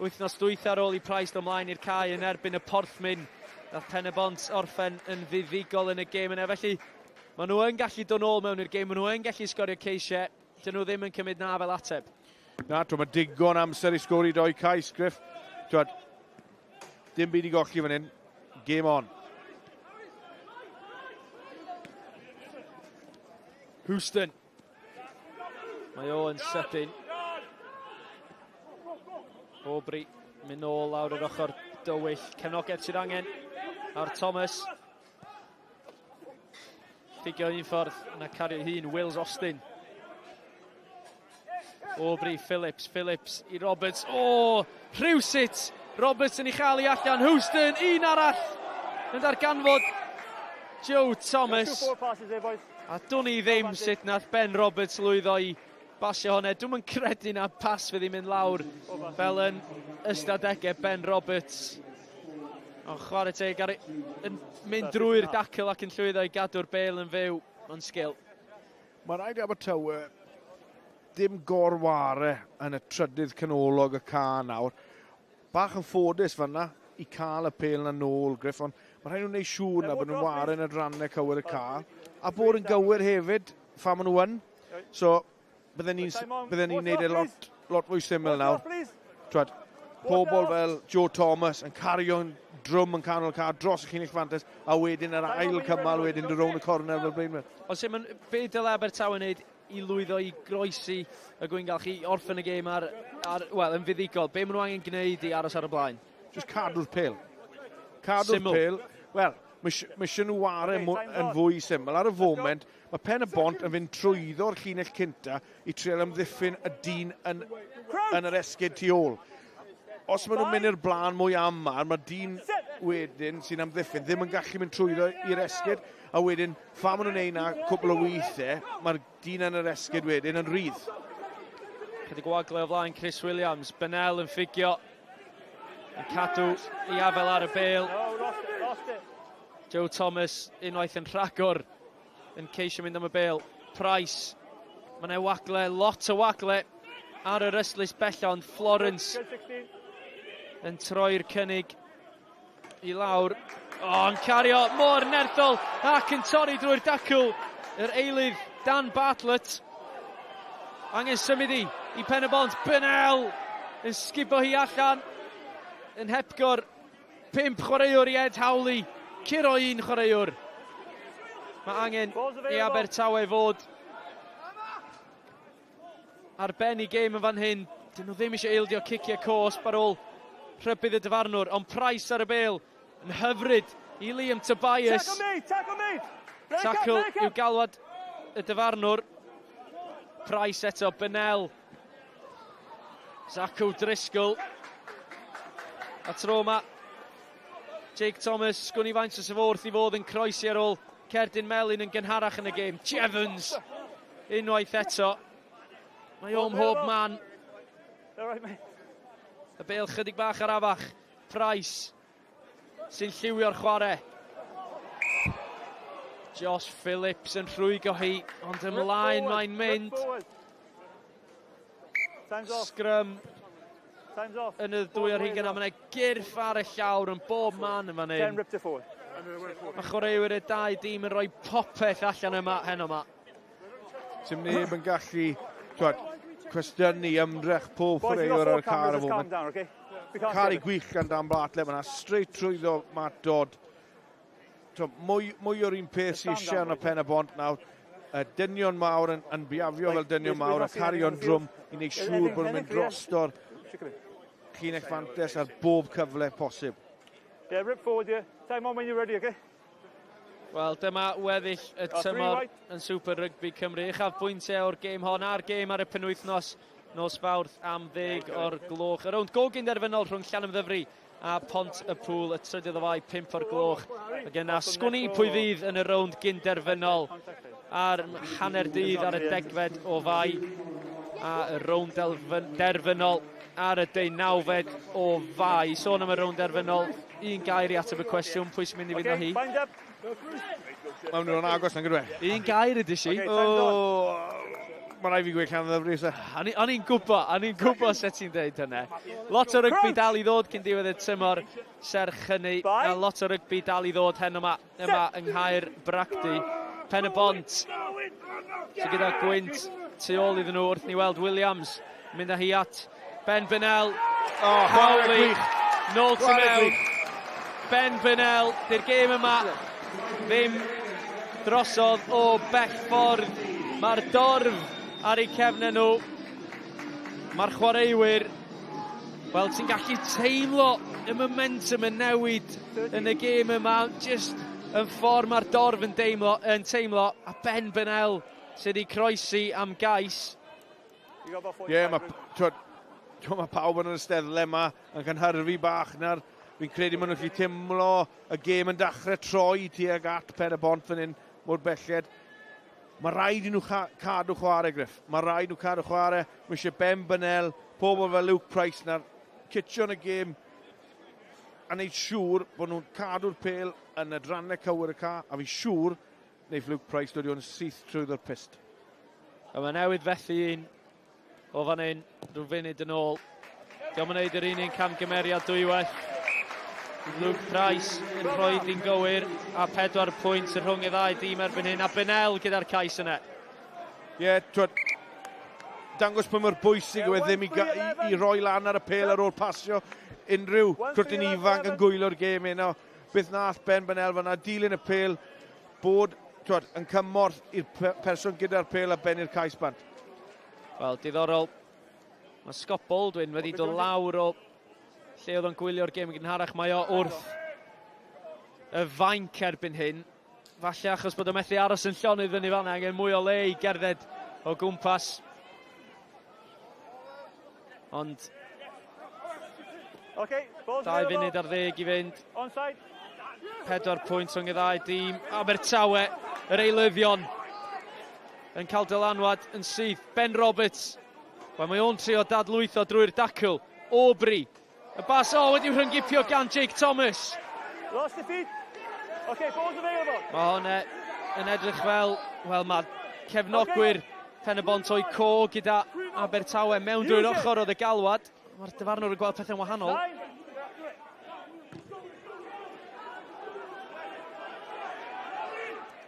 wythnos dwytha ar ôl i Price ddod ymlaen i'r cae yn erbyn y Porthmyn, nath Pen-y-bont orffen yn fuddugol yn y gêm yna. Felly, maen nhw yn gallu dod nôl mewn i'r gêm, maen nhw yn gallu sgorio ceisiau, dyn nhw ddim yn cymryd na fel ateb. Na, twyd, mae digon amser i sgori doi cais, Griff. Twyd, dim byd i golli fan hyn. Game on. Houston. Mae o yn sydyn. Aubrey mynd nôl lawr yr ochr dywyll. Cefnogaeth sydd angen ar Thomas. Ffigio un ffordd, yna cario hun, Wills Austin. Aubrey Phillips, Phillips i Roberts. O, oh, rhywsut! Roberts yn ei chael i allan. Houston, un arall yn darganfod Joe Thomas. A dwn i ddim sut nath Ben Roberts lwyddo i basio hwnna. Dwi'm yn credu na pas fydd hi'n mynd lawr fel yn ystadegau Ben Roberts. Ond chwarae teg ar yn mynd drwy'r dacl ac yn llwyddo i gadw'r bel yn fyw. Mae'n sgil. Mae rhaid i Abertawe dim gorware yn y trydydd canolog y ca nawr. Bach yn ffodus fanna i cael y pel na nôl, Griff, ond mae rhaid nhw'n gwneud siŵr na bod nhw'n ware yn y rannau cywir y ca, a bod yn gywir hefyd pha maen nhw yn. So, bydden ni'n bydden ni'n neud e lot, lot fwy syml nawr. Twad, pobl fel Joe Thomas yn cario'n drwm yn canol car dros y llinell fantes, a wedyn yr ail cymal wedyn dod rownd y cornel fel blaenwyr. Ond Simon, be dyle Abertawe wneud i lwyddo i groesi y gwyngalch i orffen y gêm ar, ar, well, yn fuddugol? Be maen nhw angen gwneud i aros ar y blaen? Just cadw'r pel. Cadw'r pel. Wel, mae eisiau nhw ware yn fwy syml. Ar y foment, mae Pen y Bont yn fynd trwyddo'r llinell cynta i trial amddiffyn y dyn yn, yn yr esgid tu ôl. Os maen nhw'n mynd i'r blaen mwy aml, mae dyn wedyn sy'n amddiffyn ddim yn gallu mynd trwyddo i'r esgid, a wedyn, pha maen nhw'n neud na cwpl o weithiau, mae'r dyn yn yr esgid wedyn yn rhydd. Chydig o wagle o flaen Chris Williams, Bennell yn ffugio, yn cadw i afel ar y bel. Joe Thomas unwaith yn rhagor yn ceisio mynd am y bel. Price, mae yna wagle, lot o wagle ar yr ystlys bella, ond Florence yn troi'r cynnig i lawr. O, oh, yn cario mor nerthol ac yn torri drwy'r dacl. Yr eilydd Dan Bartlett. Angen symud i i Pen y Bont. Bennell yn sgubo hi allan. Yn hepgor 5 chwaraewr i Ed Howley. Curo un chwaraewr. Mae angen i Abertawe fod ar ben i gêm yn fan hyn. Dyn nhw ddim eisiau ildio ciciau cosb ar ôl rhybudd y dyfarnwr, ond Price ar y bel yn hyfryd i Liam Tobias. Tackle me, tackle me. Tackle yw galwad y dyfarnwr. Price eto, Bennell. Zach O'Driscoll. A tro yma, Jake Thomas, sgwn i faint os efo wrth i fod yn croesi ar ôl cerdyn melyn yn gynharach yn y gêm. Jevons, unwaith eto. Mae o mhob man. Y bel chydig bach arafach. Price sy'n lliwio'r chwarae. Josh Phillips yn rhwygo hi, ond ymlaen mae'n mynd. Scrum yn y ddwy ar hugain, a mae'n gyrff ar y llawr yn bob man yn fan hyn. Mae chwaraewyr y dau dîm yn rhoi popeth allan yma heno yma. Sim neb yn gallu twad, cwestiynu ymdrech pob chwaraewr ar y car y foment. Cari gwych gan Dan Bartlett, mae'n straight trwyddo Matt Dodd. Mwy, mwy o'r un peth sy'n eisiau yn y Pen y Bont nawr. Y dynion mawr yn, yn biafio fel dynion mawr a cario'n drwm i wneud siŵr bod nhw'n mynd drosto'r llinell fantes ar bob cyfle posib. Yeah, rip forward here. Time on when you're ready, okay? Wel, dyma weddill y tymor yn Super Rugby Cymru. Uchaf bwyntiau o'r gêm hon a'r gêm ar y penwythnos nos Fawrth am 10 o'r gloch. Y rownd gogyn derfynol rhwng Llanymddyfri a Pont y Pŵl y trydydd o Fai, 5 o'r gloch. Ac yna sgwn i pwy fydd yn y rownd gynderfynol ar hanner dydd ar y 10fed o Fai a y rownd derfynol ar y 19fed o Fai. Sôn am y rownd derfynol, un gair i ateb y cwestiwn, pwy sy'n mynd i fynd â hi? Mae'n mynd o'n agos na'n gyda. Un gair ydy si. Oh, Mae rhaid fi gweud Llanymddyfri. O'n i'n gwybod, o'n i'n gwybod sut ti'n dweud hynny. Lot o rygbi dal i ddod cyn diwedd y tymor serch hynny. A lot o rygbi dal i ddod heno yma, yma yng Nghaer Bragdy. Pen y Bont sy'n gyda gwynt tu ôl iddyn nhw wrth ni weld Williams mynd â hi at Ben Bennell. Oh, Howley, nôl tu mewn. Ben Bennell, di'r gêm yma ddim drosodd o bell ffordd. Mae'r dorf ar eu cefnau nhw. Mae'r chwaraewyr, wel, ti'n gallu teimlo y momentum yn newid yn y gêm yma. Just yn ffordd mae'r dorf yn deimlo, yn teimlo, a Ben Bennell sydd wedi croesi am gais. Ie, yeah, mae ma pawb yn yr ysteddle yma yn cynhyrfu bach na'r. Fi'n credu maen nhw'n gallu teimlo y gêm yn dechrau troi tuag at Pen y Bont fan hyn mor belled. Mae rhaid i nhw cadw chwarae, Griff. Mae rhaid nhw cadw chwarae. Mae eisiau Ben Bennell, pobl fel Luke Price na'r citio yn y gêm a wneud siŵr bod nhw'n cadw'r pêl yn y drannau cywir y ca, a fi'n siŵr wneud Luke Price dod i hwn syth trwy'r pyst. A mae newydd fethu un o fan hyn, rhyw funud yn ôl. Diolch yn gwneud yr un camgymeriad dwywaith. Luke Price yn rhoi di'n gywir a 4 pwynt yn rhwng y ddau dîm erbyn hyn a Bennell gyda'r cais yna. Ie, yeah, dangos pa mor bwysig yw e ddim i roi lan ar y pêl ar ôl pasio unrhyw crwtyn ifanc yn gwylio'r gêm heno. Beth nath Ben Bennell fan'na, dilyn y pêl, bod twod, yn cymorth i'r person gyda'r pêl a bennu'r cais bant. Wel, diddorol. Mae Scott Baldwin wedi dod lawr o lle oedd o'n gwylio'r gêm yn gynharach. Mae o wrth y fainc erbyn hyn. Falle achos bod o methu aros yn llonydd fyny fan'na, angen mwy o le i gerdded o gwmpas. Ond okay, 2 funud ar 10 i fynd. 4 pwynt rhwng y ddau dîm. Abertawe, yr eilyddion, yn cael dylanwad yn syth. Ben Roberts, wel mae o'n trio dadlwytho drwy'r dacl. Aubrey, y bas o wedi'w rhyngipio gan Jake Thomas. Lost the feet. Okay, ball's available. Mae hwn yn edrych fel, wel mae cefnogwyr Pen-y-bont o'i co gyda Abertawe mewn drwy'r ochr oedd y galwad. Mae'r dyfarnwr yn gweld pethau'n wahanol.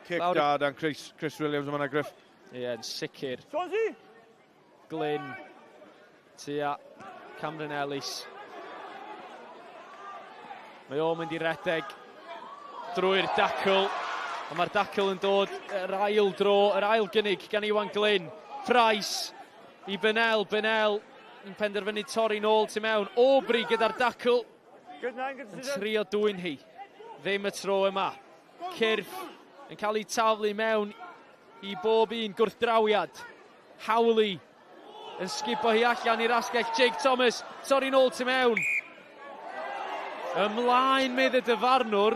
Cic da dan Chris Williams yma Griff. Ie, yn sicr. Swansea! Glyn, tua Cameron Ellis. Mae o'n mynd i redeg drwy'r dacl. A mae'r dacl yn dod yr ail dro, yr ail gynnig gan Iwan Glyn. Price i Bennell. Bennell yn penderfynu torri nôl tu mewn. Aubrey gyda'r dacl. Yn trio dwyn hi. Ddim y tro yma. Cyrff yn cael ei taflu mewn i bob un gwrthdrawiad. Howley yn sgubo hi allan i'r asgell. Jake Thomas, torri nôl tu mewn. Ymlaen medd y dyfarnwr.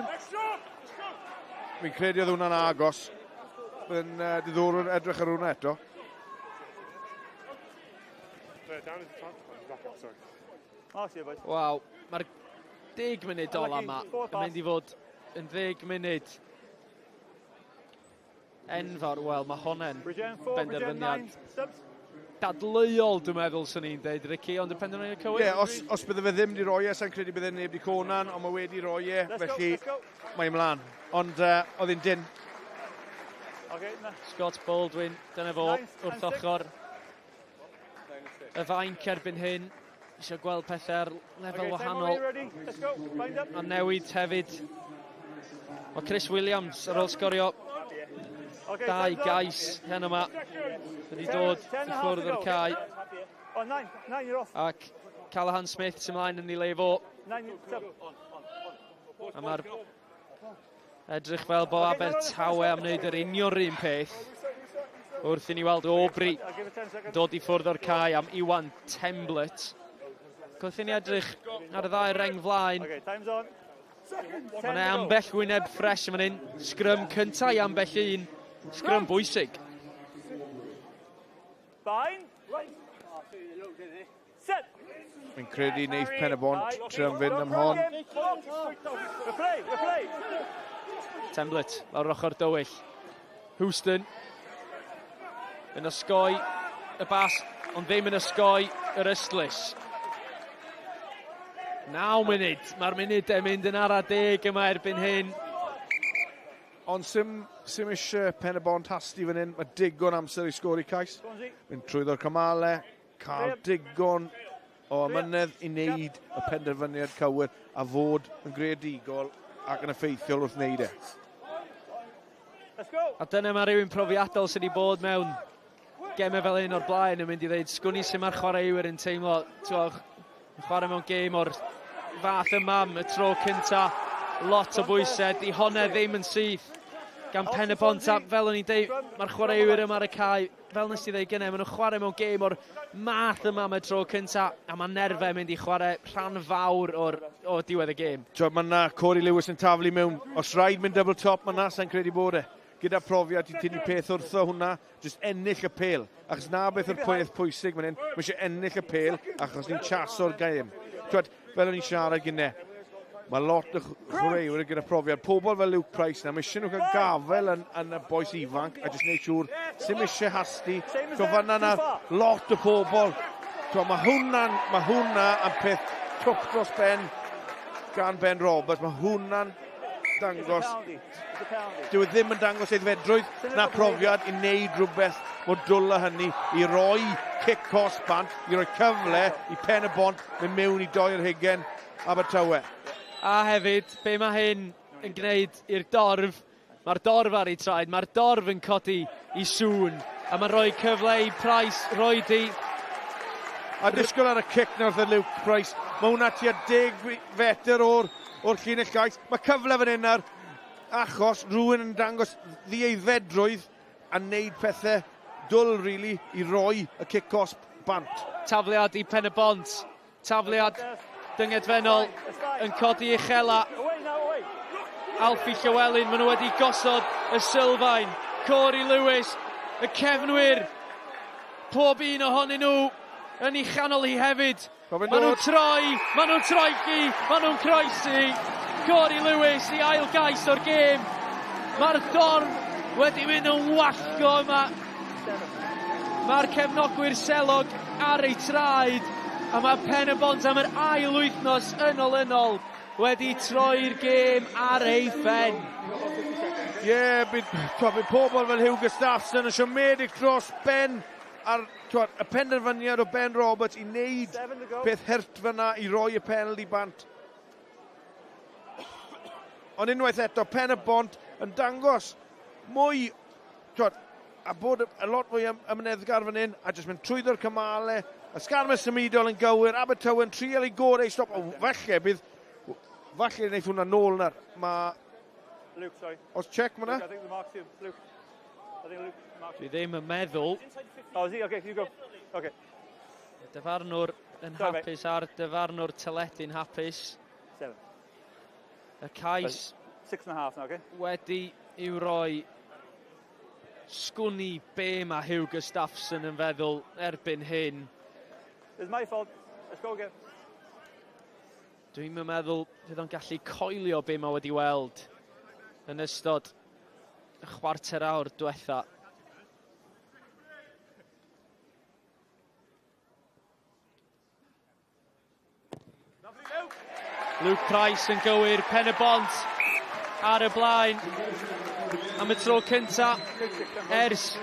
Fi'n credu oedd hwnna'n agos. Bydd yn diddorol edrych ar hwnna eto. Waw, mae'r 10 munud ola yma yn mynd i fod yn 10 munud enfawr. Wel, mae honna'n benderfyniad dadleuol, dwi'n meddwl, swn i'n deud, Ricky, ond y penderfyniad cywir. Ie, yeah, os bydde fe ddim wedi roi e, sa'n credu bydde neb wedi conan, ond mae wedi roi e, felly mae ymlaen. Ond oedd hi'n dyn. Okay, Scott Baldwin, dyna fo, wrth ochr y fainc erbyn hyn. Eisiau gweld pethau ar lefel wahanol. A newid hefyd. Mae Chris Williams ar ôl sgorio 2 gais hen yma wedi dod i ffwrdd o'r cae. Ac Callaghan Smith sy'n mlaen yn ei le fo. A mae'r edrych fel bo Abertawe am wneud yr union yr un peth. Wrth i ni weld Aubrey dod i ffwrdd o'r cae am Iwan Temblett. Wrth i ni edrych ar y ddau reng flaen. Mae yna ambell wyneb ffres yn fan hyn. Sgrym cyntaf i ambell un. Sgrym bwysig. Fi'n credu wneith Pen-y-bont trio am fynd am hon. Temblett lawr ochr dywyll. Houston yn osgoi y bas, ond ddim yn osgoi yr ystlys. 9 munud, mae'r munudau mynd yn ara deg yma erbyn hyn. Ond sim eisiau Pen-y-bont hasti fan hyn, mae digon amser i sgori cais. Mynd trwyddo'r cymalau, cael digon o amynedd i wneud y penderfyniad cywir a fod yn greadigol ac yn effeithiol wrth wneud e. A dyna mae rhywun profiadol sydd wedi bod mewn gemau fel hyn o'r blaen yn mynd i ddeud sgwn i sut mae'r chwaraewyr yn teimlo, t'wod, yn chwarae mewn gêm o'r fath yma am y tro cynta, lot o bwysau, di honna ddim yn syth gan Pen y Bont, a fel o'n i'n deud, mae'r chwaraewyr yma ar y cae, fel nes i ddeud gynnau, maen nhw'n chwarae mewn gêm o'r math yma am y tro cynta, a mae nerfau mynd i chwarae rhan fawr o'r, o diwedd y gêm. Twod, mae yna Corey Lewis yn taflu mewn, os rhaid mynd double top, mae yna, sa'n credu bod e. Gyda profiad, ti'n tynnu peth wrtho hwnna, jyst ennill y pêl. Achos na beth yw'r peth pwysig fan hyn, mae eisiau ennill y pêl achos ni'n chaso'r gêm. Twod, fel o'n i'n siarad gynne, mae lot o chwaraewyr gyda profiad. Pobl fel Luke Price na, mae eisiau nhw cael gafel yn, yn y boes ifanc a jyst gwneud siŵr sy'n eisiau hasti. Twod, fanna na lot o pobl. Twod, mae hwnna'n, mae hwnna yn peth twp dros ben gan Ben Roberts. Mae hwnna'n dangos Dyw e ddim yn dangos aeddfedrwydd na profiad i wneud rhywbeth mor dwl â hynny, i roi cic cosb bant, i roi cyfle i Pen y Bont mynd mewn i doi ar hugain Abertawe. A hefyd, be mae hyn yn gwneud i'r dorf, mae'r dorf ar ei traed, mae'r dorf yn codi i sŵn, a mae'n rhoi cyfle i Price roi di. A disgwyl ar y cic nawr wrth Luke Price. Mae hwnna tua 10 fetr o'r, or llinell gais. Mae cyfle fan hyn ar achos rhywun yn dangos ddieiddfedrwydd a wneud pethau dwl, really, i roi y cic cosb bant. Tafliad i Pen y Bont. Tafliad dyngedfennol yn codi uchela. Alfie Llywelyn, maen nhw wedi gosod y sylfaen. Corey Lewis, y cefnwyr, pob un ohonyn nhw yn ei chanol hi hefyd. Maen nhw'n troi, maen nhw'n troelli, maen nhw'n croesi. Corey Lewis i ail gais o'r gêm. Mae'r dorf wedi mynd yn wallgo yma. Mae'r cefnogwyr selog ar eu traed a mae Pen y Bont am yr ail wythnos yn olynol wedi troi'r gêm ar ei phen. Ie, yeah, bydd, bydd pobl fel Hugh Gustafsson yn siomedig dros ben ar twad, y penderfyniad o Ben Roberts i wneud peth hurt fyna i roi y penalty bant. Ond unwaith eto, Pen y Bont yn dangos mwy twad, a bod y lot fwy ymneddgar fan hyn, a jyst mynd trwyddo'r cymale, y sgarmes symudol yn gywir, Abertawe yn trial ei gorau i stop, o, falle bydd, falle wneith hwnna nôl nawr, mae... Luke, sorry. Os check mae Luke, I think the mark's you, Luke. I think Luke marked Dwi ddim yn meddwl. Oh, is he? Okay, you go. Okay. Y dyfarnwr yn Sorry, mate. hapus a'r dyfarnwr teledu'n hapus. Seven. Y cais Six and a half now, okay? wedi i'w roi. Sgwn i be mae Hugh Gustafsson yn feddwl erbyn hyn. It's my fault. Let's go again. Dwi'n meddwl fydd o'n gallu coelio be mae wedi weld yn ystod y chwarter awr diwetha. Luke Price yn gywir, Pen y Bont ar y blaen am y tro cynta ers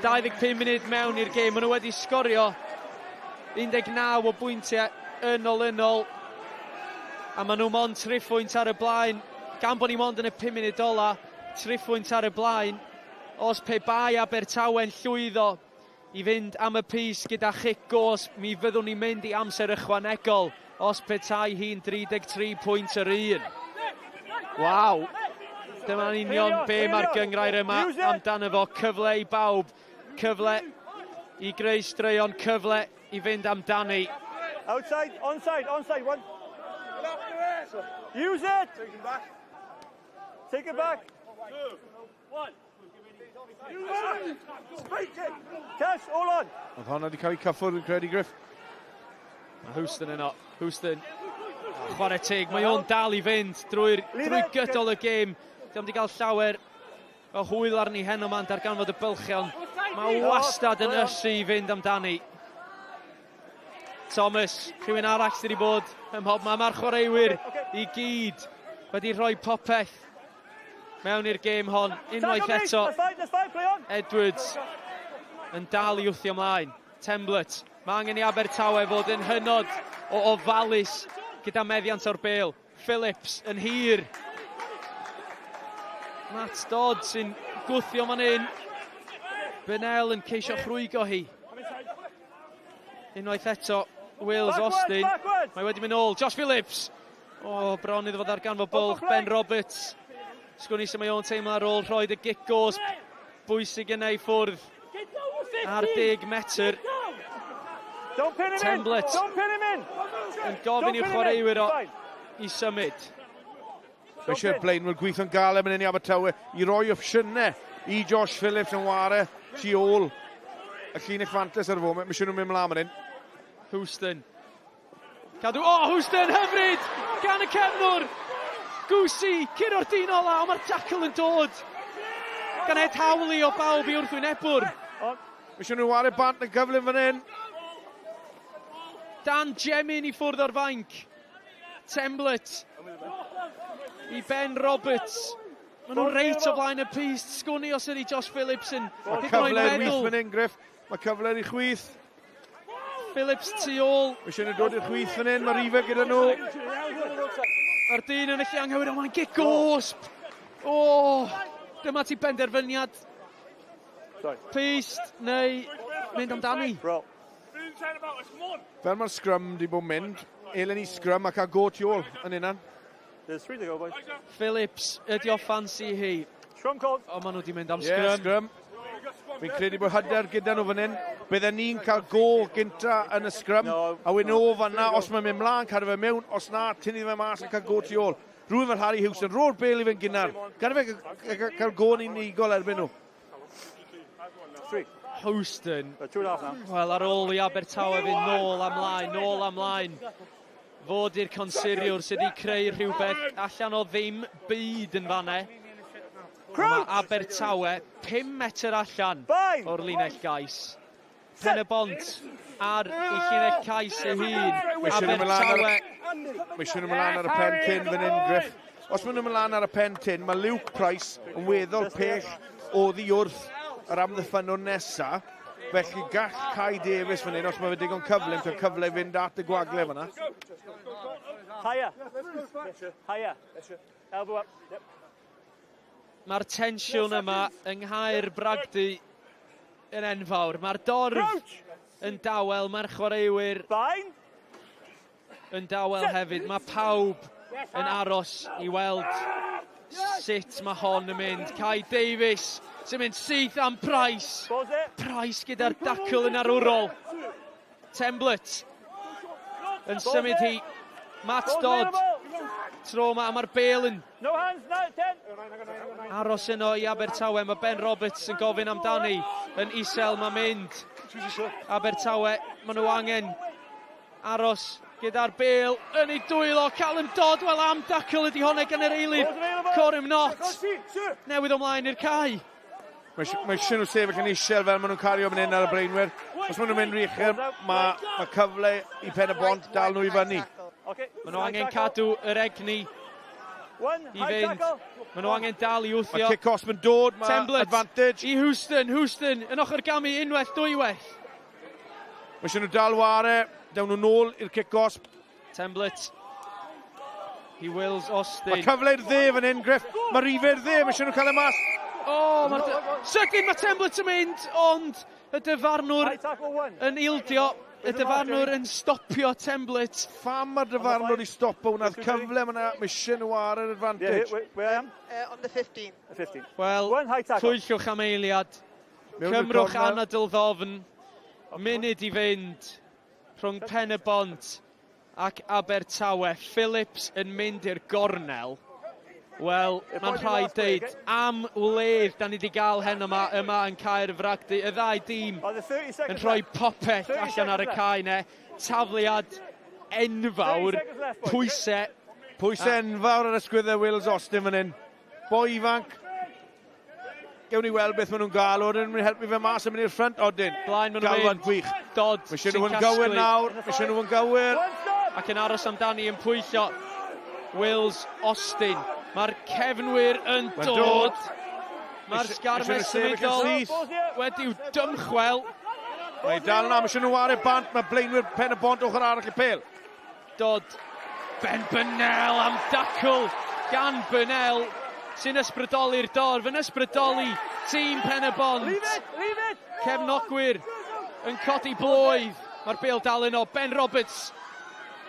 25 munud mewn i'r gêm. Maen nhw wedi sgorio 19 o bwyntiau yn olynol a maen nhw mond triphwynt ar y blaen. Gan bod ni mond yn y 5 munud ola, triphwynt ar y blaen. Os pe bai Abertawe'n llwyddo i fynd am y pys gyda chic gosb, mi fyddwn ni'n mynd i amser ychwanegol os petai hi'n 33 pwynt yr un. Waw! Dyma'n union be mae'r gynghrair yma amdano fo. Cyfle i bawb, cyfle i greu straeon, cyfle i fynd amdani. Outside, onside, onside, one. Use it! Take it back. Take it back. Two, one. Cash, all on. Oedd honna wedi cael ei cyffwrdd yn credu, Griff. Mae Houston yno. Houston. Chwarae teg, mae o'n dal i fynd drwy'r drwy gydol y gêm. Dio'm wedi cael llawer o hwyl arni heno ma'n darganfod y bylchau, ond mae wastad yn ysu i fynd amdani. Thomas, rhywun arall sydd wedi bod ym mhob man. Mae'r chwaraewyr i gyd wedi rhoi popeth mewn i'r gêm hon. Unwaith eto, Edwards yn dal i wthio ymlaen. Temblett, mae angen i Abertawe fod yn hynod o ofalus gyda meddiant o'r bêl. Phillips yn hir. Matt Dodd sy'n gwthio fan hyn. Bennell yn ceisio chrwygo hi. Unwaith eto, Wills Austin. Mae wedi mynd nôl. Josh Phillips. O, bron iddo fo ddarganfod bwlch. Ben Roberts. Sgwn i sut mae o'n teimlo ar ôl rhoi y gic gosb bwysig yna i ffwrdd ar 10 metr. Temblett yn gofyn i'w chwaraewyr o i symud. Mae eisiau'r blaenwyr gweithio'n galed mynd i Abertawe i roi opsiynau i Josh Phillips yn ware tu ôl y llinell fantes ar y foment. Mae eisiau nhw'n mynd mlaen fan hyn. Houston. Cadw, o, oh, Houston, hyfryd! Gan y cefnwr! Gwsi, curo'r dyn ola, ond mae'r tackle yn dod. Gan Ed Howley o bawb i wrthwynebwr. Mae eisiau nhw ware bant yn gyflym fan hyn. Dan Jemin i ffwrdd o'r fainc. Temblett i Ben Roberts. Maen nhw reit o flaen y pyst. Sgwn i os ydy Josh Phillips yn Mae cyfle i'r chwith fan hyn, Griff. Mae cyfle i'r chwith. Phillips tu ôl. Mae eisiau nhw dod i'r chwith fan hyn. Mae rifau gyda nhw. Mae'r dyn yn y lle anghywir, ond mae'n gic gosb. O, dyma ti benderfyniad. Pyst neu mynd amdani. Fel mae'r scrum di bod mynd, elen i scrum a cael go tu ôl yn unan. Phillips, ydi o ffansi hi. O, maen nhw wedi mynd am scrum. Yeah, scrum. Fi'n credu bod hyder gyda nhw fan hyn. Bydden ni'n cael go gynta yn y scrum. A wedyn o fanna, os mae'n mynd mlaen, cadw fe mewn. Os na, tynnu fe mas a cael go tu ôl. Rwy'n fel Harry Houston, ro'r bel i fe'n gynnar. Cadw fe cael go yn unigol erbyn nhw. Houston. Wel, ar ôl i Abertawe fynd nôl a mlaen, nôl a mlaen. Fod i'r consuriwr sydd wedi creu rhywbeth allan o ddim byd yn fanne. Mae Abertawe 5 metr allan o'r linell gais. Pen y bont ar ei llinell cais ei hun. Abertawe. Mae eisiau nhw mlaen ar y pen tyn fan hyn, Griff. Os maen nhw'n mlaen ar y pen tyn, mae Luke Price yn weddol pell oddi wrth yr amddiffynnwr nesa. Felly gall Kai Davies fan hyn, os mae fe digon cyflym, cael cyfle i fynd at y gwagle fanna. Higher. Higher. Elbow up. Yep. Mae'r tensiwn yma yng Nghaer Bragdy yn enfawr. Mae'r dorf yn dawel, mae'r chwaraewyr yn dawel hefyd. Mae pawb yn aros i weld sut mae hon yn mynd. Kai Davies sy'n mynd syth am Price. Price gyda'r dacl yn arwrol. Temblett yn symud hi. Matt Dodd. Tro yma, a mae'r bel yn aros yno i Abertawe. Mae Ben Roberts yn gofyn amdani yn isel, mae'n mynd. Abertawe, maen nhw angen aros gyda'r bel yn ei dwylo. Callum Dodd, wel am dacl ydi hwnna gan yr eilydd. Corum Knott, newydd ymlaen i'r cae. Mae eisiau nhw sefyll yn isel fel maen nhw'n cario mynd hyn ar y blaenwyr. Os maen nhw'n mynd rhy uchel, mae cyfle i Pen y Bont dal nhw i fyny. Maen nhw angen cadw yr egni i fynd. Maen nhw angen dal i wthio. Mae kick-off yn dod, mae advantage. I Houston, Houston yn ochr gamu unwaith, dwywaith. Mae eisiau nhw dal ware, dawn nhw nôl i'r kick-off. Temblett i Wills Austin. Mae cyfle i'r dde fan hyn, Griff. Mae rifau i'r dde, mae eisiau nhw cael e mas. O, mae'r... Sydyn mae Temblett yn mynd, ond y dyfarnwr yn ildio. Y dyfarnwr yn stopio Temblett. Pham mae'r dyfarnwr i stopo hwnna? Cyfle mae eisiau nhw ar yr advantage. Where I am? On the 15. 15. Wel, pwyllwch am eiliad. Cymrwch anadl ddofn. Munud i fynd rhwng Pen y Bont ac Abertawe. Phillips yn mynd i'r gornel. Wel, mae'n rhaid deud, am wledd da ni wedi gael hen yma yn Caer Fragdy. Y ddau dîm yn rhoi popeth allan ar y cae ne. Tafliad enfawr, pwysau. Pwysau enfawr ar ysgwyddau Wills Austin fan hyn. Boi ifanc. Gewn ni weld beth maen nhw'n gael. Oedden nhw'n helpu fe mas yn mynd i'r ffrynt. Odyn. Blaen maen nhw'n mynd. Gwych. Dodd Mae eisiau nhw'n gywir nawr. Mae eisiau nhw'n gywir. Ac yn aros amdani yn pwyllo Wills Austin. Mae'r cefnwyr yn dod. Mae'r sgarmes symudol wedi'w dymchwel. Mae dal yna, mae eisiau nhw ware bant, mae blaenwyr Pen y Bont ochr arall y pêl. Dodd. Ben Burnell am dacl gan Burnell sy'n ysbrydoli'r dorf, yn ysbrydoli Tîm Pen y Bont. Leave it, leave it. Cefnogwyr yn codi bloedd. Mae'r bêl dal yno. Ben Roberts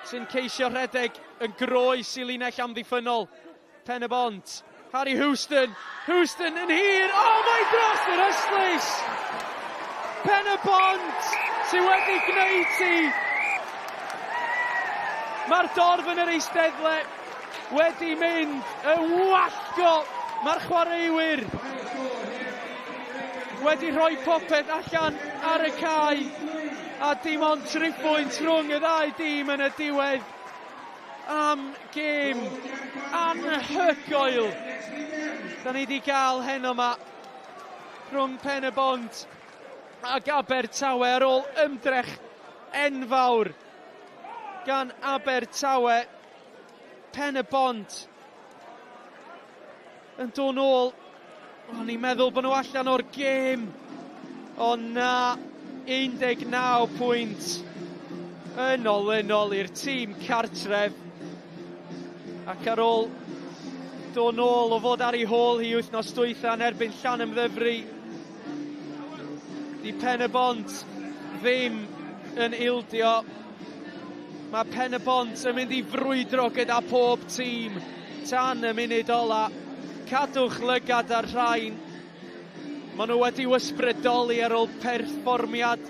sy'n ceisio rhedeg yn groes i linell amddiffynnol Pen y Bont. Harry Houston. Houston yn hir. O, oh, mae dros yr ystlys! Pen y Bont sydd wedi gwneud ti. Mae'r dorf yn yr eisteddle wedi mynd yn wallgo. Mae'r chwaraewyr wedi rhoi popeth allan ar y cae a dim ond triphwynt rhwng y ddau dîm yn y diwedd am gêm anhygoel da ni wedi cael heno yma rhwng Pen y Bont ac Abertawe ar ôl ymdrech enfawr gan Abertawe. Pen y Bont yn dod nôl. O'n i'n meddwl bod nhw allan o'r gêm. Ond na, 19 pwynt yn olynol i'r tîm cartref. Ac ar ôl dod nôl o fod ar ei hôl hi wythnos dwytha yn erbyn Llanymddyfri, di Pen y Bont ddim yn ildio. Mae Pen y Bont yn mynd i frwydro gyda pob tîm tan y munud ola. Cadwch lygad ar rhain. Maen nhw wedi ysbrydoli ar ôl perfformiad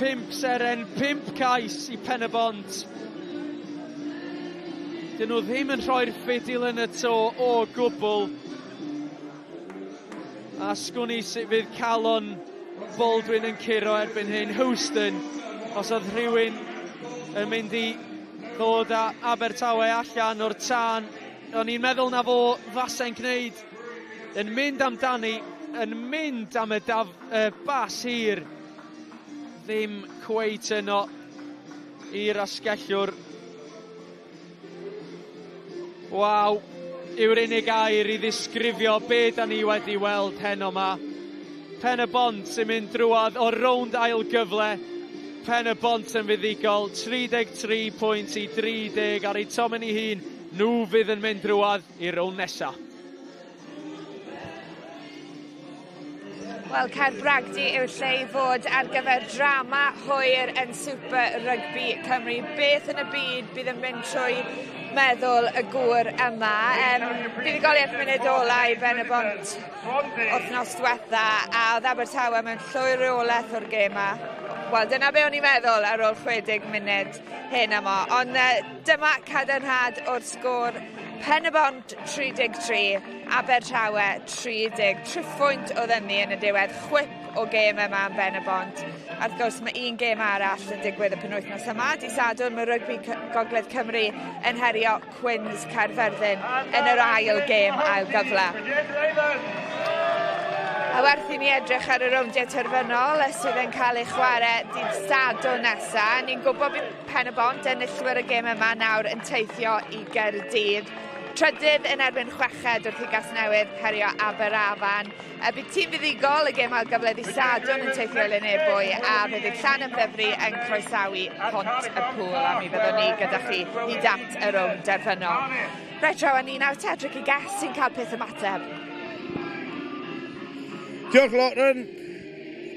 5 seren, 5 cais i Pen y Bont. Dyn nhw ddim yn rhoi'r ffidil yn y to o gwbl. A sgwn i sut fydd calon Baldwin yn curo erbyn hyn. Houston, os oedd rhywun yn mynd i ddod â Abertawe allan o'r tân, o'n i'n meddwl na fo fase'n gwneud, yn mynd amdani, yn mynd am y daf, bas hir. Ddim cweit yno i'r asgellwr. Waw, yw'r unig air i ddisgrifio be da ni wedi weld heno ma. Pen y Bont sy'n mynd drwodd o rownd ail gyfle. Pen y Bont yn fuddugol, 33 pwynt i 30 ar ei tomen ei hun. Nhw fydd yn mynd drwodd i'r rownd nesaf. Wel, Caer Bragdy yw'r lle i fod ar gyfer drama hwyr yn Super Rugby Cymru. Beth yn y byd bydd yn mynd trwy meddwl y gŵr yma? Buddugoliaeth munud ola i Ben y Bont wythnos diwetha, a oedd Abertawe mewn llwyr reolaeth o'r gêm yma. Wel, dyna be o'n i'n meddwl ar ôl 60 munud hyn yma. Ond dyma cadarnhad o'r sgôr. Pen-y-bont 33, Abertawe 30. Triphwynt oedd ynni yn y diwedd, chwip o gêm yma yn Ben-y-bont. A wrth gwrs mae un gêm arall yn digwydd y penwythnos yma. Di Sadwrn mae Rygbi Gogledd Cymru yn herio Cwins Caerfyrddin yn yr ail gêm ail gyfle. A werth i ni edrych ar y rowndiau terfynol sydd yn cael ei chwarae dydd Sadwrn nesaf. Ni'n gwybod bydd Pen-y-bont enillwyr y gêm yma nawr yn teithio i Gaerdydd. Trydydd yn erbyn chweched wrth i Gasnewydd herio Aberafan. Y bydd tîm fuddugol y gêm ail gyfle ddydd Sadwrn yn teithio i Lynebwy a fydd Llanymddyfri yn croesawu Pont y Pŵl, a mi fyddwn ni gyda chi hyd at y rownd derfynol. Reit, draw â ni nawr te, Ricky Guest sy'n cael peth ymateb. Diolch, Lauren.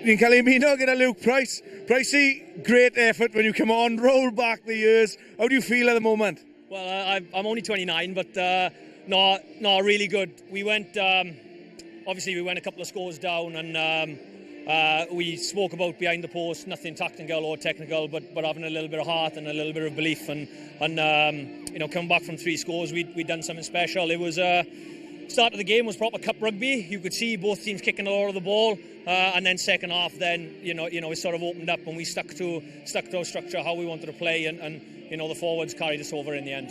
Ni'n cael ei ymuno gyda Luke Price. Pricey, great effort when you come on, roll back the years. How do you feel at the moment? Well, I'm only 29, but no, really good. We went, obviously we went a couple of scores down, and we spoke about behind the post, nothing tactical or technical, but having a little bit of heart and a little bit of belief, and coming back from 3 scores, we'd done something special. It was start of the game was proper cup rugby. You could see both teams kicking a lot of the ball, and then second half, then it sort of opened up, and we stuck to our structure, how we wanted to play, and the forwards carried us over in the end.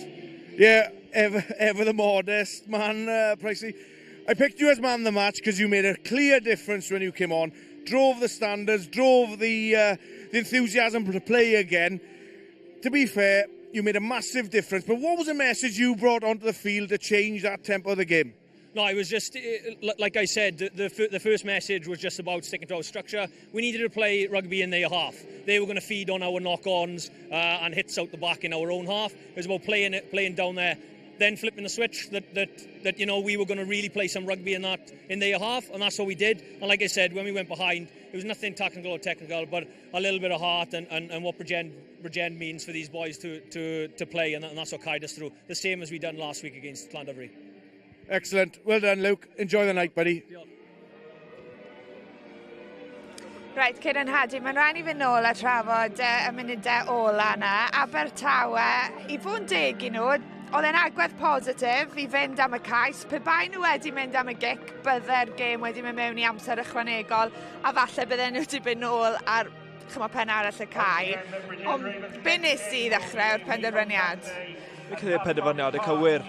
Yeah, ever the modest man, Pricey. I picked you as man of the match because you made a clear difference when you came on, drove the standards, drove the enthusiasm to play again. To be fair, you made a massive difference. But what was the message you brought onto the field to change that tempo of the game? No, it was just, like I said, the first message was just about sticking to our structure. We needed to play rugby in their half. They were going to feed on our knock-ons and hits out the back in our own half. It was about playing down there. then flipping the switch that, that, that you know, we were going to really play some rugby in that in their half, and that's what we did. And like I said, when we went behind, it was nothing tactical or technical, but a little bit of heart and, and, and what Bridgend, Bridgend means for these boys to, to, to play, and, and that's what carried us through. The same as we done last week against Llandovery. Excellent. Well done, Luke. Enjoy the night, buddy. Reit, Ciaran Hardy, mae'n rhaid i fynd nôl a trafod y munudau ola yna. Abertawe, i fod yn deg i nhw, oedd e'n agwedd positif i fynd am y cais. Pe bai nhw wedi mynd am y gic, bydde'r gêm wedi mynd mewn i amser ychwanegol, a falle bydden nhw wedi mynd nôl ar chymod, pen arall y cae. Ond be nes i ddechrau o'r penderfyniad? Mi'n credu y penderfyniadau cywir.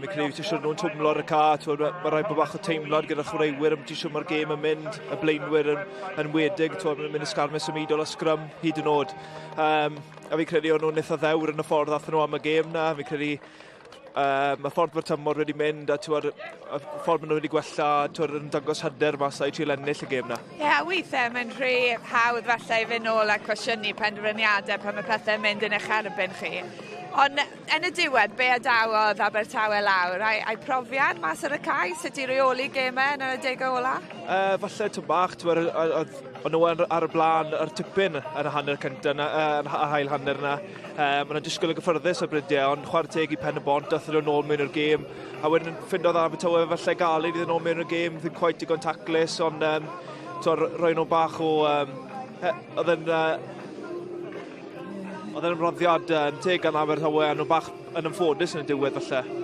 Mi'n credu ti siwr nhw'n twmlo ar y ca, mae rhaid bod bach o teimlad gyda chwaraewyr, ti siwr mae'r gêm yn mynd, y blaenwyr yn, yn wedig, mae'n mynd y sgarmau symudol a sgrym hyd yn oed. Um, a fi'n credu o'n nhw'n eitha ddewr yn y ffordd athyn nhw am y gêm na, fi'n credu y ffordd mae'r tymor wedi mynd a twod, y ffordd maen nhw wedi gwella, twod, yn dangos hyder mas a i trial ennill y gêm na. Ie, yeah, weithiau mae'n rhy hawdd falle i fynd nôl a cwestiynu penderfyniadau pan mae pethau'n mynd yn eich erbyn chi. Ond yn y diwedd, be adawodd Abertawe lawr? Ai, ai profiad mas ar y cae? Sut i reoli gemau yn y degau ola? Falle tyn bach, twod, o'n nhw ar, ar y blaen, ar tipyn yn y hanner cyntaf, na, yn y hail hanner yna. Um, Mae'n disgwyl y gyffyrddus ar brydiau, ond chwarae teg i Pen y Bont, dath nhw'n ôl mewn i'r gêm. A wedyn ffindodd Abertawe falle galed iddyn nhw mewn i'r gêm, ddim quite digon taclus, ond um, to, rhoi nhw bach o... Um, oedd yn oedd yn ymroddiad um, teg gan Abertawe, a nhw bach yn ymffodus yn y diwedd falle.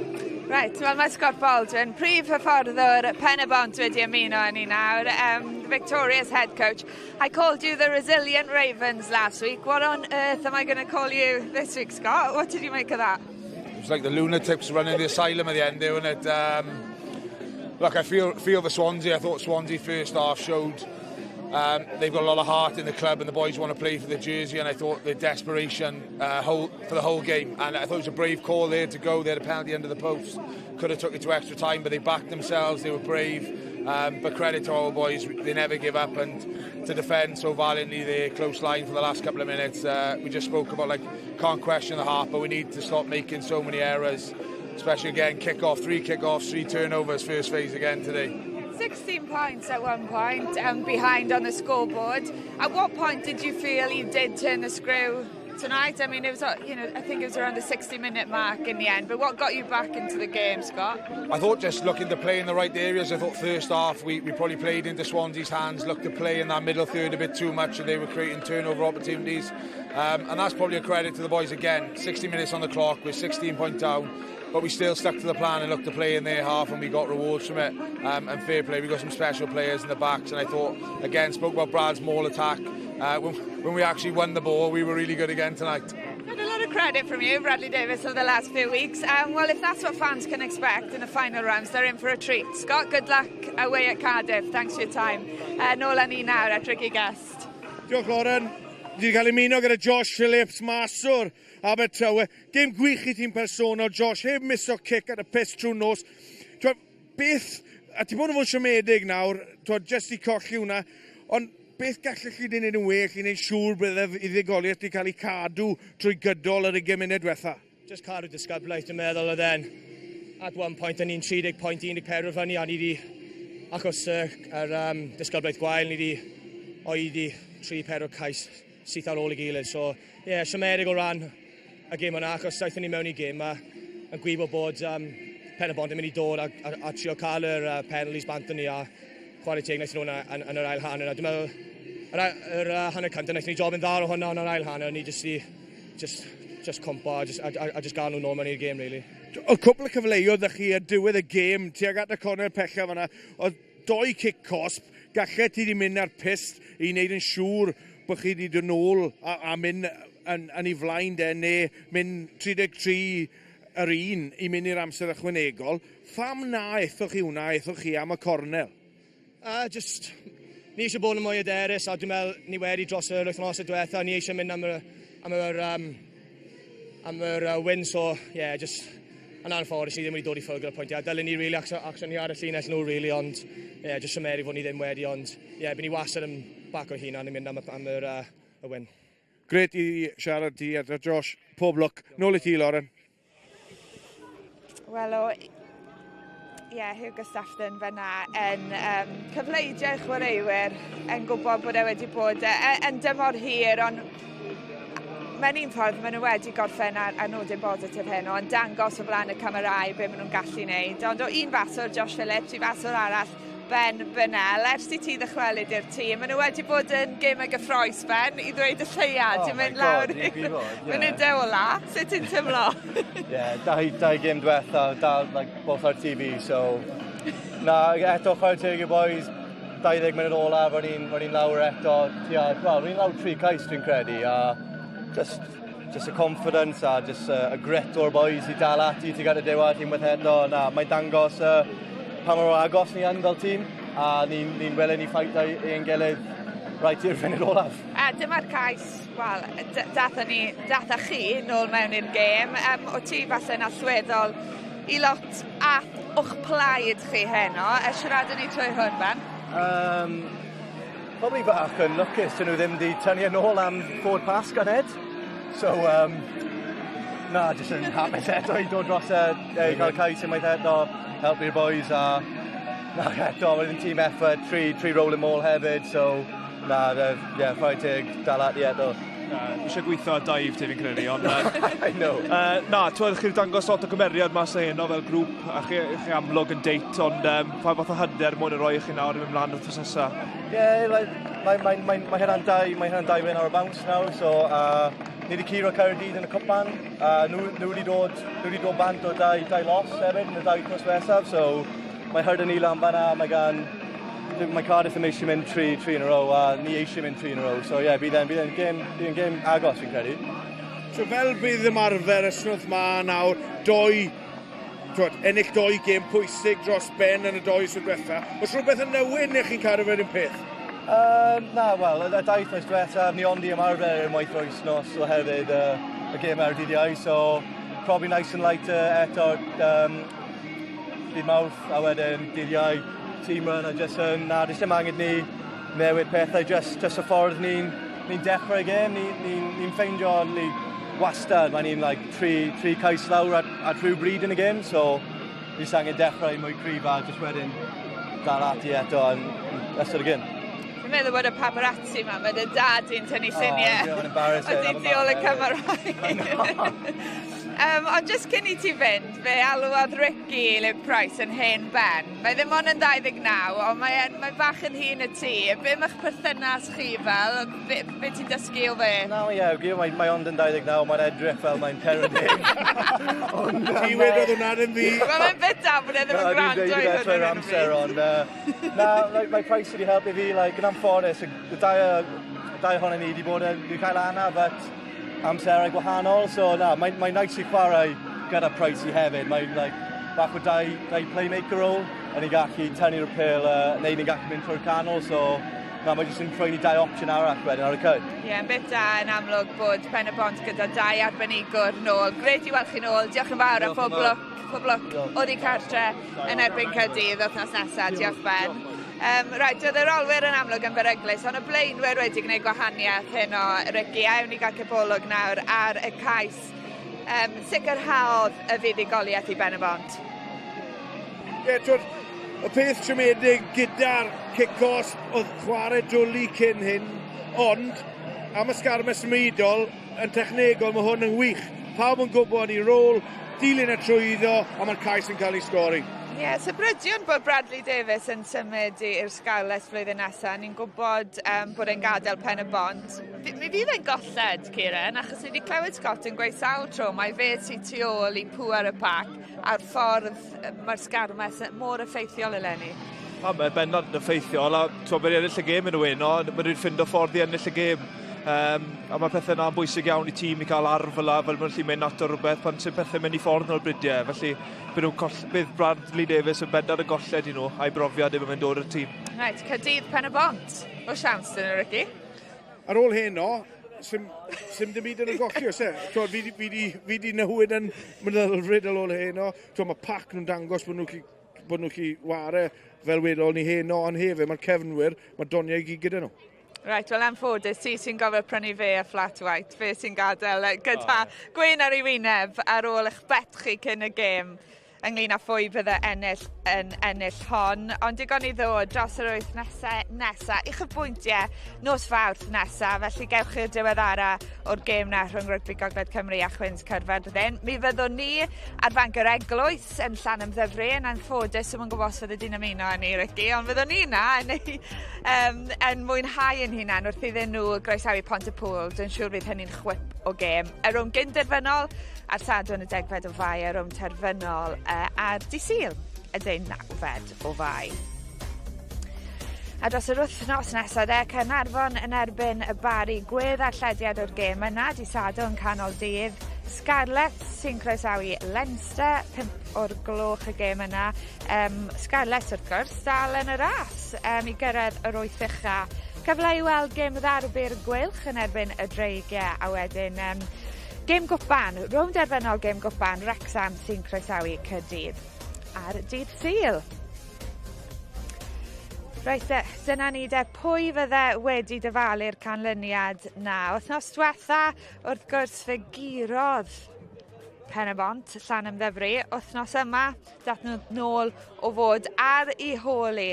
Right, wel mae Scott Baldwin, prif hyfforddwr Pen-y-bont wedi ymuno â ni nawr, um, victorious head coach. I called you the resilient Ravens last week. What on earth am I going to call you this week, Scott? What did you make of that? It was like the lunatics running the asylum at the end there, wasn't it? Um, look, I feel feel the Swansea. I thought Swansea first half showed um, they've got a lot of heart in the club and the boys want to play for the jersey and I thought the desperation uh, whole, for the whole game and I thought it was a brave call there to go. They had a penalty under the post. Could have took it to extra time but they backed themselves. They were brave. Um, but credit to our boys, they never give up and to defend so valiantly their close line for the last couple of minutes. Uh, we just spoke about like can't question the heart, but we need to stop making so many errors, especially again kick-off, three kick-offs, three turnovers first phase again today. 16 points at one point and behind on the scoreboard. At what point did you feel you did turn the screw tonight? I mean, it was, you know, I think it was around the 60-minute mark in the end. But what got you back into the game, Scott? I thought just looking to play in the right areas. I thought first half we, we probably played into Swansea's hands, looked to play in that middle third a bit too much, and they were creating turnover opportunities. Um, and that's probably a credit to the boys again. 60 minutes on the clock, we're 16 point down but we still stuck to the plan and looked to play in their half and we got rewards from it. Um, and fair play, we got some special players in the backs and I thought, again, spoke about Brad's maul attack. Uh, when, when we actually won the ball, we were really good again tonight. Got a lot of credit from you, Bradley Davis, over the last few weeks. Um, well, if that's what fans can expect in the final rounds, they're in for a treat. Scott, good luck away at Cardiff. Thanks for your time. Uh, nôl â ni nawr at Ricky Guest. Diolch, Lauren. Di cael ymuno gyda Josh Phillips, maswr Abertawe. Gêm gwych i ti'n personol, Josh, heb miso cic at y pyst trwy nos. Twod, beth, a ti bod yn fod yn siomedig nawr, twod, jyst i colli hwnna, ond beth gallech chi wneud yn well i wneud siŵr bydd y fuddugoliaeth wedi cael ei cadw trwy gydol yr 20 munud diwetha? Just cadw disgyblaeth, dwi'n meddwl, oedd e'n at one point o'n i'n 30 pwynt 14 fyny a ni di achos uh, yr um, disgyblaeth gwael ni di oedi 3-4 cais syth ar ôl ei gilydd. So, ie, yeah, siomedig o ran y gêm yna, achos daethon ni mewn i gêm a yn gwybod bod um, Pen y Bont yn mynd i dod a, a, a trio cael yr uh, penalties bant ni a chwarae teg wnaethon nhw yn, yn, yr ail hanner. A dwi'n meddwl, yr, yr uh, hanner cyntaf, wnaethon ni job yn dda o hwnna, ond yr ail hanner, ni jyst i just, just cwmpo a just, a, a, a just gael nhw nôl mewn i'r gêm, really. O cwpl o cyfleoedd â chi ar diwedd y gêm tuag at y cornel pellaf fanna, oedd doi cic cosp, gallet ti wedi mynd ar pyst i wneud yn siŵr bod chi wedi dod nôl a, a mynd yn, yn ei flaen de, neu mynd 33 yr un i mynd i'r amser ychwanegol. Pham na ethoch chi hwnna, ethoch chi am y cornel? Uh, just, ni eisiau bod yn mwy hyderus a dwi'n meddwl ni wedi dros yr wythnosau diwetha, ni eisiau mynd am yr, am yr, um, am yr uh, win, so yeah, just yn anffodus ni ddim wedi dod i ffwrdd gyda'r pwyntiau. Dylen ni really, achos, achos ni ar y llinell nhw really, ond yeah, just siomeri fod ni ddim wedi, ond yeah, by ni wastad yn back o hunan yn mynd am, am yr, uh, y win. Gret i siarad ti a Josh, pob lwc. Nôl i ti, Lauren. Wel, o, ie, yeah, Hugo Staffton fyna yn cyfleidio chwaraewyr yn gwybod bod e wedi bod yn dymor hir, ond mewn un ffordd maen nhw wedi gorffen ar nodyn bositif heno, ond dangos o flaen y camerau be maen nhw'n gallu wneud. Ond o un faswr, Josh Phillips, i faswr arall, Ben Burnell, ers i ti ddychwelyd i'r tîm, maen nhw wedi bod yn gemau gyffrous, Ben, i ddweud y lleia. Oh Ti'n my mynd lawr God, ie, gwir fod, ie. munudau ola. Sut ti'n teimlo? Yeah, dau gêm diwetha, dal, like, both ar TV, so... Na, eto chwarae teg i'r boys, 20 munud ola, ro'n i'n lawr eto, tua, wel, ro'n i'n lawr 3 cais dwi'n credu, a just y confidence a just y grit o'r boys i dal ati tuag at y diwedd unwaith eto. Na, mae'n dangos pa mor agos ni yn fel tîm, a ni'n willing i fight ein gilydd right i'r funud olaf. A dyma'r cais, wel, dath â chi nôl mewn i'r gêm. O ti falle'n allweddol i lot a o'ch plaid chi heno. A siaradwn ni trwy hwn, Ben? Probably bach yn lwcus, dyn nhw ddim wedi tynnu yn ôl am forward pass gan Ed. So, na, jyst yn hapus eto i dod dros e, i cael cais unwaith eto, helpu'r boys a na, eto, mae'n team effort, tri rolling maul hefyd, so na, yeah, chwarae teg, dal ati eto. Eisiau gweithio ar dive ti fi'n credu, ond... I know. Na, ti'n chi wedi dangos lot o gymeriad mas o heno fel grŵp, a chi amlwg yn deit, ond pa fath o hyder mwyn y roi i chi nawr i mynd mlaen wrth nesaf? Yeah, like, mae hynna'n dau win ar y bounce nawr, so ni wedi curo Caerdydd yn y cwpan, nhw wedi dod bant o dau loss hefyd yn y 2 wythnos diwethaf, so mae hyder ni lan fan'na, mae Cardiff yn eisiau mynd tri in a row, a ni eisiau mynd 3 in a row, so yeah, bydd e'n gêm agos fi'n credu. So fel bydd ymarfer ysnodd ma nawr, twod, ennill doi gêm pwysig dros ben yn y 2 sy'n diwetha. Oes rhywbeth yn newid neu chi'n cadw fe'r un peth? Na, wel, y 2 wythnos diwethaf, ni ond i ymarfer unwaith yr wythnos oherwydd y gêm ar dydd Iau, so probably nice and light eto dydd Mawrth, a wedyn dydd Iau, team run a just yn, na, does dim angen ni newid pethau, just y ffordd ni dechrau y gêm, ni'n ni ffeindio ni wastad, mae ni'n like, tri cais lawr at rhyw bryd yn y gêm, so ni jyst angen dechrau mwy cryf a just wedyn dal ati eto yn ystod y gêm. Fi'n meddwl bod y paparazzi ma, mae dy dad i'n tynnu lluniau. Oh, mae'n embarrassing. O ti tu ôl y camerau. Ond jyst cyn i ti fynd, fe alwodd Ricky Luke Price yn hen ben. Mae ddim ond yn 29, ond mae bach yn hŷn na ti. Be mae'ch perthynas chi fel? Be ti'n dysgu o fe? Na, ie, yeah, mae ond yn 29, mae'n edrych fel mae'n 40. Ond, Ti wedodd hwnna ddim fi. Wel, mae'n bit da bod e ddim yn gwrando i hwn. Dwi'n trwy'r amser, ond na, like, mae Price wedi helpu fi, like, yn anffodus, y dau ohonon ni wedi bod yn wedi cael anaf at amserau gwahanol, so na, mae'n nice i chwarae gyda Pricey hefyd. Mae'n like, bach o dau playmaker role, a ni'n gallu tynnu'r pêl, neu ni'n gallu mynd trwy'r canol, so na, mae jyst yn rhoi ni dau opsiwn arall wedyn ar y cae. Ie, yeah, yn bit da yn amlwg bod Pen y Bont gyda dau arbenigwr nôl. Grêt i weld chi nôl. Diolch yn fawr a pob lwc, pob lwc oddi cartre yn erbyn Caerdydd wythnos nesaf. Diolch, Ben. Right, oedd yr olwyr yn amlwg yn beryglus, ond y blaenwyr wedi gwneud gwahaniaeth heno, Ricky. A ewn ni gael cipolwg nawr ar y cais sicrhaodd y fuddugoliaeth i Ben y Bont. Ie, yeah, twyd, y peth siomedig gyda'r cic-off oedd chwarae dwlu cyn hyn, ond am y sgarmes symudol, yn technegol mae hwn yn wych. Pawb yn gwybod i rôl, dilyn y trwyddo, a mae'r cais yn cael ei sgori. Ie, yeah, sybrydion bod Bradley Davis yn symud i'r Scarlets flwyddyn nesaf. Ni'n gwybod bod e'n gadael Pen y Bont. Mi fydd e'n golled, Kieran, achos ni wedi clywed Scott yn gweud sawl tro mae fe sy'n tu ôl i pŵer y pac a'r ffordd mae'r sgarmes mor effeithiol eleni. A mae bendant yn effeithiol, a ti'n bod ennill y gêm yn y weno, maen nhw'n ffindo ffordd i ennill y gêm. A mae pethau na'n bwysig iawn i tîm i cael arf fel la, fel maen nhw'n gallu mynd at o rhywbeth pan sy'n pethau mynd i ffordd nhw'r brydiau. Felly bydd Bradley Davis yn bendant y golled i nhw, a'i brofiad efo mynd o'r tîm. Right, Caerdydd Pen y Bont. O siawns dyn nhw, Ricky? Ar ôl heno, sim dim byd yn y golli, oes e? Twod, fi di newid yn meddylfryd ar ôl heno. Twod, mae pac nhw'n dangos bod nhw'n gallu ware fel wedol ni heno, ond hefyd mae'r cefnwyr, mae doniau i gyd gyda nhw. Right, wel anffodus, ti sy'n gofio prynu fe a flat white, fe sy'n gadael gyda gwên ar ei wyneb ar ôl eich bet chi cyn y gêm. ynglyn â phwy fydde ennill yn ennill hon, ond digon i ddod dros yr wythnosau nesa, uchafbwyntiau nos Fawrth nesa, felly gewch chi'r diweddara o'r gêm na rhwng Rygbi Gogledd Cymru a Chwins Caerfyrddin. Mi fyddwn ni ar fanc yr Eglwys yn Llanymddyfri, yn anffodus, dwi'm yn gwybod os fydde di'n ymuno â ni, Ricky, ond fyddwn ni na yn, ei, yn mwynhau yn hunan wrth iddyn nhw groesawu Pontypool. Dwi'n siŵr fydd hynny'n chwip o gêm. Y rownd gynderfynol ar Sadwrn y 10fed o Fai, a rownd terfynol ar Dydd Sul y 19fed o Fai. A dros yr wythnos nesaf de, Caernarfon yn erbyn y Bari, gwedd arllediad o'r gêm yna, di Sadwrn canol dydd. Scarlets sy'n croesawu Leinster, 5 o'r gloch y gêm yna. Scarlets wrth gwrs dal yn y ras i gyrraedd yr wyth ucha. Cyfle i weld gêm ddarbi'r Gweilch yn erbyn y Dreigiau, a wedyn gêm gwpan, rownd derfynol gêm gwpan, Wrexham sy'n croesawu Caerdydd ar dydd Sul. Reit de, dyna ni de, pwy fydde wedi dyfalu'r canlyniad na? Wythnos diwetha, wrth gwrs, fe gurodd Pen-y-bont, Llanymddyfri. Wythnos yma, dath nhw nôl o fod ar eu hôl i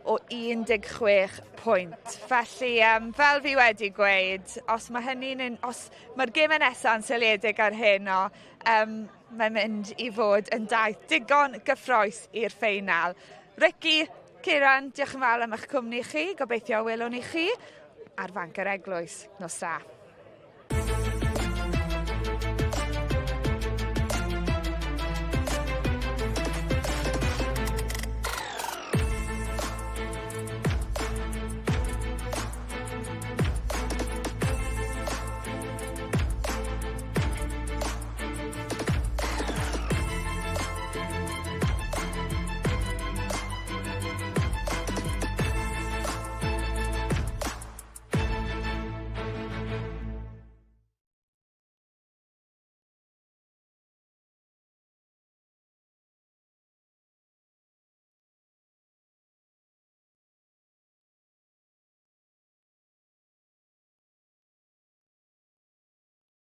o 16 pwynt. Felly, fel fi wedi gweud, os mae hynny'n, os mae'r gemau nesaf yn seiliedig ar hyn o, mae'n mynd i fod yn daith digon gyffrous i'r ffeinal. Ricky, Ciaran, diolch yn fawr am eich cwmni chi. Gobeithio welwn ni chi ar fanc yr Eglwys. Nos da.